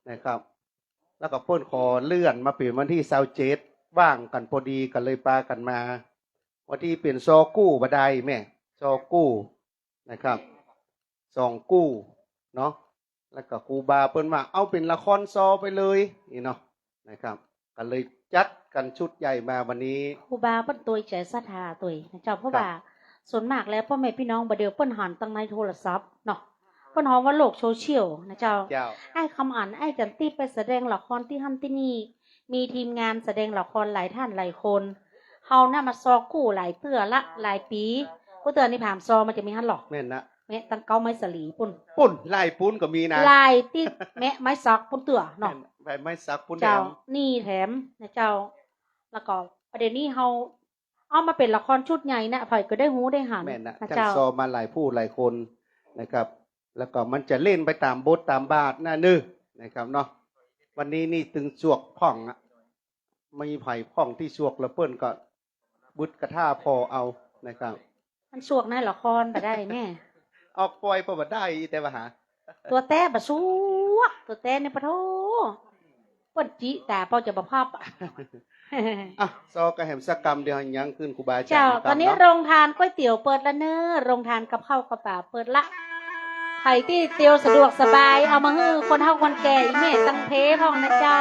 นะครับ แล้วก็เปิ้นขอเลื่อนมาเป๋นวันตี้ซาวเจ็ด ว่างกั๋นพอดีก็เลยปากั๋นมา วันตี้เป๋นซอกู้บ่ได้แม่ ซอกู้นะครับ สองกู้เนาะ แล้วก็ครูบาเปิ้นว่าเอาเป๋นละครซอไปเลยนี่เนาะ นะครับ ก็เลยจัดกั๋นชุดใหญ่มาวันนี้ ครูบาเปิ้นตวยใจ๋ศรัทธาตวยนะเจ้า เพราะ ครับ ว่าส่วนมากแล้วป้อแม่ปี้น้องบ่าเดี่ยวเปิ้นหันตังในโทรศัพท์เนาะ เปิ้นฮ้องว่าโลกโซเชียลนะเจ้า เจ้า ไอ้คำอั๋น ไอ้จันตี้ไปแสดงละครตี้หั้นตี้นี่ มีทีมงานแสดงละครหลายต้านหลายคน เฮาน่ะมาซอกู้หลายเตื้อละ หลายปี๋ กู้เตื้อนี่ผ่านซอมันจะมีหั้นหรอ แม่นนะ แม้ตังเก๊าไม้สาลีปู๊น ปู๊น หลายปู๊นก็มีนะ หลายตี้ แม้ไม้สักปู๊นเตื้อเนาะ แม่น ไม้สักปู๊น เจ้า แถม นี่แถมนะเจ้า แล้วก็ประเดี๋ยวนี้เฮาเอามาเป๋นละครชุดใหญ่นะ ใผก็ได้ฮู้ได้หัน แม่นนะ นะ จ้าง เจ้า ซอมาหลายผู้หลายคนนะครับ แล้วก็มันจะเล่นไปต๋ามบทต๋ามบาทนะเนาะ นะครับเนาะ วันนี้นี่ตึงสวกพ่องอะ มีใผพ่องตี้สวกแล้วเปิ้นก็บึดกระท่าผ่อเอานะครับ มันสวกในละครบ่ได้แม่ ออกปอยเปิ้นบ่ได้ แต่ว่าหา ตั๋วแต๊บ่สวก ตั๋วแต๊นี่ปะโธ่ เปิ้นจิต๋าเปาจะบ่พับอะ อ่ะ ซอก็แหมสักกำเดียวยังขึ้นครูบาอาจ๋ารย์ เจ้า ต๋อนนี้ เนาะ โรงทานก๋วยเตี๋ยวเปิดละเน้อ โรงทานกับข้าวกับป๋าเปิดละ ใผตี้เตียวสะดวกสบาย เอามาหื้อคนเฒ่าคนแก่ อี่แม่ตังเพพ่องนะเจ้า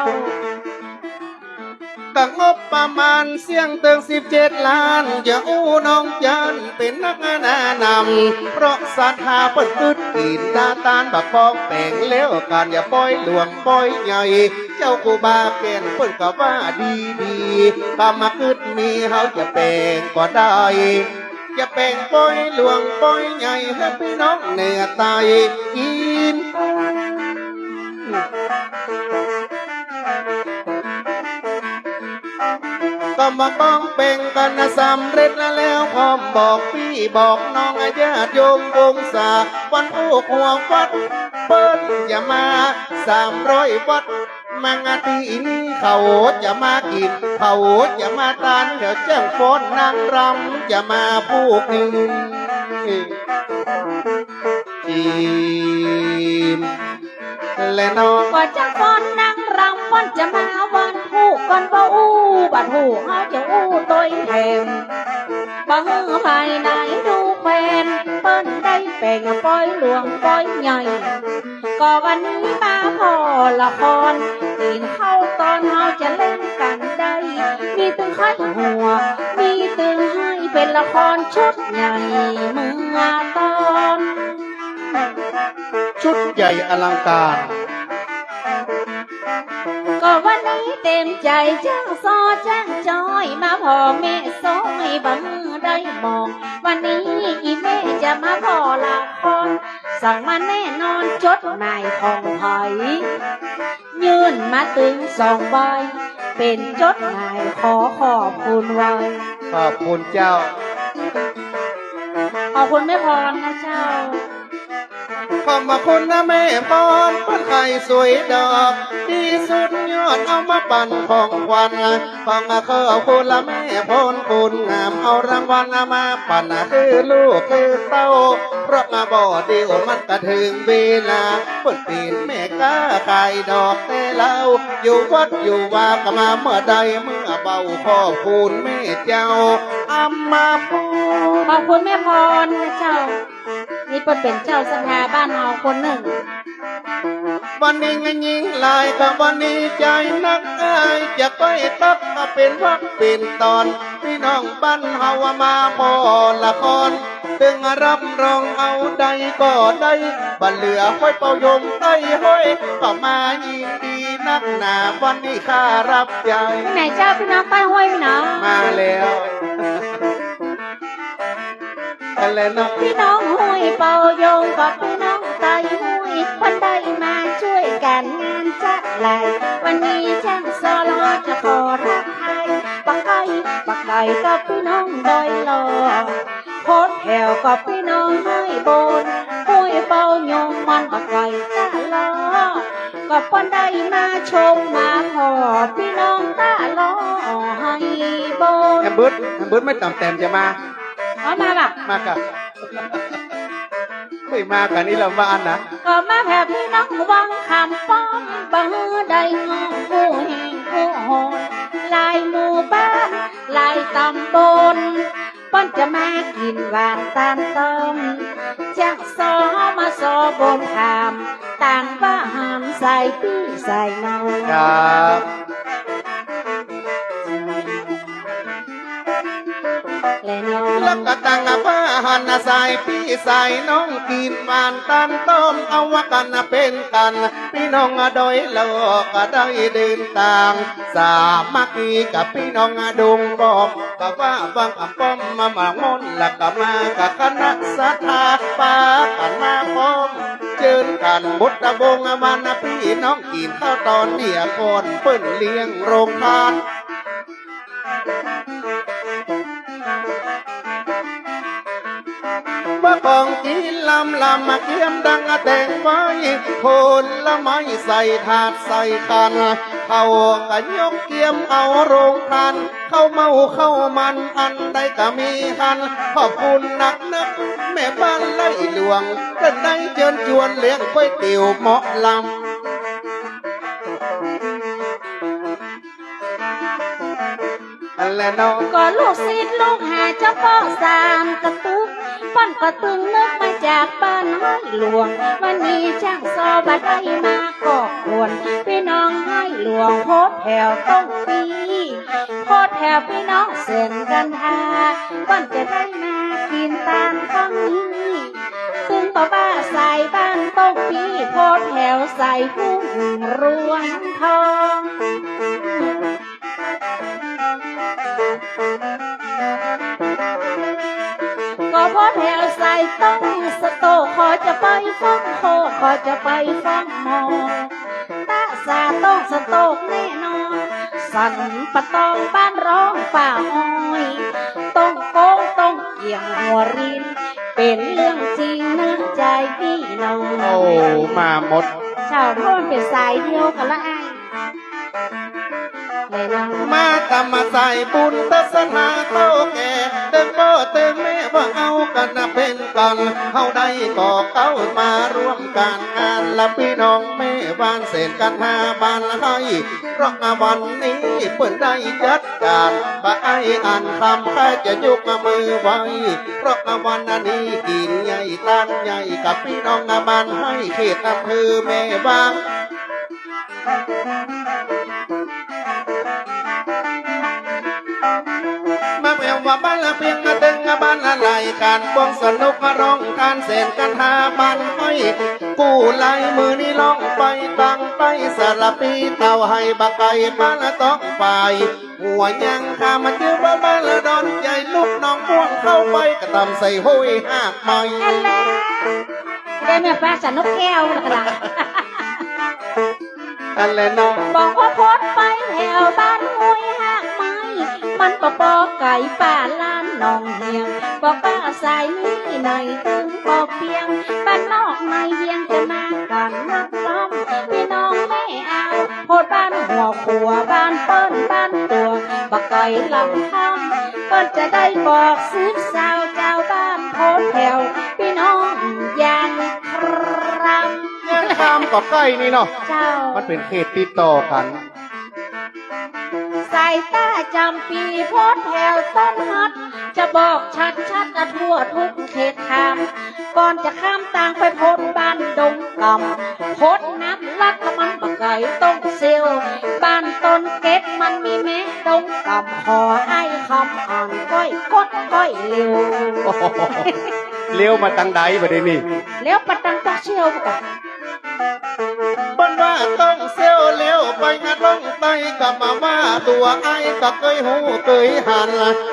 ก็งบประมาณเสี้ยงเติงสิบเจ็ดล้าน จะอู้น้องจันเป๋นนักแนะนำ เพราะศรัทธาเปิ้นกึ๊ดตี๋นตาตานบ่าปองแป๋งแล้วกั๋น จะปอยหลวงปอยใหญ่ เจ้าครูบาแก่นเปิ้นก็ว่าดีๆ ก็มากึ๊ดมีเฮาจะแป๋งก็ได้ จะแป๋งปอยหลวงปอยใหญ่หื้อปี้น้องเหนือใต้กิ๋น ก็มาปองแป๋งกั๋นสำเร็จแล้ว พร้อมบอกปี้บอกน้องญาติโยมวงศา วันอู้หัววัดเปิ้นจะมา สามร้อยวัด มังอาตี้นี้เขาจะมากิ๋น เขาจะมาตาน เดี๋ยวแจ้งฟ้อนนางรำจะมาผูกกิ๋น กิ๋นแลเนาะ ก็แจ้งฟ้อนนางรำ เปิ้นจะมาวันผูกก่อน บ่อู้บ่ถูก เฮาจะอู้ตวยแถม บ่หื้อภายในดูแควน เปิ้นได้แป๋งปอยหลวงปอยใหญ่ ก็วันนี้มาผ่อละคร กิ๋นข้าวตอนเฮาจะเล่นกั๋นได้ มีตึงใค่หัว มีตึงไห้ เป๋นละครชุดใหญ่เมื่อตอน ชุดใหญ่อลังการ ก็วันนี้เต๋มใจ๋จ้างซอจ้างจอย มาผ่อแม่ซ้อยบ่หื้อได้หมอง วันนี้อี่แม่จะมาผ่อละคร สั่งมาแน่นอนจดหมายของใผ ยื่นมาตึงสองใบ เป๋นจดหมายขอขอบคุณไว้ ขอบคุณเจ้า ขอบคุณแม่พรนะเจ้า ขอบคุณนะแม่พร เปิ้นใค่สวยดอก ตี้สุดยอดเอามาปั๋นของขวัญ ของข้าคุณละแม่พรคนงาม เอารางวัลมาปั๋นคือลูกคือเต้า เพราะมาบ่เดี่ยวมันก็เถิงเวลา เปิ้นเป๋นแม่ก๊าขายดอกแต๊เล่า อยู่วัดอยู่วาก็มาเมื่อใด เมื่อเบาขอบคุณแม่เจ้า อำมาพร ขอบคุณแม่พรนะเจ้า นี่เปิ้นเป๋นเจ้าศรัทธาบ้านเฮาคนนึ่ง วันนี้งานยิ่งหลาย ก็วันนี้ใจ๋นักอ้าย จะไปตักมาเป๋นวรรคเป๋นต๋อน ปี้น้องบ้านเฮามาผ่อละคร ตึงรับรองเอาได้ก็ได้ บ่เหลือห้วยเป่ายงใต้ห้วย ก็มายินดีนักหนา วันนี้ข้ารับใจ๊ ไหนเจ้า ปี้น้องใต้ห้วย ปี้น้อง มาแล้ว อันแลเนาะ ปี้น้องห้วยเป่ายงกับปี้น้องใต้ห้วย เปิ้นได้มาจ้วยกั๋นงานจ๊ะไหล่ วันนี้จ้างซอลอจะขอทักทาย ป้าไก่ ป้าไก่กับปี้น้องดอยหล่อ โพธิ์แถวกับปี้น้องห้วยบน ห้วยเป่ายงมันป้าไก่ตะลอ ก็เปิ้นได้มาชมมาผ่อ ปี้น้องตะลอห้วยบน แอมบึด แอมบึดไม่ต่ำแต้มจะมา เอามาล่ะ มาก่ะ ไม่มาก่ะนี่ละมาอันนะ ก็มาแผ่ปี้น้องวังคำป้อม บ่หื้อได้งอกู้แห่งกู้หน หลายหมู่บ้าน หลายตำบล เปิ้นจะมากิ๋นหวานตานต้ม จ้างซอมาซอบนขาม ต่างว่าหามใส่ปี้ใส่น้อง ครับ และน้อง แล้วก็ต่างว่าหันใส่ปี้ใส่น้อง กิ๋นหวานตานต้ม เอาว่ากั๋นเป๋นกั๋น ปี้น้องดอยหล่อก็ได้เดินตาง สามัคคีกับปี้น้องดงบอม ก็ว่าวังคำป้อมมาหมางมน แล้วก็มากับคณะศรัทธา ปากั๋นมาพร้อม เจิญกั๋นหมดตะวง วันปี้น้องกิ๋นข้าวตอนเตี้ยก่อน เปิ้นเลี้ยงโรงทาน ว่าของกิ๋นลำลำมาเกียมดังแตงไว้ ผลไม้ใส่ถาดใส่ขัน เขาก็ยกเกียมเอาโรงทาน ข้าวเม่าข้าวมันอันใดก็มีหัน ขอบคุณนักนัก แม่บ้านไร่หลวง เปิ้นได้เจิญจวนเลี้ยงก๋วยเตี๋ยวเหมาะลำ อันแลเนาะ ก็ลูกศิษย์ลูกหาเจ้าป้อสามกระตุก เปิ้นก็ตึงนึกมาจากบ้านห้วยหลวง วันนี้จ้างซอบ่ได้มาก่อกวน ปี้น้องห้วยหลวงโพธิ์แถวต้งปี้ โพธิ์แถวปี้น้องแสนกันทา เปิ้นจะได้มากิ๋นตานครั้งนี้ ตึงบ่ว่าสายบ้านต้งปี้ โพธิ์แถวสายทุ่งรวงทอง ก็โพธิ์แถวสายต้งสะโตก ขอจะไปฟังโค ขอจะไปฟังหมอ ตะสาต้งสะโตกแน่นอน สันป่าตองบ้านร้องป่าอ้อย ต้งโก้งต้งเกี่ยงหัวริน เป๋นเรื่องจริงเนื้อใจ๋ปี้น้อง โอ้ มาหมด เจ้า เพราะมันเป๋นสายเดียวกั๋นละอ้าย มาตำมาใส่บุญตัสนาเฒ่าแก่ ตึงป้อตึงแม่ว่าเอากั๋นเป๋นกั๋น เฮาได้ก่อเก๊ามาร่วมกั๋นงาน ละปี้น้องแม่บ้านแสนกันทาบ้านไฮ่ เพราะวันนี้เปิ้นได้จัดก๋าน บ่อ้ายอันคำข้าจะยกมือไหว้ เพราะวันนี้กิ๋นใหญ่ตานใหญ่กับปี้น้องบ้านไฮ่ เขตอำเภอแม่วาง มาแววว่าบ้านละเปียงมาตึงบ้านละไหล ก๋านปวงสนุกมาร้องทานแสนกันทาบ้านไฮ่ กู้ลายมือนี้ร้องไปตังไปสารปีเต่าไฮ่บ่าไก่บ้านละต้องไป หัวยางคามาเจอว่าบ้านละดอนใหญ่ ลูกน้องม่วงเข้าไปกระตำใส่ห้วยหากไม้ อันแล ได้แม่ป้าสันนกแก้วนั่นล่ะ อันแลเนาะ บอกว่าโพธิ์ไปแถวบ้านห้วยหากไม้ มันก็บ่ไก๋ป่าล้านหนองเฮียง บอกว่าสายนี้ไหนตึงบ่เปียง บ้านนอกในเวียงจะมากั๋นนักล้อม ปี้น้องแม่อาว โพธิ์บ้านหัวขัว บ้านเปิ้นบ้านตั๋ว บ่ไก๋ลำคำ เปิ้นจะได้บอกสืบสาวจาวบ้านโพธิ์แถว ปี้น้องยางคำ ยางคำก็ใก้นี่เนาะ เจ้า มันเป๋นเขตติดต่อกั๋น สายใต้จ๋ำปี๋โพธิ์แถวต้นฮัด จะบอกชัดๆ ทั่วทุกเขตคำ ก่อนจะข้ามตางไปพ้นบ้านดงกำ พ้นน้ำลัดละมันบ่ไก๋ต้องเซล บ้านต้นเก็กมันมีแม่ดงกำ ขออ้ายคำอ่านก้อยกดก้อยเร็ว เลี้ยวมาตังใดบ่าเดี่ยวนี้ เลี้ยวไปตังต๊องเสี้ยวก่ะ เปิ้นว่าต๊องเสี้ยวเลี้ยวไปงาต๊องใต้ ก็บ่าว่าตั๋วอ้ายก็เกยฮู้เกยหัน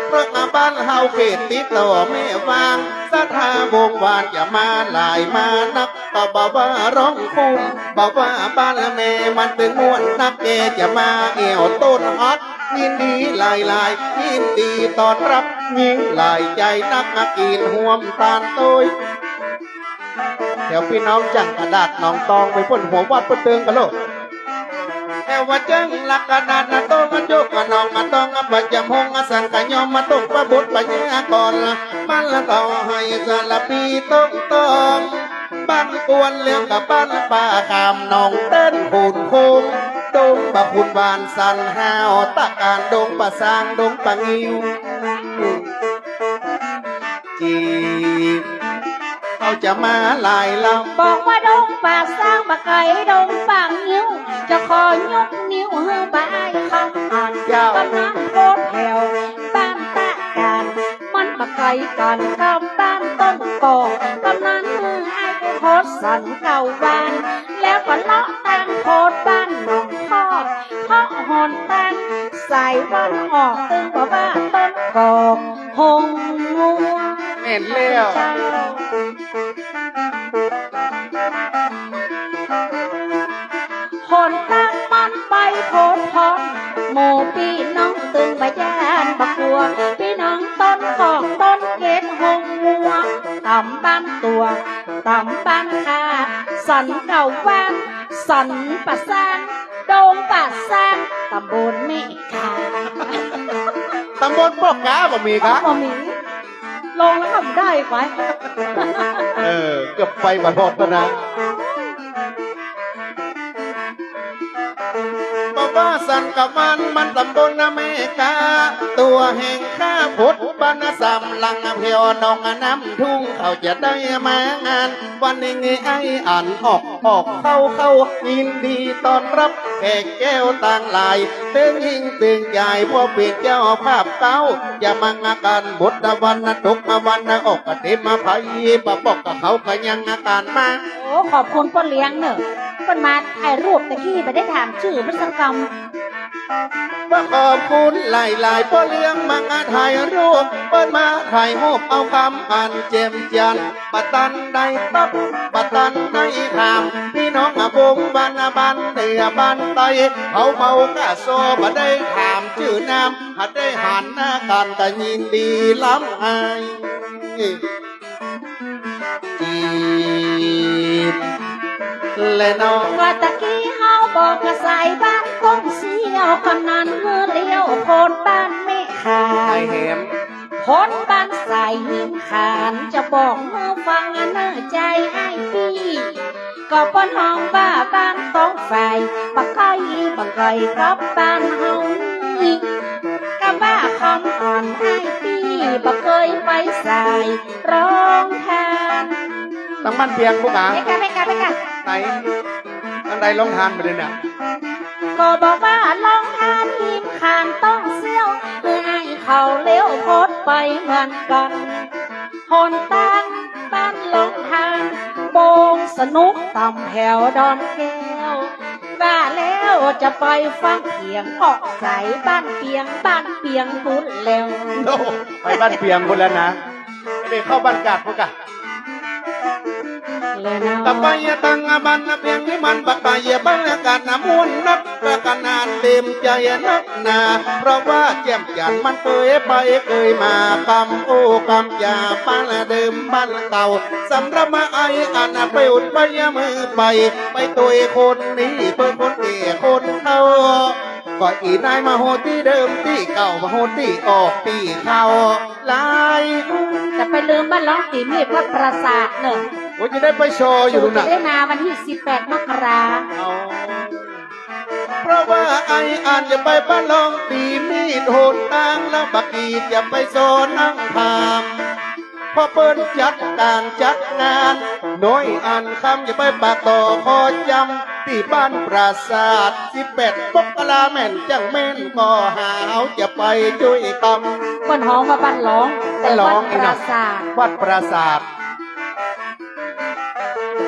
เพราะบ้านเฮาเขตติดต่อแม่วาง ศรัทธาวงวานจะมาหลายมานัก ก็บ่าว่าร้องคุ้ม บ่าว่าบ้านแม่มันตึงม่วนนัก แกจะมาแอ่วต้นฮัก ยินดีหลายๆ ยินดีต้อนรับ ยิ่งหลายใจ๋นัก มากิ๋นฮ่วมตานตวย แถวปี้น้องจังกะดาษหนองตองไปปุ้น หัววัดปุ้นเติงกะโลก แถวว่าจังหลักกะดาษนะ ต้องมาจุกกะนองมาต้องมาประจำห้องอาสังกะยอมมาตกประบุตรปัญญากร มันละต้องหื้อสารปีต้องต้อง บ้านกวนเลี้ยงกับบ้านป่าขาม หนองเต้น โขนโค้ง ดงปะขุน บ้านสันห้าว ตะกาน ดงปะซาง ดงปะงิ้ว จีบ เขาจะมาหลายลำ บอกว่าดงปะซางบ่ไก๋ดงปะงิ้ว จะขอยกนิ้วหื้อบ่ายคำอัน เจ้า กำนันโพธิ์แถวบ้านตะกาน มันบ่ไก๋กั๋นกับบ้านต้นกอก กำนันหื้ออ้ายโพธิ์สันเก้าวัน แล้วก็เลาะตางโพธิ์บ้านหนองคอก เลาะหนตางสายวันออก ตึงบ่าว่าต้นกอกหงงัว แม่นแล้ว เจ้า หนตางมันไปโพธิ์พร้อม หมู่ปี้น้องตึงบ่ย่านบ่กั๋ว ปี้น้องต้นกอกต้นเกตหงงัว ต๋ำบ้านตั๋ว ต๋ำบ้านค่า สันเก้าวัน สันปะซาง ดงปะซาง ต๋ำบลแม่กา ต๋ำบลป้อกาบ่มีกา บ่มี ลงแล้วก็บ่ได้ไป เออ เกือบไปบ่ฮอดแล้วนะ บอกว่าสันกะวันมันต๋ำบลนะแม่กา ตั๋วแห่งข้าพดบ้านสามหลัง แผวหนองน้ำทุ่ง เขาจะได้มางาน วันนี้ไอ้อันออก ออกเข้าเข้า ยินดีต้อนรับแขกแก้วต่างหลาย ตึงยิ่งตึงใหญ่ เพราะเป๋นเจ้าภาพเก๊า จะมางานบทวันตกวันออก ก็เตรียมมาไผ ปะปอกกับเขาก็ยังอาการมา โอ้ ขอบคุณป้อเลี้ยงเน่อ เปิ้นมาถ่ายรูปตะกี้ บ่ได้ถามจื้อเปิ้นสักกำ ว่าขอบคุณหลายๆ ป้อเลี้ยงมาถ่ายรูป เปิ้นมาถ่ายรูปเอากำอันแจ่มจันทร์ บ่ตันได้ตับ บ่ตันได้ถาม ปี้น้องอะวงบ้านอะบ้านเหนือบ้านใต้ เขาเมากะซอ บ่ได้ถามจื้อนาม หากได้หันหน้ากั๋นก็ยินดีล้ำอ้าย จีบ และน้อง ว่าตะกี้เฮาบอกกะสายบ้านต้นเสี้ยว กำนันหื้อเลี้ยวโพธิ์บ้านแม่ขาย ไอ้แหม โพธิ์บ้านสายหินขาน จะบอกหื้อฟังเน่อใจ๋อ้ายปี้ ก็เปิ้นฮ้องว่าบ้านต้องฝ่าย บ่ไก๋ บ่ไก๋กับบ้านเฮานี่ กำว่าคำอ่อนอ้ายปี้ บ่เกยไปสายร้องทาน ตังบ้านเปียงพุ้นกา ไปกะ ไปกะ ไปกะ ไหน อันใดโฮงทานไปเลยเนี่ย ก็บอกว่าโฮงทานหินขานต้องเสี้ยว หื้ออ้ายเขาเลี้ยวโพธิ์ไปเหมือนกั๋น หนตางบ้านโฮงทาน โป่งสนุกต๋ำแผวดอนแก้ว ว่าแล้วจะไปฟังเสียงออกสายบ้านเปียง บ้านเปียงพุ้นแล้ว โอ้ ไปบ้านเปียงพุ้นแล้วนะ เดี๋ยวเข้าบ้านกาดพุ้นกะ และน้อง ตะไปตังบ้านเปียงนี่มันบ่ไปบ้านกาดนะม่วนนัก ประกาศนานเต็มใจ๋นักหนา เพราะว่าแจ่มจันทร์มันเกยไปเกยมา กำโอ้กำจ๋าบ้านเดิมบ้านเก่า สำหรับมาไอ้อันไปอุดไปมือไป ไปตวยคนนี้เปิ้นคนแก่คนเฒ่า ก็อีนายมาโฮตี้เดิมตี้เก่า มาโฮตี้ออกตี้เข้า หลาย จะไปลืมบ้านหลองตี๋มีดวัดปราสาทเน่อ โอ้ย จะได้ไปชออยู่ จะ น่ะ ได้มาวันตี้สิบแปดมกรา เอา เพราะว่าไอ้อันจะไปบ้านหลองตี๋มีด หนตางละบ่ากี้จะไปซอนั่งถาม เพราะเปิ้นจัดก๋านจัดงาน น้อยอันค่ำจะไปปากต่อขอจำ ตี้บ้านปราสาท สิบแปดมกราแม่นจังแม่น ก็หาเฮาจะไปจ้วยกำ เปิ้นฮ้องว่าบ้านหลอง แต่วัดปราสาท วัดปราสาท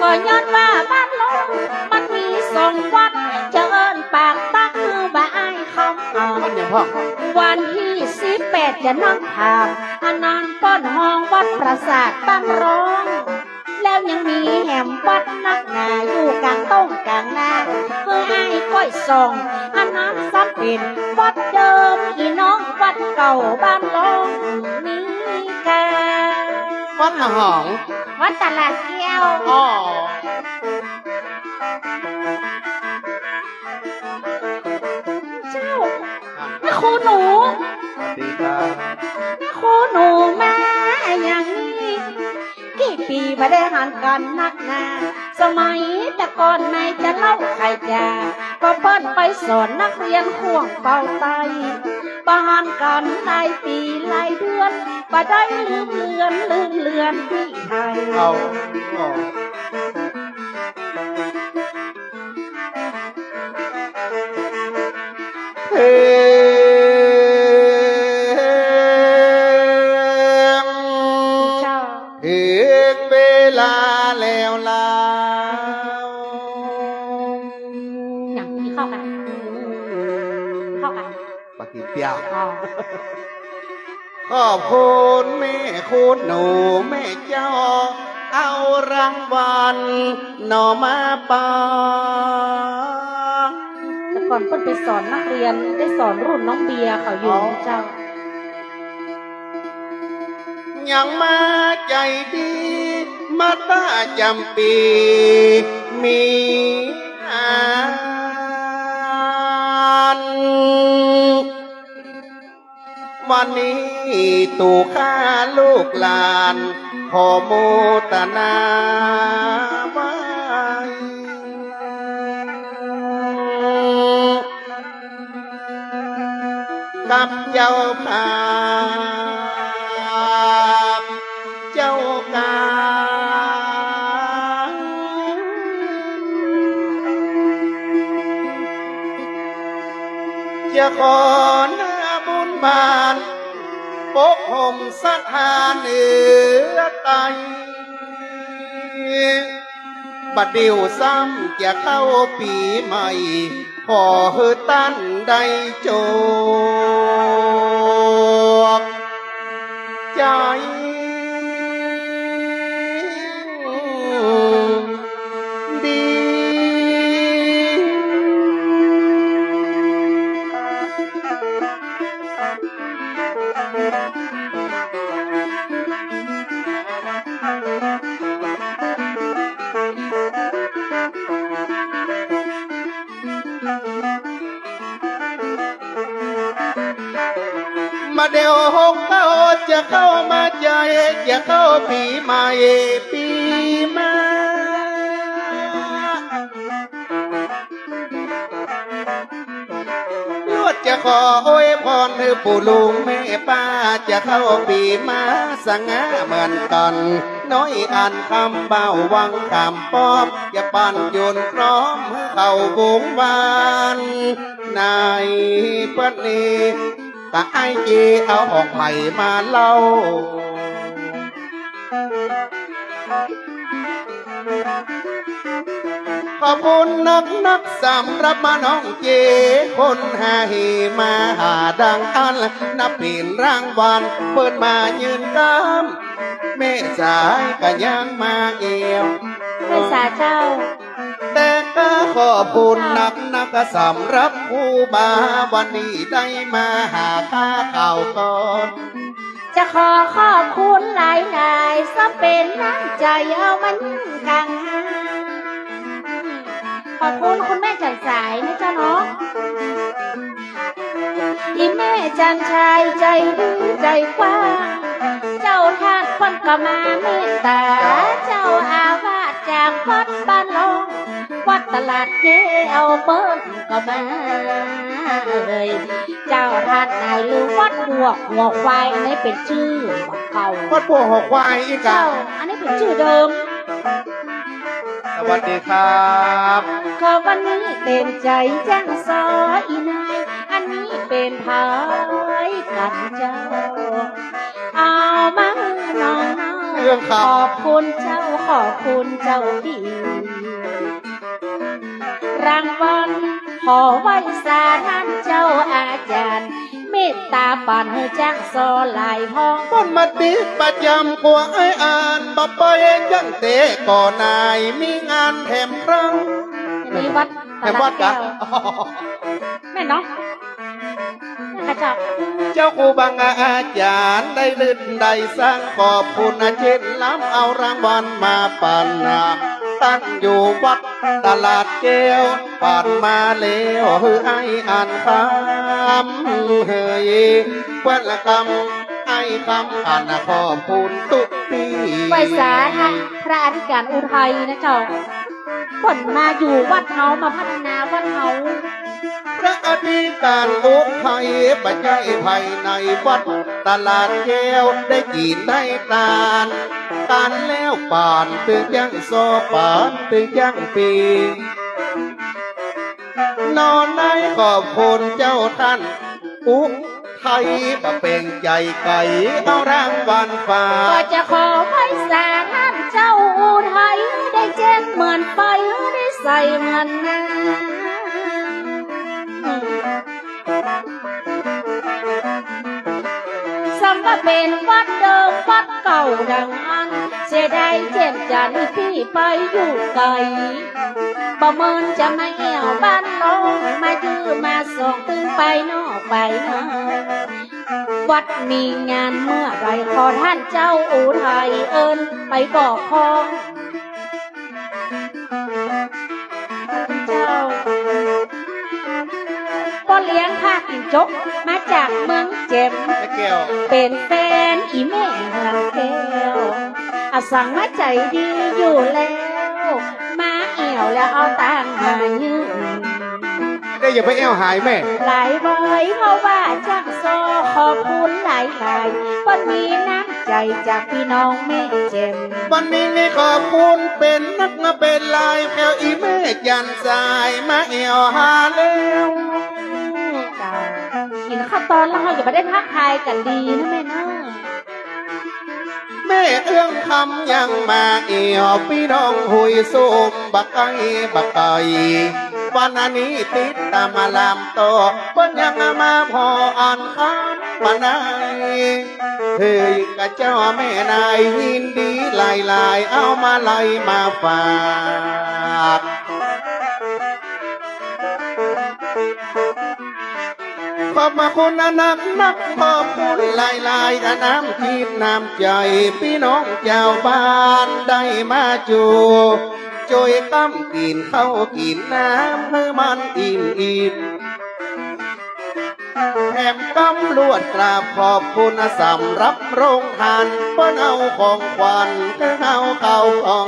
ก็ย้อนว่าบ้านหลวงมันมีสองวัด จะเอิ้นปากตั้งบ่อายคำ วัดหยังพ่อง วันตี้สิบแปดจะนั่งถาม อันนั้นเปิ้นฮ้องวัดปราสาทบ้านหลวง แล้วยังมีแหมวัดนักหนา อยู่ก๋างต้งก๋างนา หื้ออ้ายก้อยส่อง อันนั้นซ้ำเป๋นวัดเดิม อีน้อง วัดเก่าบ้านหลวงมีกา วัดหยัง วัดตลาดแก้ว อ๋อ เจ้า ครับ แม่ครูหนู สวัสดีครับ แม่ครูหนูมาอย่างนี้ กี่ปี๋บ่ได้หันกั๋นนักหนา สมัยแต่ก่อนไหนจะเล่าใค่จ๋า ก็เปิ้นไปสอนนักเฮียนข่วงเป่าไต บ่หันกั๋นหลายปี๋หลายเดือน บ่ได้ลืมเลือน ลืมเลือนตี้ไทย เอา เอา เฮง เจ้า เถิงเวลาแล้วลาว หยัง มีเข้ากั๋น เข้ากั๋น ปากินเปียร์ อ๋อ ขอบคุณแม่ครูหนูแม่เจ้า เอารางวัลหน่อมาปา แต่ก่อนเปิ้นไปสอนนักเฮียน ได้สอนรุ่นน้องเบียร์เขาอยู่ อ๋อ เจ้า ยังมาใจ๋ดี มาต้าจ๋ำปี๋ มีอัน วันนี้ตุ๊ข้าลูกหลาน ขอโมตนาไหว้ กับเจ้าภาพ เจ้าก๋าน จะขอหน้าบุญบาน ปกห่มศรัทธาเหนือไต บัดเดี่ยวซ้ำจะเข้าปี๋ใหม่ ขอหื้อต้านได้โจคใจ๋ดี มาเดี่ยวหกเก้าจะเข้ามาใจ๋ จะเข้าปี๋ใหม่ปี๋มา ลวดจะขออวยพรหื้อปู่ลุงแม่ป้า จะเข้าปี๋มาสง่าเหมือนกั๋น น้อยอันคำเบาวังคำปอม จะปั๋นโยนพร้อมหื้อเข้าโวงวาน ในเปิ้นนี้ ตาไอ้เจเอาของใผมาเล่า ขอบคุณนักนักสำหรับมาน้องเจ คนหาเหมาหาดังอัน นับเป๋นรางวัลเปิ้นมายื่นกำ แม่สายก็ยังมาแอว แม่สายเจ้า แต่ก็ขอบคุณนักนักสำหรับครูบา วันนี้ได้มาหาข้าข่าวก่อน จะขอขอบคุณหลายๆ ซ้ำเป๋นน้ำใจ๋เอามานึ่งกั๋ง ขอบคุณคุณแม่จันทร์สายนะเจ้าเนาะ อีแม่จันทร์สายใจ๋ดีใจ๋กว้าง เจ้าท่านเปิ้นก็มาเมตต๋า เจ้าอาวาสจากวัดบ้านหลวง วัดตลาดแก้วเปิ้นก็มาเอ่ย เจ้าท่านนายลือวัดบวกหัวควาย อันนี้เป๋นจื้อเก่า วัดบวกหัวควายอีกอะ เจ้า อันนี้เป๋นจื้อเดิม สวัสดีครับ ก็วันนี้เต๋มใจ๋จ้างซออีนาย อันนี้เป๋นใผกั๋นเจ้า เอามาหื้อน้อง เรื่องคำ ขอบคุณเจ้า ขอบคุณเจ้าพี่ รางวัลขอไหว้สาท่านเจ้าอาจ๋ารย์ เมตต๋าปั๋นหื้อจ๊างซ้อหลายห้อง เปิ้นมาติดประจ๋ำกั๋วไอ้อันบ่ไปยังเต๊ก่อ ไหนมีงานแถมครั้ง ในวัด แถมวัดกะ ตลาดแก้ว แม่นเนาะ เจ้า เจ้าครูบางอาจ๋ารย์ได้ลึกได้สร้าง ขอบคุณอาเจ้นล้ำ เอารางวัลมาปั๋นนะ ตั้งอยู่วัดตลาดแก้ว ปั๋นมาแล้วหื้อไอ้อันคำ เฮ้ย เปิ้นละกำ ไอ้คำ อันนะขอบคุณตุ๊กตี้ ไหว้สาพระอธิการอุทัยนะเจ้า เปิ้นมาอยู่วัดเฮา มาพัฒนาวัดเฮา พระอธิการอุทัย บ่ใจ้ภายในวัดตลาดแก้ว ได้กิ๋นได้ตานกั๋นแล้ว ปั๋นตึงจ๊างซ้อ ปั๋นตึงจ๊างปี้ นอกนั้นขอบคุณเจ้าท่าน อุทัย บ่เป๋นใจ๋ไก๋ เอารางวัลฝาก ก็จะขอไหว้สาท่านเจ้าอุทัย ได้แจ้งเหมือนไฟ ได้ใสเหมือนน้ำ สำว่าเป๋นวัดเดิมวัดเก่าดังอั้น เสียดายแจ่มจันทร์ปี้ไปอยู่ไก๋ บ่เหมือนจะมาแอ่วบ้านลอง มายื้อมาส่องตึงไปนอกไปใน วัดมีงานเมื่อใด ขอท่านเจ้าอุทัยเอิ้นไปบอกพ่อง เจ้า ป้อเลี้ยงข้ากิ๋นจ๊ก มาจากเมืองแจ่ม แม่แก้ว เป๋นแฟนอี่แม่เฮืองแก้ว อะ สังมาใจ๋ดีอยู่แล้ว มาแอ่วแล้วเอาตางค์มายืม ได้อย่าไปแอ่วหายแม่ หลายใบเพราะว่าจ๊างซ้อ ขอบคุณหลายๆ เปิ้นมีน้ำใจ๋จากปี้น้องแม่แจ่ม วันนี้นี่ขอบคุณเป๋นนักมาเป๋นหลาย แก้วอี่แม่จันทร์สายมาแอ่วหาแล้ว เจ้า กิ๋นข้าวตอนแล้วเฮาอย่าไปได้ทักทายกั๋นดีนะแม่เนาะ แม่เอื้องคำยังมาแอ่ว ปี้น้องห้วยส้มบ่ไก๋บ่ไก๋ วันนี้ติดต๋ามมาลำต่อ เปิ้นยังมาผ่ออันคำมาใน เฮ้ย กะเจ้าแม่นายยินดีหลายๆ เอามาลัยมาฝาก ขอบพระคุณนักๆ ขอบคุณหลายๆ กับน้ำจิตน้ำใจ๋ ปี้น้องจาวบ้านได้มาจู จ้วยกั๋นกิ๋นข้าวกิ๋นน้ำหื้อมันอิ่มอิบ แถมกำลวดกราบขอบคุณสำหรับโรงทาน เปิ้นเอาของขวัญหื้อเฮาข้าวของ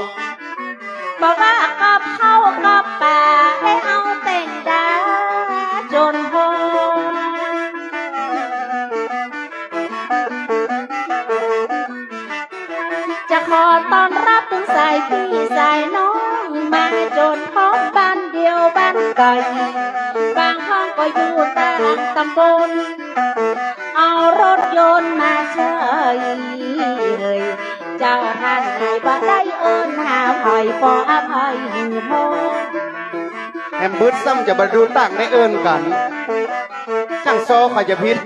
บ่ว่ากับข้าวกับป๋า ได้เอาแตงดาจ๋นฮ้อง จะขอต้อนรับตึงสายปี้สายน้อง มาจ๋นฮ้องบ้านเดียวบ้านไก๋ บางฮ้องก็อยู่ต่างต๋ำบล เอารถยนต์มาใจ๊ เจ้าท่านไหนบ่ได้เอิ้นหาใผ ขออภัยหื้อพ่อง แหมบึดซ้ำจะบ่ดูต่างในเอิ้นกั๋น ช่างซ้อใผจะผิด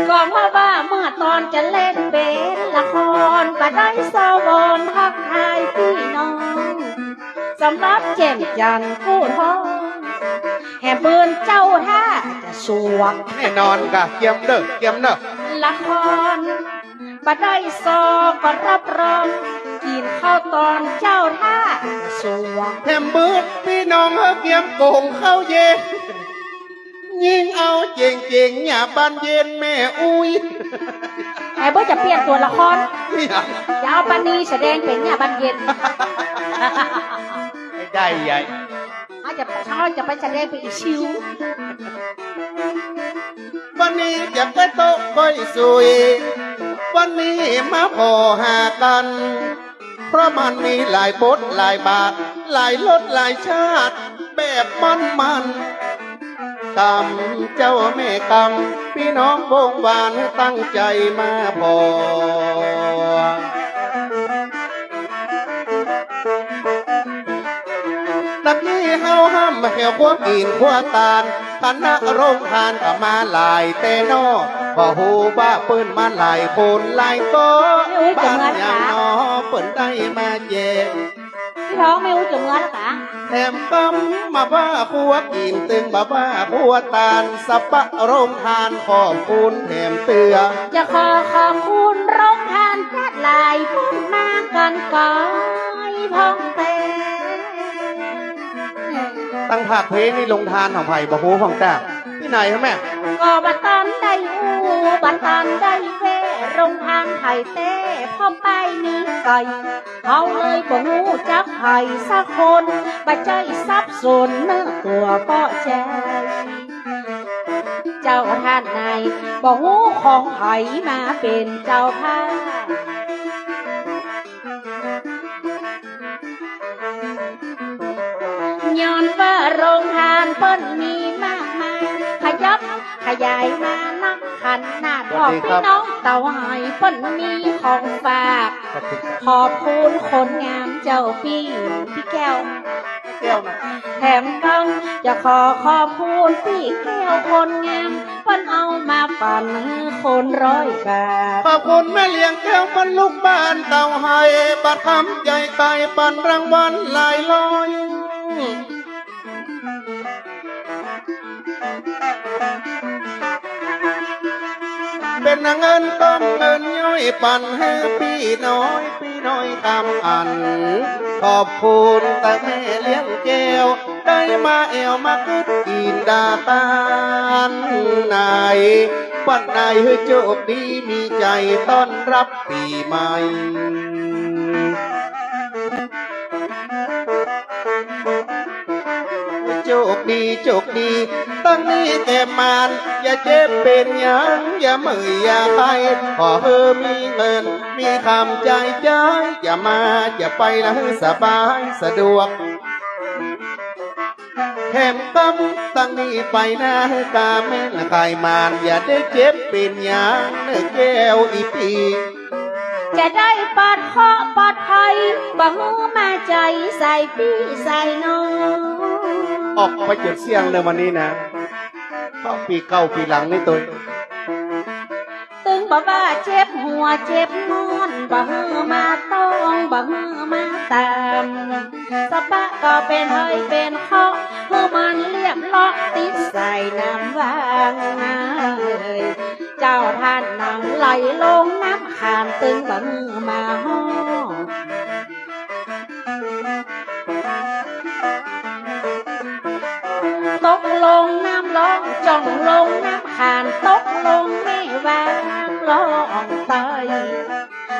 ก็เพราะว่าเมื่อตอนจะเล่นเป๋นละคร บ่ได้สะวอนทักทายปี้น้อง สำหรับแจ่มจันทร์กู้ทอง แหมปืนเจ้าท่าจะสวก แน่นอนกะ เกียมเน่อ เกียมเน่อ ละคร บ่ได้สอบก็รับรอง กิ๋นข้าวตอนเจ้าท่าสวง แถมเปิ้นปี้น้องเฮาเกียมโก๋งข้าวเย็น ยิ่งเอาเจ๋งๆ เนี่ยบานเย็นแม่อุ๊ย ไอ้เปิ้นจะเปลี่ยนตั๋วละคร เนี่ย จะเอาปานีแสดงเป๋นเนี่ยบานเย็น ได้ใหญ่ เขาจะ เขาจะไปแสดงเป๋นอีชิว วันนี้จะไปโต๊ะก้อยสุย วันนี้มาผ่อหากั๋น เพราะมันมีหลายบทหลายบาท หลายรสหลายชาติ แบบมันๆ กำเจ้าแม่กำ ปี้น้องวงวานตั้งใจ๋มาผ่อ แก้วครัวกิ๋นครัวตาน คณะโฮงตานก็มาหลายแต๊นอ บ่ฮู้ว่าเปิ้นมาหลายคนหลายก้อ ไม่อู้จะเมือละกา บ้านหยังหนอ เปิ้นได้มาแจก พี่ทอง ไม่อู้จะเมือละกา แถมกำมาว่าครัวกิ๋น ตึงมาว่าครัวตาน สะปะโฮงตาน ขอบคุณแถมเตื้อ จะขอขอบคุณโฮงตานจัดหลาย เปิ้นมากั๋นก๋ายพ่องแต๊ ตังภาคเพลงนี่โฮงตานของใผบ่ฮู้พ่องต๊ะ ตี้ไหนฮะแม่ ก็บ่ตันได้อู้ บ่ตันได้แว่ โฮงตานใผแต๊ พ่อไปมีใจ๋ เฮาเลยบ่ฮู้จักใผสักคน บ่ใจ้สับสนเนื้อตั๋วเปาะแจ เจ้าท่านไหนบ่ฮู้ของใผมาเป๋นเจ้าภาพ ย้อนว่าโฮงตานเปิ้นมีมากมาย ขยับขยายมานักขนาด สวัสดีครับ บอกพี่น้องเต้าไหเปิ้นมีของฝาก ขอบคุณครับ ขอบคุณคนงามเจ้าปี้ ปี้แก้ว แก้วนะ แถมต้องจะขอขอบคุณปี้แก้วคนงาม เปิ้นเอามาปั๋นหื้อคนร้อยบาท ขอบคุณแม่เลี้ยงแก้ว เปิ้นลูกบ้านเต้าไห บัดคำใจ๋ไก่ปั๋นรางวัลหลายร้อย เป๋นเงินก้อนเงินย้อยปั๋นหื้อปี้น้อย ปี้น้อยกำอัน ขอบคุณแต๊แม่เลี้ยงแก้ว ได้มาแอ่วมากึ๊ดอินดาตานไหน วันไหนหื้อโจคดีมีใจ๋ต้อนฮับปี๋ใหม่ โจคดี โจคดี ตังนี้แก่หมาน อย่าเจ็บเป๋นหยัง อย่าเมื่อยอย่าไข้ ขอหื้อมีเงิน มีกำใจ๊ใจ๊ จะมาจะไปละหื้อสบายสะดวก แถมกำตังนี้ไปนาหื้อก๋าแม่นไข้หมาน อย่าได้เจ็บเป๋นหยังเน่อแก้วอี้ปี้ จะได้ปลอดเคราะห์ปลอดภัย บ่หื้อมาใจ๋ใส่ปี้ใส่น้อง ออกไปจดเสี้ยงเลยวันนี้นะ เพราะปี๋เก่าปี๋หลังนี่ตุ๊ย ตึงบ่ว่าเจ็บหัวเจ็บงอน บ่หื้อมาต้อง บ่หื้อมาต๋าม สะปะก็เป๋นเฮยเป๋นเคราะห์ หื้อมันเรียบเลาะติดใส่น้ำวาง เจ้าท่านหนังไหลลงน้ำขาน ตึงบ่หื้อมาฮอด ตกลงน้ำล่อง จ่องลงน้ำขาน ตกลงแม่วางล่องใต้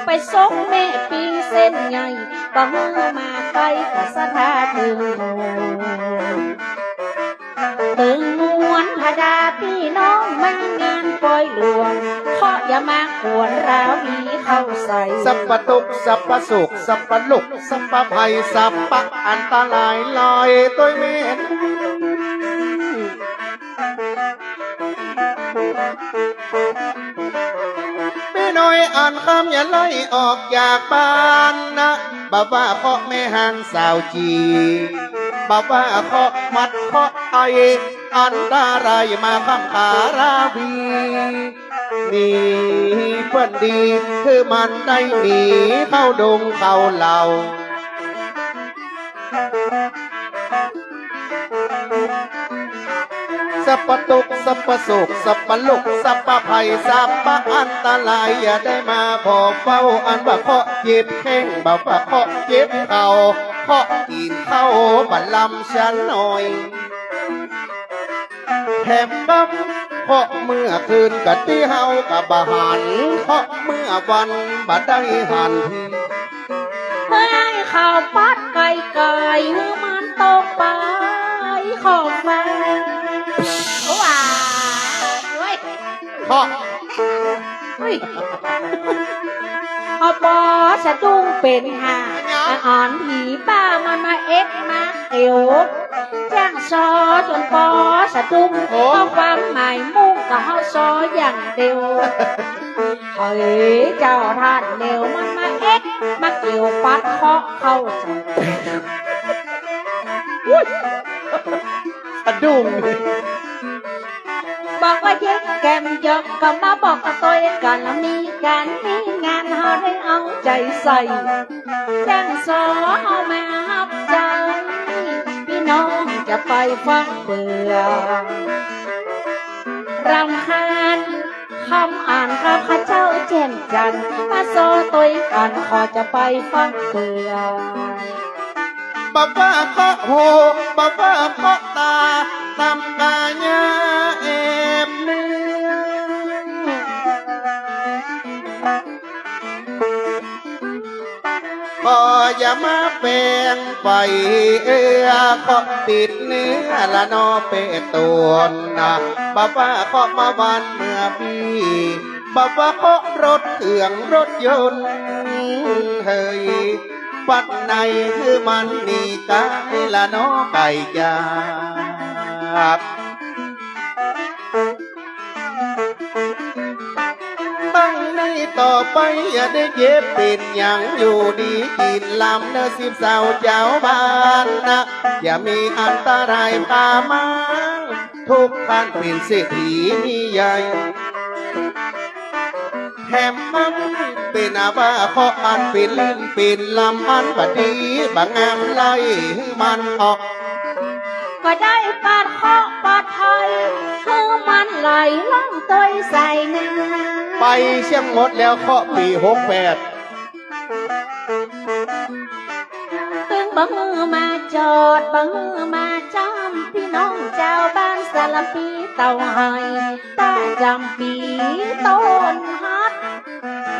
ไปซกแม่ปิงเส้นใหญ่ บ่หื้อมาใก้ ขอศรัทธาตึงมวล ตึงมวลบรรดาปี้น้องมางานปอยหลวง เคราะห์อย่ามากวนราวีเข้าใส่ สัพพะตุ๊กข์ สัพพะโศก สัพพะโรค สัพพะภัย สัพพะอันตรายลอยตุ๊ยแม่น แม่น้อยอันคำอย่าไล่ออกจากบ้านนะ บ่ว่าเคราะห์แม่ฮ้างสาวจี๋ บ่ว่าเคราะห์หวัดเคราะห์ไอ อันตรายมาคำขาราวี หนีเปิ้นดี คือมันได้หนีเข้าดงเข้าเหล่า สัพพะตุ๊กข์ สัพพะโศก สัพพะโรค สัพพะภัย สัพพะอันตราย อย่าได้มาผ่อเฝ้า อันบ่าเคราะห์เจ็บแข้ง บ่าเคราะห์เจ็บเข่า เคราะห์กิ๋นข้าวบ่ลำฉันน้อย แถมบ่าเคราะห์เมื่อคืนกะตี้เฮากะบ่หัน เคราะห์เมื่อวันบ่ได้หัน เฮ้ย เขาปัดไกลๆ หื้อมันตกไปขอบฟ้า ว้า เฮ้ย เคราะห์ เฮ้ย พอปอสะดุ้งเป๋นห่า อันผีป้ามันมาเอ็ดมาเอว จ้างซอจ๋นปอสะดุ้ง โอ้ เพราะความหมายมุ่งกะเฮาซออย่างเดียว เฮ้ย เจ้าท่านแนวมันมาเอ็ดมาเกี่ยวปัดเคราะห์เข้าใส่ อุ๊ย กระดุ้ง บอกว่าเย็นแก้มยกก็มาบอกกับตวยกั๋น มีก๋านมีงานเฮาได้เอาใจ๋ใส่ แจ้งสอเฮามาฮับใจ๊ ปี้น้องจะไปฟังเปื้อ รำคาญ คำอันข้าพเจ้าแจ่มจันทร์ มาสอตวยกั๋น ขอจะไปฟังเปื้อ บ่ว่าเคาะหู บ่ว่าเคาะต๋า ต๋ามก๋ายาแอบเนื้อ ขออย่ามาแป๋งไป เออ ขอปิดเนื้อละน้อเป๋ต๋นนะ บ่ว่าขอมาวันเมื่อปี บ่ว่าขอรถเครื่องรถยนต์ เฮ้ย ปัดในหื้อมันหนีก๋ายละน้อไก่จ๋า ตั้งนี้ต่อไปอย่าได้เจ็บเป๋นหยัง อยู่ดีกิ๋นลำเนอสิบสาวจาวบ้านนะ อย่ามีอันตรายพามา ทุกท่านเป๋นเศรษฐีมีใหญ่ แถมมันเป๋นอาว่าเคาะอันเป๋นลิ่นเป๋นลำอันบ่ดีบ่งามไล่หื้อมันออก ก็ได้ปัดเคราะห์ปัดภัย หื้อมันไหลล่องตวยใส่นา ไปเสี้ยงหมดแล้วเคราะห์ปี๋หกแปด ตึงบ่หื้อมาจอด บ่หื้อมาจ้ำ ปี้น้องจาวบ้านสารภีเต้าไห้ ตาจ้ำปี๋ต้นฮัก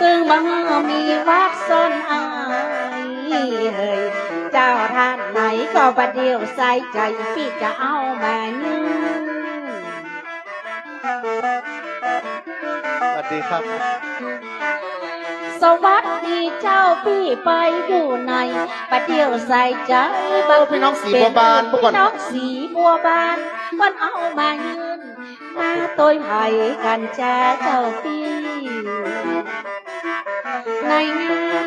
ตึงบ่หื้อมีวักซ่อนอาย เฮ้ย เจ้าท่านไหนก็บ่าเดี่ยวใส่ใจ๋ ปี้จะเอามายื่น สวัสดีครับ สวัสดีเจ้า ปี้ไปอยู่ไหน บ่าเดี่ยวใส่ใจ๋ เออ บ่า ปี้น้องสีบัวบาน เป๋น เมื่อก่อน ปี้น้องสีบัวบาน เปิ้นเอามายื่น มาตวยไผกั๋นจ๊าเจ้าปี้ ในงาน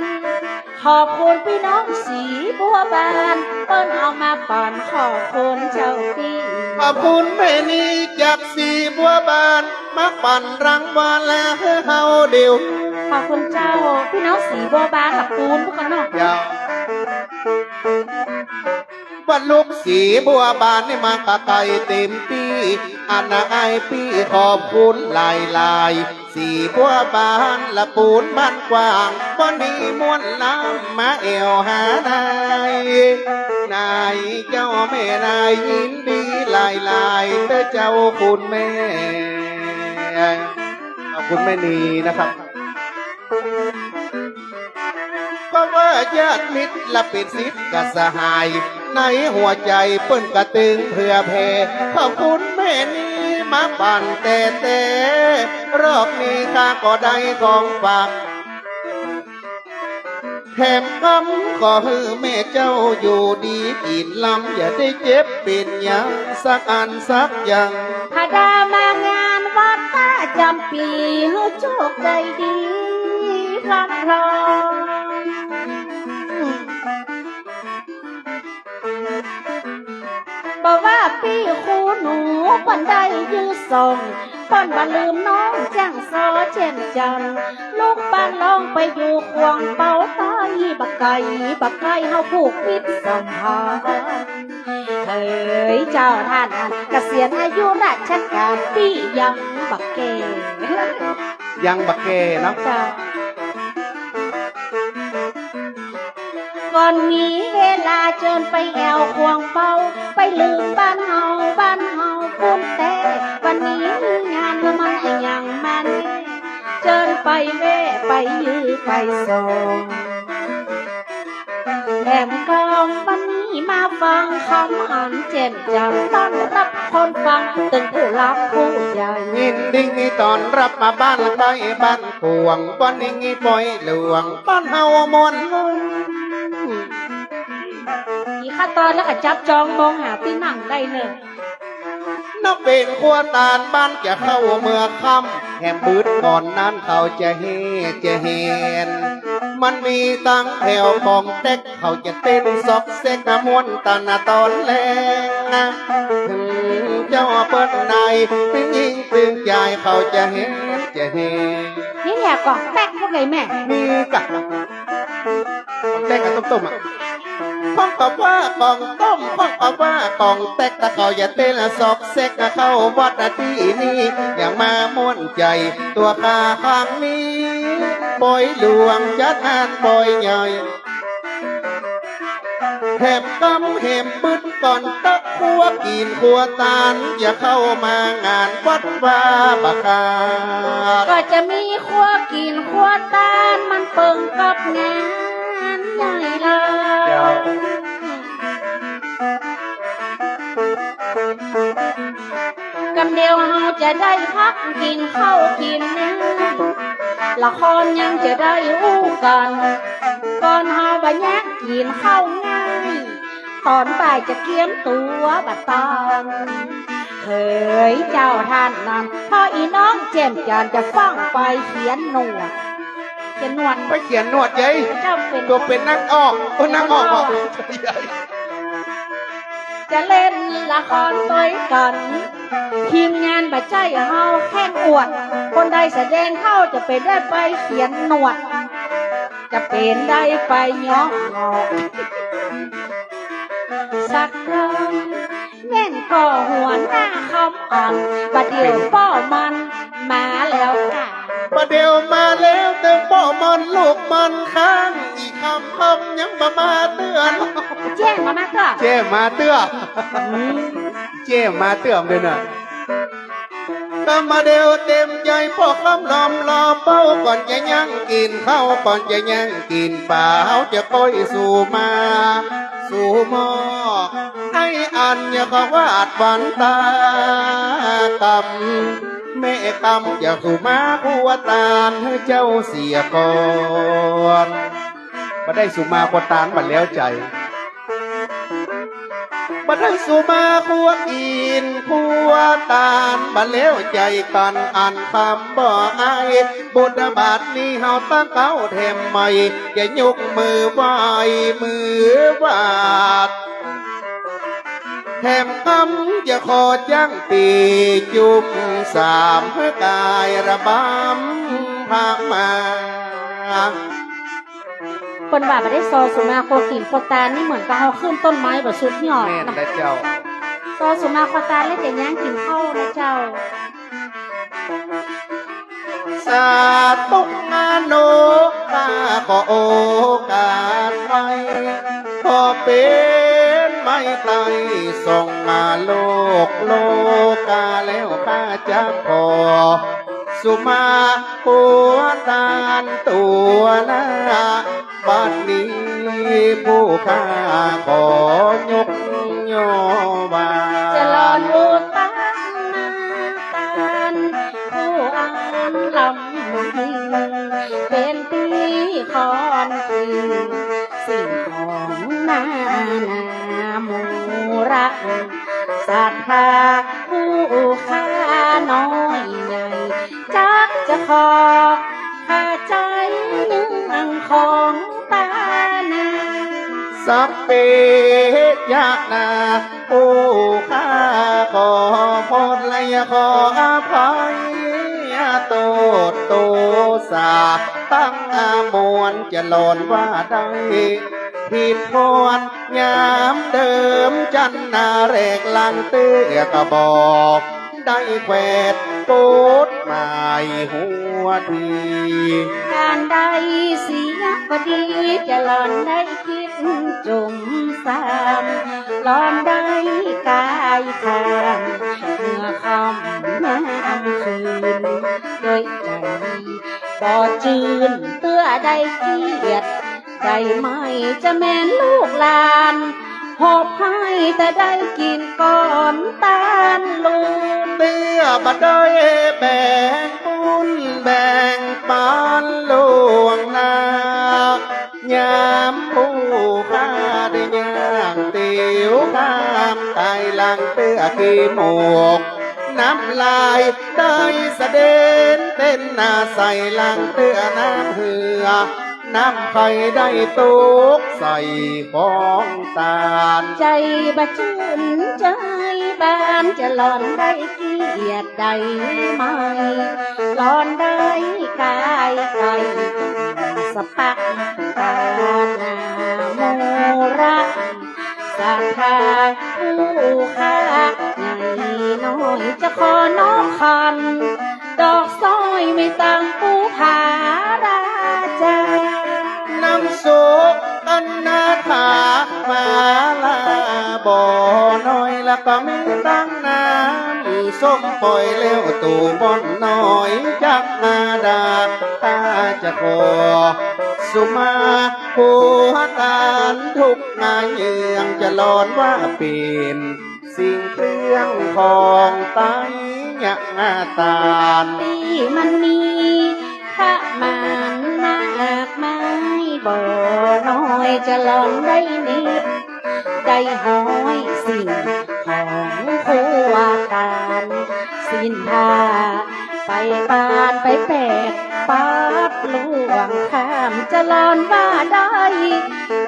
ขอบคุณปี้น้องสีบัวบาน เปิ้นเอามาปั๋น ขอบคุณเจ้าปี้ ขอบคุณแม่นีจากสีบัวบาน มาปั๋นรางวัลหื้อเฮาเดี่ยว ขอบคุณเจ้า ปี้น้องสีบัวบาน ขอบคุณพวกเขาเนาะ เจ้า ว่าลูกสีบัวบานนี่มาก๋าไก่เต็มปี้ อันนาอ้ายปี้ขอบคุณหลายๆ สีบัวบานละปูนบ้านกว้าง บ่หนีม่วนล้ำมาแอ่วหานาย นายเจ้าแม่นายยินดีหลายๆ เต๊อะเจ้าคุณแม่ ขอบคุณแม่นีนะครับ เพราะว่าญาติมิตรละเป๋นสิทธิ์กับสหาย ในหัวใจ๋เปิ้นกระตึงเผื่อแผ่ ขอบคุณแม่นีมาปั๋นแต๊ๆ รอบนี้ข้าก็ได้ของฝาก แถมกำขอหื้อแม่เจ้าอยู่ดีกิ๋นลำ อย่าได้เจ็บเป๋นหยังสักอันสักอย่าง ผดามางานวัดตาจำปี๋ หื้อโชคใจ๋ดีพลันพลอย บ่ว่าปี้คู่หนูเปิ้นได้ยื้อส่ง เปิ้นบ่ลืมน้องจ้างซ้อเจ้นจันทร์ ลุกบ้านลองไปอยู่ขวางเปาใต้ บ่ไก๋บ่ไก๋เฮาผูกมิตรสัมพันธ์ เฮ้ย เจ้าท่านอันเกษียณอายุราชก๋านปี้ยังบ่แก่ ยังบ่แก่เนาะ เจ้า ก่อนมีเวลาเจิญไปแอ่วขวางเปา ไปลืมบ้านเฮา บ้านเฮาปู๊นแต๊ วันนี้มีงานละมันอะหยังมัน เจิญไปแว่ไปยื้อไปส่ง แถมกำวันนี้มาฟังกำอันแจ่มจันทร์ ต้อนรับคนฟังตึงผู้หลักผู้ใหญ่ ยินดีต้อนรับมาบ้านใต้บ้านกว้าง บ้านนี้ปอยหลวง บ้านเฮาม่วน กี่ขั้นตอนแล้วก็จับจองมองหาตี้นั่งได้เน่อ นับเป๋นครัวตานบ้านจะเข้าเมื่อค่ำ แหมบึดก่อนนั้นเขาจะเฮ จะแหน มันมีตังแถวป๋องแต๊ก เขาจะเต้นซอกแซกม่วนตันตอนแลง เจ้าเปิ้นนาย ตึงญิงตึงจาย เขาจะแหน จะแหน นี่แหละป๋องแต๊กพูดเลยแม่ นี่กะ ป๋องแต๊กกะต้มๆ อะ ของกะว่าป๋องต้ม ของกะว่าป๋องแต๊ก ถ้าเขาจะเต้นซอกแซกเข้าวัดตี้นี่ อย่างมาม่วนใจ๋ ตั๋วข้าข้างนี้ ปอยหลวงจัดงานปอยใหญ่ แหมกำแหมบึดก่อนตักครัวกิ๋นครัวตาน จะเข้ามางานวัดว่าบ่ขาด ก็จะมีครัวกิ๋นครัวตาน มันเปิงกับงานใหญ่เลย เจ้า กำเดียวเฮาจะได้พักกิ๋นข้าวกิ๋นน้ำ ละครยังจะได้อู้กั๋น ก่อนเฮาบ่แยกกิ๋นข้าวง่าย ต๋อนบ่ายจะเกียมตั๋วบ่ตาง เฮ้ย เจ้าต้านนั้น พ่ออี่น้องแจ่มจันทร์จะฟั่งไปเขียนหนวด เขียนหนวด ไปเขียนหนวดใหญ่ เจ้าเป๋น ตั๋วเป๋นนักออก โอ้ นักออก นักออก บ่ จะเล่นละครตวยกั๋น ทีมงานบ่ใจ้เฮาแข่งอวด คนใดแสดงเข้าจะเป๋นได้ไปเขียนหนวด จะเป๋นได้ไปย้อมหนวด สักครั้ง แม่นก่อหัวหน้าคำอัน บ่าเดี่ยวป้อมันมาแล้วก่า บ่าเดี่ยวมาแล้ว ตึงป้อมันลูกมันข้าง อี่คำคำยังบ่มาเตื้อ เจ้บ่มาเตื้อ เจ้มาเตื้อ อืม เจ้มาเตื้อเด้อเนาะ กำบ่าเดี่ยวเต๋มใจ๋ป้อคำล้อมรอเป้า ก่อนจะยังกิ๋นข้าว ก่อนจะยังกิ๋นป๋า เฮาจะก้อยสู่มา สู่หม้อ ไอ้อันอย่าขวาดวันตากำ แม่กำจะสู่มาครัวตานหื้อเจ้าเสียก่อน บ่ได้สู่มาครัวตานบ่แล้วใจ๋ บ่ได้สู่มาครัวกิ๋นครัวตาน บ่แล้วใจ๋กั๋นอันคำบ่อาย บุญบัดนี้เฮาตั้งเก๊าแถมใหม่ จะยกมือไหว้ มือวาด แถมกำจะขอจั้งปี๋จุบสาม หื้อกายระบำพระมา เปิ้นว่าบ่ได้ซอสู่มาครัวกิ๋นครัวตานนี่เหมือนกับเฮาขึ้นต้นไม้บ่สุดยอด แม่นแล้วเจ้า ซอสู่มาครัวตานแล้วจะยังกิ๋นข้าวนะเจ้า สาธุ นาโน ข้าขอโอกาสไว้ ขอเป๋นไม้ไต้ส่องมาโลกโลกา แล้วข้าจะขอ สู่มาครัวตานตั๋วหน้า บัดนี้ผู้ข้าขอยกย่อว่า จะหล่อนอุตานนาตาน ผู้อันล้ำยิ่ง เป๋นตี้คอนคิง สิ่งของนานามูระ ศรัทธาผู้ข้าน้อยใหญ่ จักจะขอข้าใจ๊เนืองของตานา สัพเพยะนา ผู้ข้าขอโพธิ์และขออภัยโต้ษ โตสาตั้งมวล จะหล่อนว่าได้ผิดควร ยามเดิมจันนาแรกลันเตื้อกะบ่ได้แขวดกฎหมายหัวที ก๋านได้เสียพอดี จะหล่อนได้กึ๊ดจุ่มซ้ำ หล่อนได้กายข้าม เมื่อค่ำยามคืน ด้วยใจ๋บ่จื้น เตื้อได้เกียรติ ได้ไหมจะแม่นลูกหลาน หอบให้แต่ได้กิ๋นก่อนตานลูก เตื้อบ่ได้แบ่งบุญแบ่งปันล่วงหน้า ยามผู้ข้าได้ย่างเตียวข้ามตายละ หลังเตื้อขี้มูก น้ำลายได้สะเด็นเต้น นาใสหลังเตื้อน้ำเหื่อ น้ำไข้ได้ตกใส่ของตาน ใจ๋บ่จื้นใจ๋บาน จะหล่อนได้เกียรติได้ไหม หล่อนได้กายไก่ สะปักตานาโมระ ศรัทธาผู้ข้า ใหญ่น้อยจะขอน้อมขัน ดอกสร้อยไม่ต่างปูผาราชา นำสุกอันนาถามาลาบ่อน้อย แล้วก็มีตังน้ำส้มป่อย แล้วตูบ่อนน้อยจักมาดา ถ้าจะขอสุมา ผัวตานทุกข์งายเยือง จะหล่อนว่าเป๋นสิ่งเครื่องของไตยะตาน ตี้มันมีประมาณมากมาย บ่อน้อยจะหล่อนได้นิด ได้ฮ้อยสิ่งของผัวตาน สิ้นผ้าไปปานไปแปด ปัดล่วงข้าม จะหล่อนว่าได้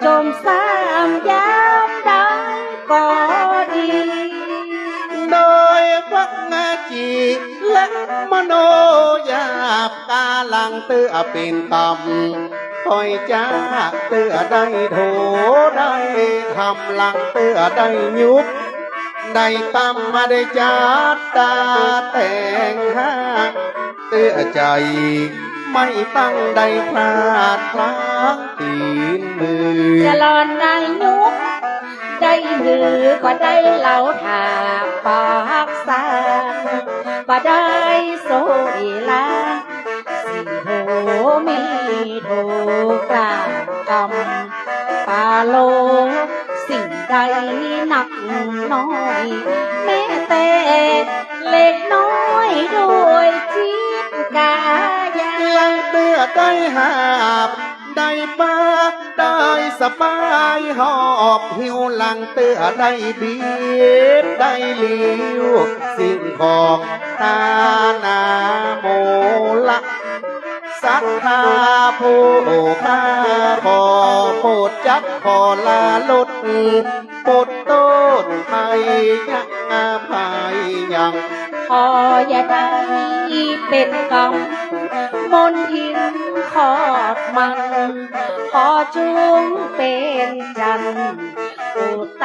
จมซ้ำยามใดก็ดี โดยพระงาจิและมโนหยาบ กาลังเตื้อเป๋นกำ คอยจะเตื้อได้โถได้ทำ หลังเตื้อได้ยุบ ได้กำมาได้จัดตาแต่งหา เตื้อใจ๋ไม่ตั้งได้พลาดพลั้งตี๋นมือ จะหล่อนได้ยุบ ได้หือก็ได้เหลาถากปากสาง บ่ได้โสยลา สี่โหมีโถกล้ากำ ปาโลสิ่งใดหนักน้อย แม้แต่เล็กน้อยโดยจิตกายา หลังเตื้อได้หาบ ได้ปา ได้สะปายหอบหิ้ว หลังเตื้อได้บีบได้หลิ้ว สิ่งของนานาโมละ ศรัทธาผู้ข้าขอโปรดจักขอลาลด โปรดโต้ษภัยยังอภัยยัง ขออย่าได้เป๋นกำมนทินขอดมัน ขอจุ่งเป๋นจันทร์อุตต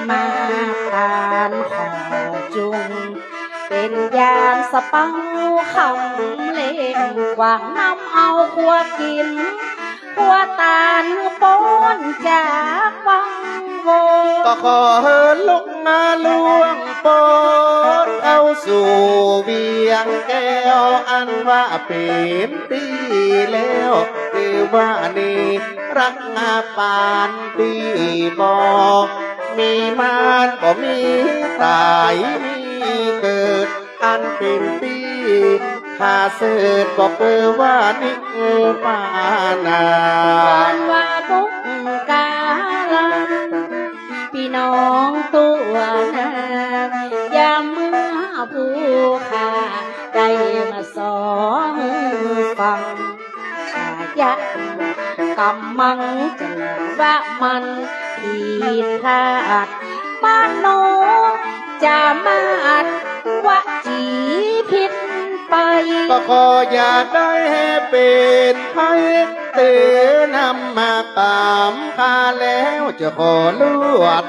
มะ ตานขอจุ่งเป๋นยานสะเปาคำเล่งกว้าง นำเอาครัวกิ๋น ครัวตานป๊นจากวังวน ก็ขอหื้อลุกมาล่วงป๊นเข้าสู่เวียงแก้ว อันว่าเป๋นตี้แล้ว คือว่านิรักปานตี้บ่มีมารบ่มีต๋ายมีเกิด อันเป๋นตี้ผาเสริฐก็คือว่านิพพานา อันว่าบุคคลา ปี้น้องตัวนาง ยามเมื่อผู้ข้าได้มาสอนฟัง ชายะกำมังจะว่ามันผิดพลาด มโนจะมาดวจีผิดไป ก็ขออย่าได้เป๋นภัย เต๋อนำมาต๋ามข้าแล้วจะขอลวด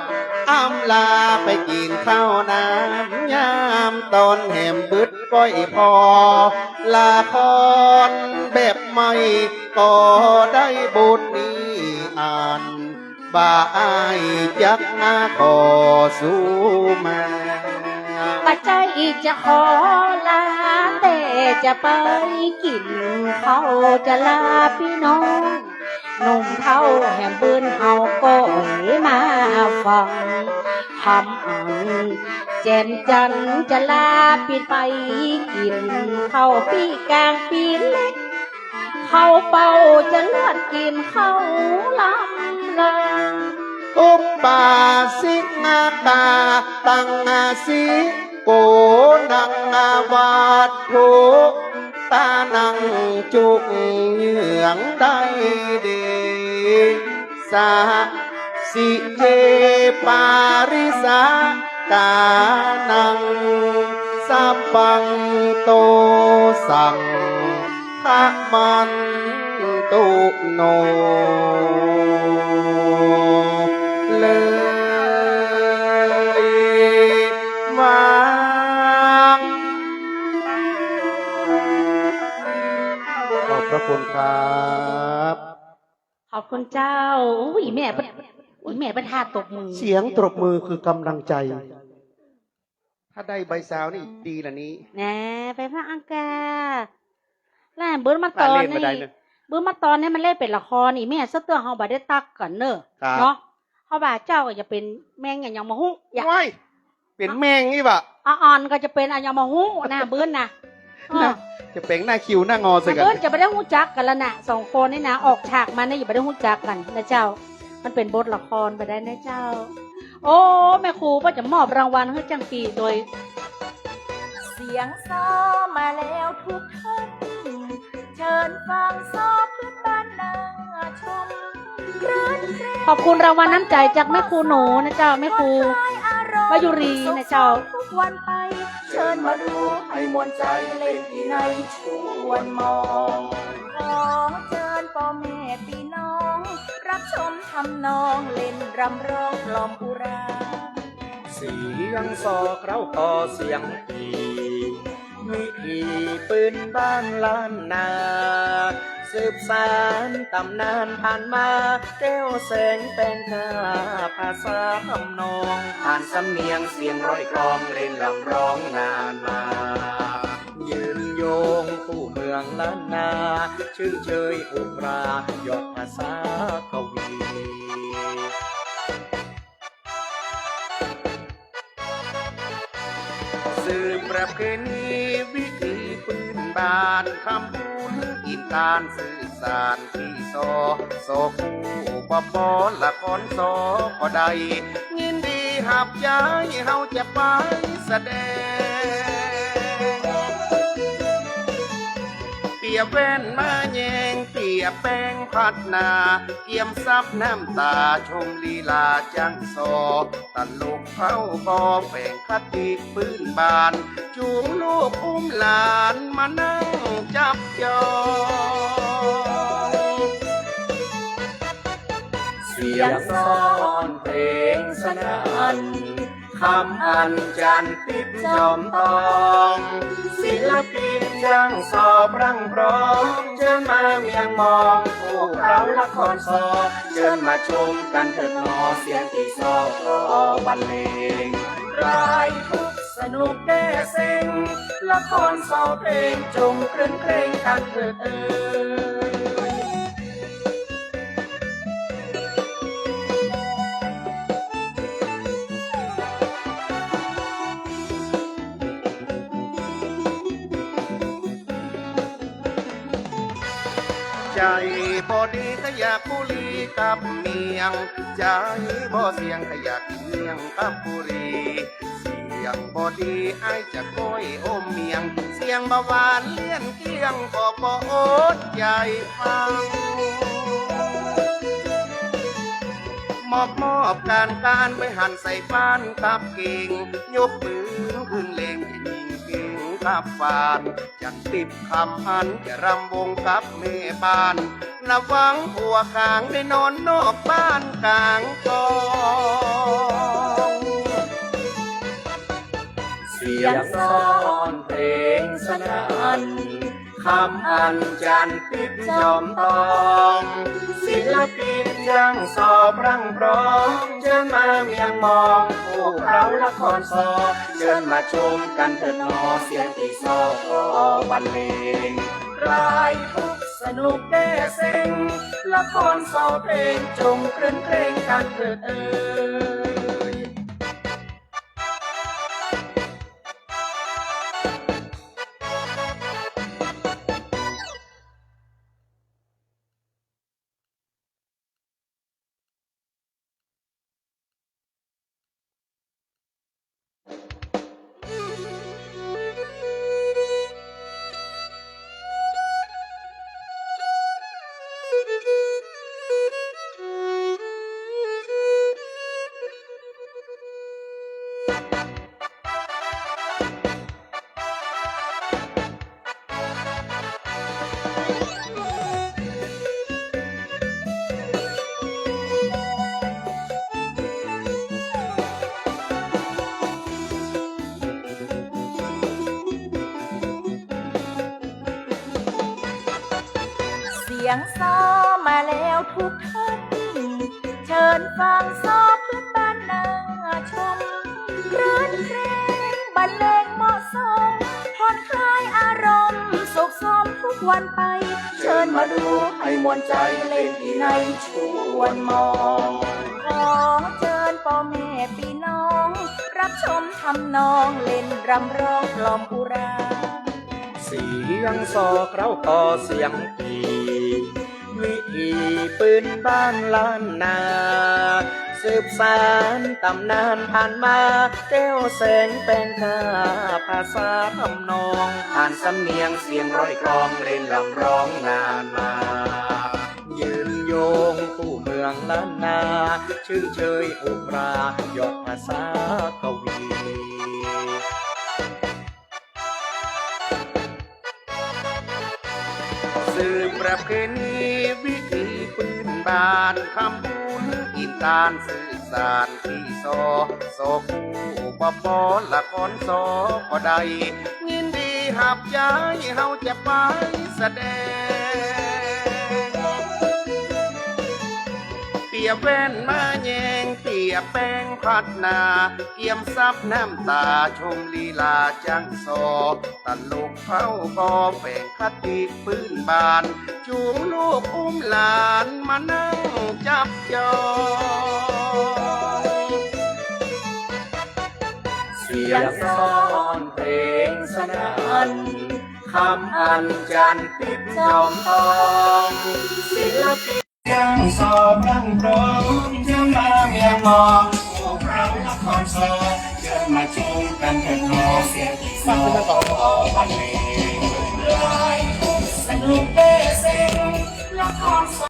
อำลาไปกิ๋นข้าวน้ำยามตอนแหมบึด ก้อยพอละครแบบใหม่ ก็ได้บทนี้อันบ่าอ้ายจักมาขอสุมา บ่ใจ้จะขอลา แต่จะไปกิ๋นข้าว จะลาปี้น้อง หนุ่มเฒ่าแหมบึนเฮาก็มาฟัง ทำอันแจ่มจันทร์จะลาปี้ไปกิ๋นข้าว ปี้กลางปี้เล็ก ข้าวเปล่าจะเลือดกิ๋นข้าวลำลา อุปาสิกาตังสิโก นังวัตถุตานังจุกเยืองได้ดี สะสิเจปาริสะกานัง สัพพันโต สังฆะมันตุโน เลยว่า ขอบพระคุณครับ ขอบคุณเจ้า อุ้ย แม่เปิ้น อุ้ย แม่เปิ้นท่าตบมือ เสียงตบมือคือกำลังใจ ถ้าได้ใบซาวนี่ดีละนี้ แหน่ ไปฟังอังกา แล้วเบิ่งมาตอนนี้ เบิ่งมาตอนนี้มันเล่นเป๋นละคร อีแม่เสื้อเตื้อเฮาบ่ได้ตักกั๋นเน่อ ครับ เนาะ เฮาบ่าเจ้าก็จะเป๋นแมงอะหยังบ่ฮู้ อย่า โอ้ย เป๋นแมงอี้บ่ะ อ่อนๆ ก็จะเป๋นอะหยังบ่ฮู้นะ เบิ่งนะ นะ เออ จะเป๋นหน้าคิ้วหน้างอใส่กั๋น เบิ่งจะบ่ได้ฮู้จักกั๋นละนะ สองคนนี่นะ ออกฉากมานี่จะบ่ได้ฮู้จักกั๋นนะเจ้า มันเป๋นบทละครไปได้นะเจ้า โอ้ แม่ครูเปิ้นจะมอบรางวัลหื้อจั้งปี้โดย เสียงซอมาแล้วทุกท่าน เชิญฟังซอพื้นบ้านน่าชม ขอบคุณรางวัลน้ำใจจากแม่ครูหนูนะเจ้า แม่ครูวายุรีนะเจ้า ทุกวันไป เชิญมาดูให้ม่วนใจ เล่นตี้ไหนชวนมอง ขอเชิญป้อแม่ปี้น้อง รับชมทำนอง เล่นรำร้องกล่อมอุรา เสียงซอเคราะห์ต่อเสียงปี วิถีปืนบ้านล้านนา สืบสานต๋ำนานผ่านมา แก้วแสงแปงก้า ภาษาทำนอง ผ่านสำเนียงเสียงร้อยกลอง เล่นรำร้องนานมา ยืนยงคู่เมืองล้านนา ชื่นเชยอุรายอดภาษากวี สืบประเพณีวิถีปืนบ้าน คำพูดอินตานสื่อสารตี้ซอ ซอคู่ปป ละครซอก็ได้ ยินดีฮับใจ๊ เฮาจะไปแสดง เปียแว่นมาแยง เปียแป้งพัดหน้า เกียมซับน้ำต๋า ชมลีลาจั้งซอ ตลกเฮาบ่แป๋งคติปืนบ้าน จูงลูกอุ้มหลานมานั่งจับจอง เสียงซอฮ้องเพลงสนั่น คำอัญจันทร์ติ๊บจอมตอง ศิลปินจั้งซอพร่ำพร้อม เจิญมาเมียงมอง พวกเฮาละครซอ เจิญมาชมกั๋นเถิดหนอ เสียงตี้ซอก็บรรเลง คลายทุกข์สนุกแก้เซ็ง ละครซอเพลงจงครื้นเครงกั๋นเถิดเอ่ย ใจ๋บ่ดีก็อยากบุรีกับเมี่ยง ใจ๋บ่เสียงก็อยากกิ๋นเมี่ยงกับบุรี เสียงบ่ดีอ้ายจะก้อยอมเมี่ยง เสียงบ่หวานเลี้ยนเกี้ยงก็บ่อดใจ๋ฟัง มอบมอบก๋านก๋านไปหันใส่ฟ้านกับเก่ง ยกปืนขึ้นเล็งจะยิงเก่งกับฟ้าน จันติ๊บคำอัญจะรำวงกับแม่บ้าน ระวังผัวขางได้นอนนอกบ้านก๋างกอง เสียงซอฮ้องเพลงสนั่น คำอัญจันทร์ติ๊บจอมตอง ศิลปินจั้งซอพร่ำพร้อม เจิญมาเมียงมอง พวกเฮาละครซอ เจิญมาชมกั๋นเถิดหนอ เสียงตี้ซอก็บรรเลง คลายทุกข์สนุกแก้เซ็ง ละครซอเพลงจงครื้นเครงกั๋นเถิดเอ่ย สียงซอมาแล้วทุกท่าน เชิญฟังซอพื้นบ้านน่าชม ครื้นเครงบรรเลงเหมาะสม ผ่อนคลายอารมณ์สุขสมทุกวันไป เชิญมาดูให้ม่วนใจ๋ เล่นตี้ไหนชวนมอง ขอเจิญป้อแม่ปี้น้อง ฮับชมทำนอง เล่นรำร้องกล่อมอุรา เสียงซอเคล้าต่อเสียงปี วิถีปื้นบ้านล้านนา สืบสานต๋ำนานผ่านมา แก้วแสงแปงกา ภาษาทำนอง ผ่านสำเนียงเสียงร้อยกลอง เล่นรำร้องนานมา ยืนยงคู่เมืองล้านนา ชื่นเชยอุรา ยอดภาษากวี สืบประเพณีวิถีปื้นบ้าน คำบุญอินตาน สืบสานตี้ซอ ซอกู้บ่ปอละครซอก็ได้ ยินดีฮับใจ๊ เฮาจะไปแสดง เปียแว่นมาแยง เปียแปงพัดหน้า เกียมซับน้ำต๋า ชมลีลาจ้างซอ ตลกเฮาก็แฝงคติปื้นบ้าน จูงลูกอุ้มหลานมานั่งจับจอง เสียงซอฮ้องเพลงสนั่น คำอัญจันทร์ติ๊บจอมทอง ศิลปิน เสียงซอดังโครม เสียงมาเมียงมอง พวกเราละครซอ เชิญมาชมกันเถิดน้อง เสียงซอขอบรรเลง สนุกเบ้เซ็ง ละครซอ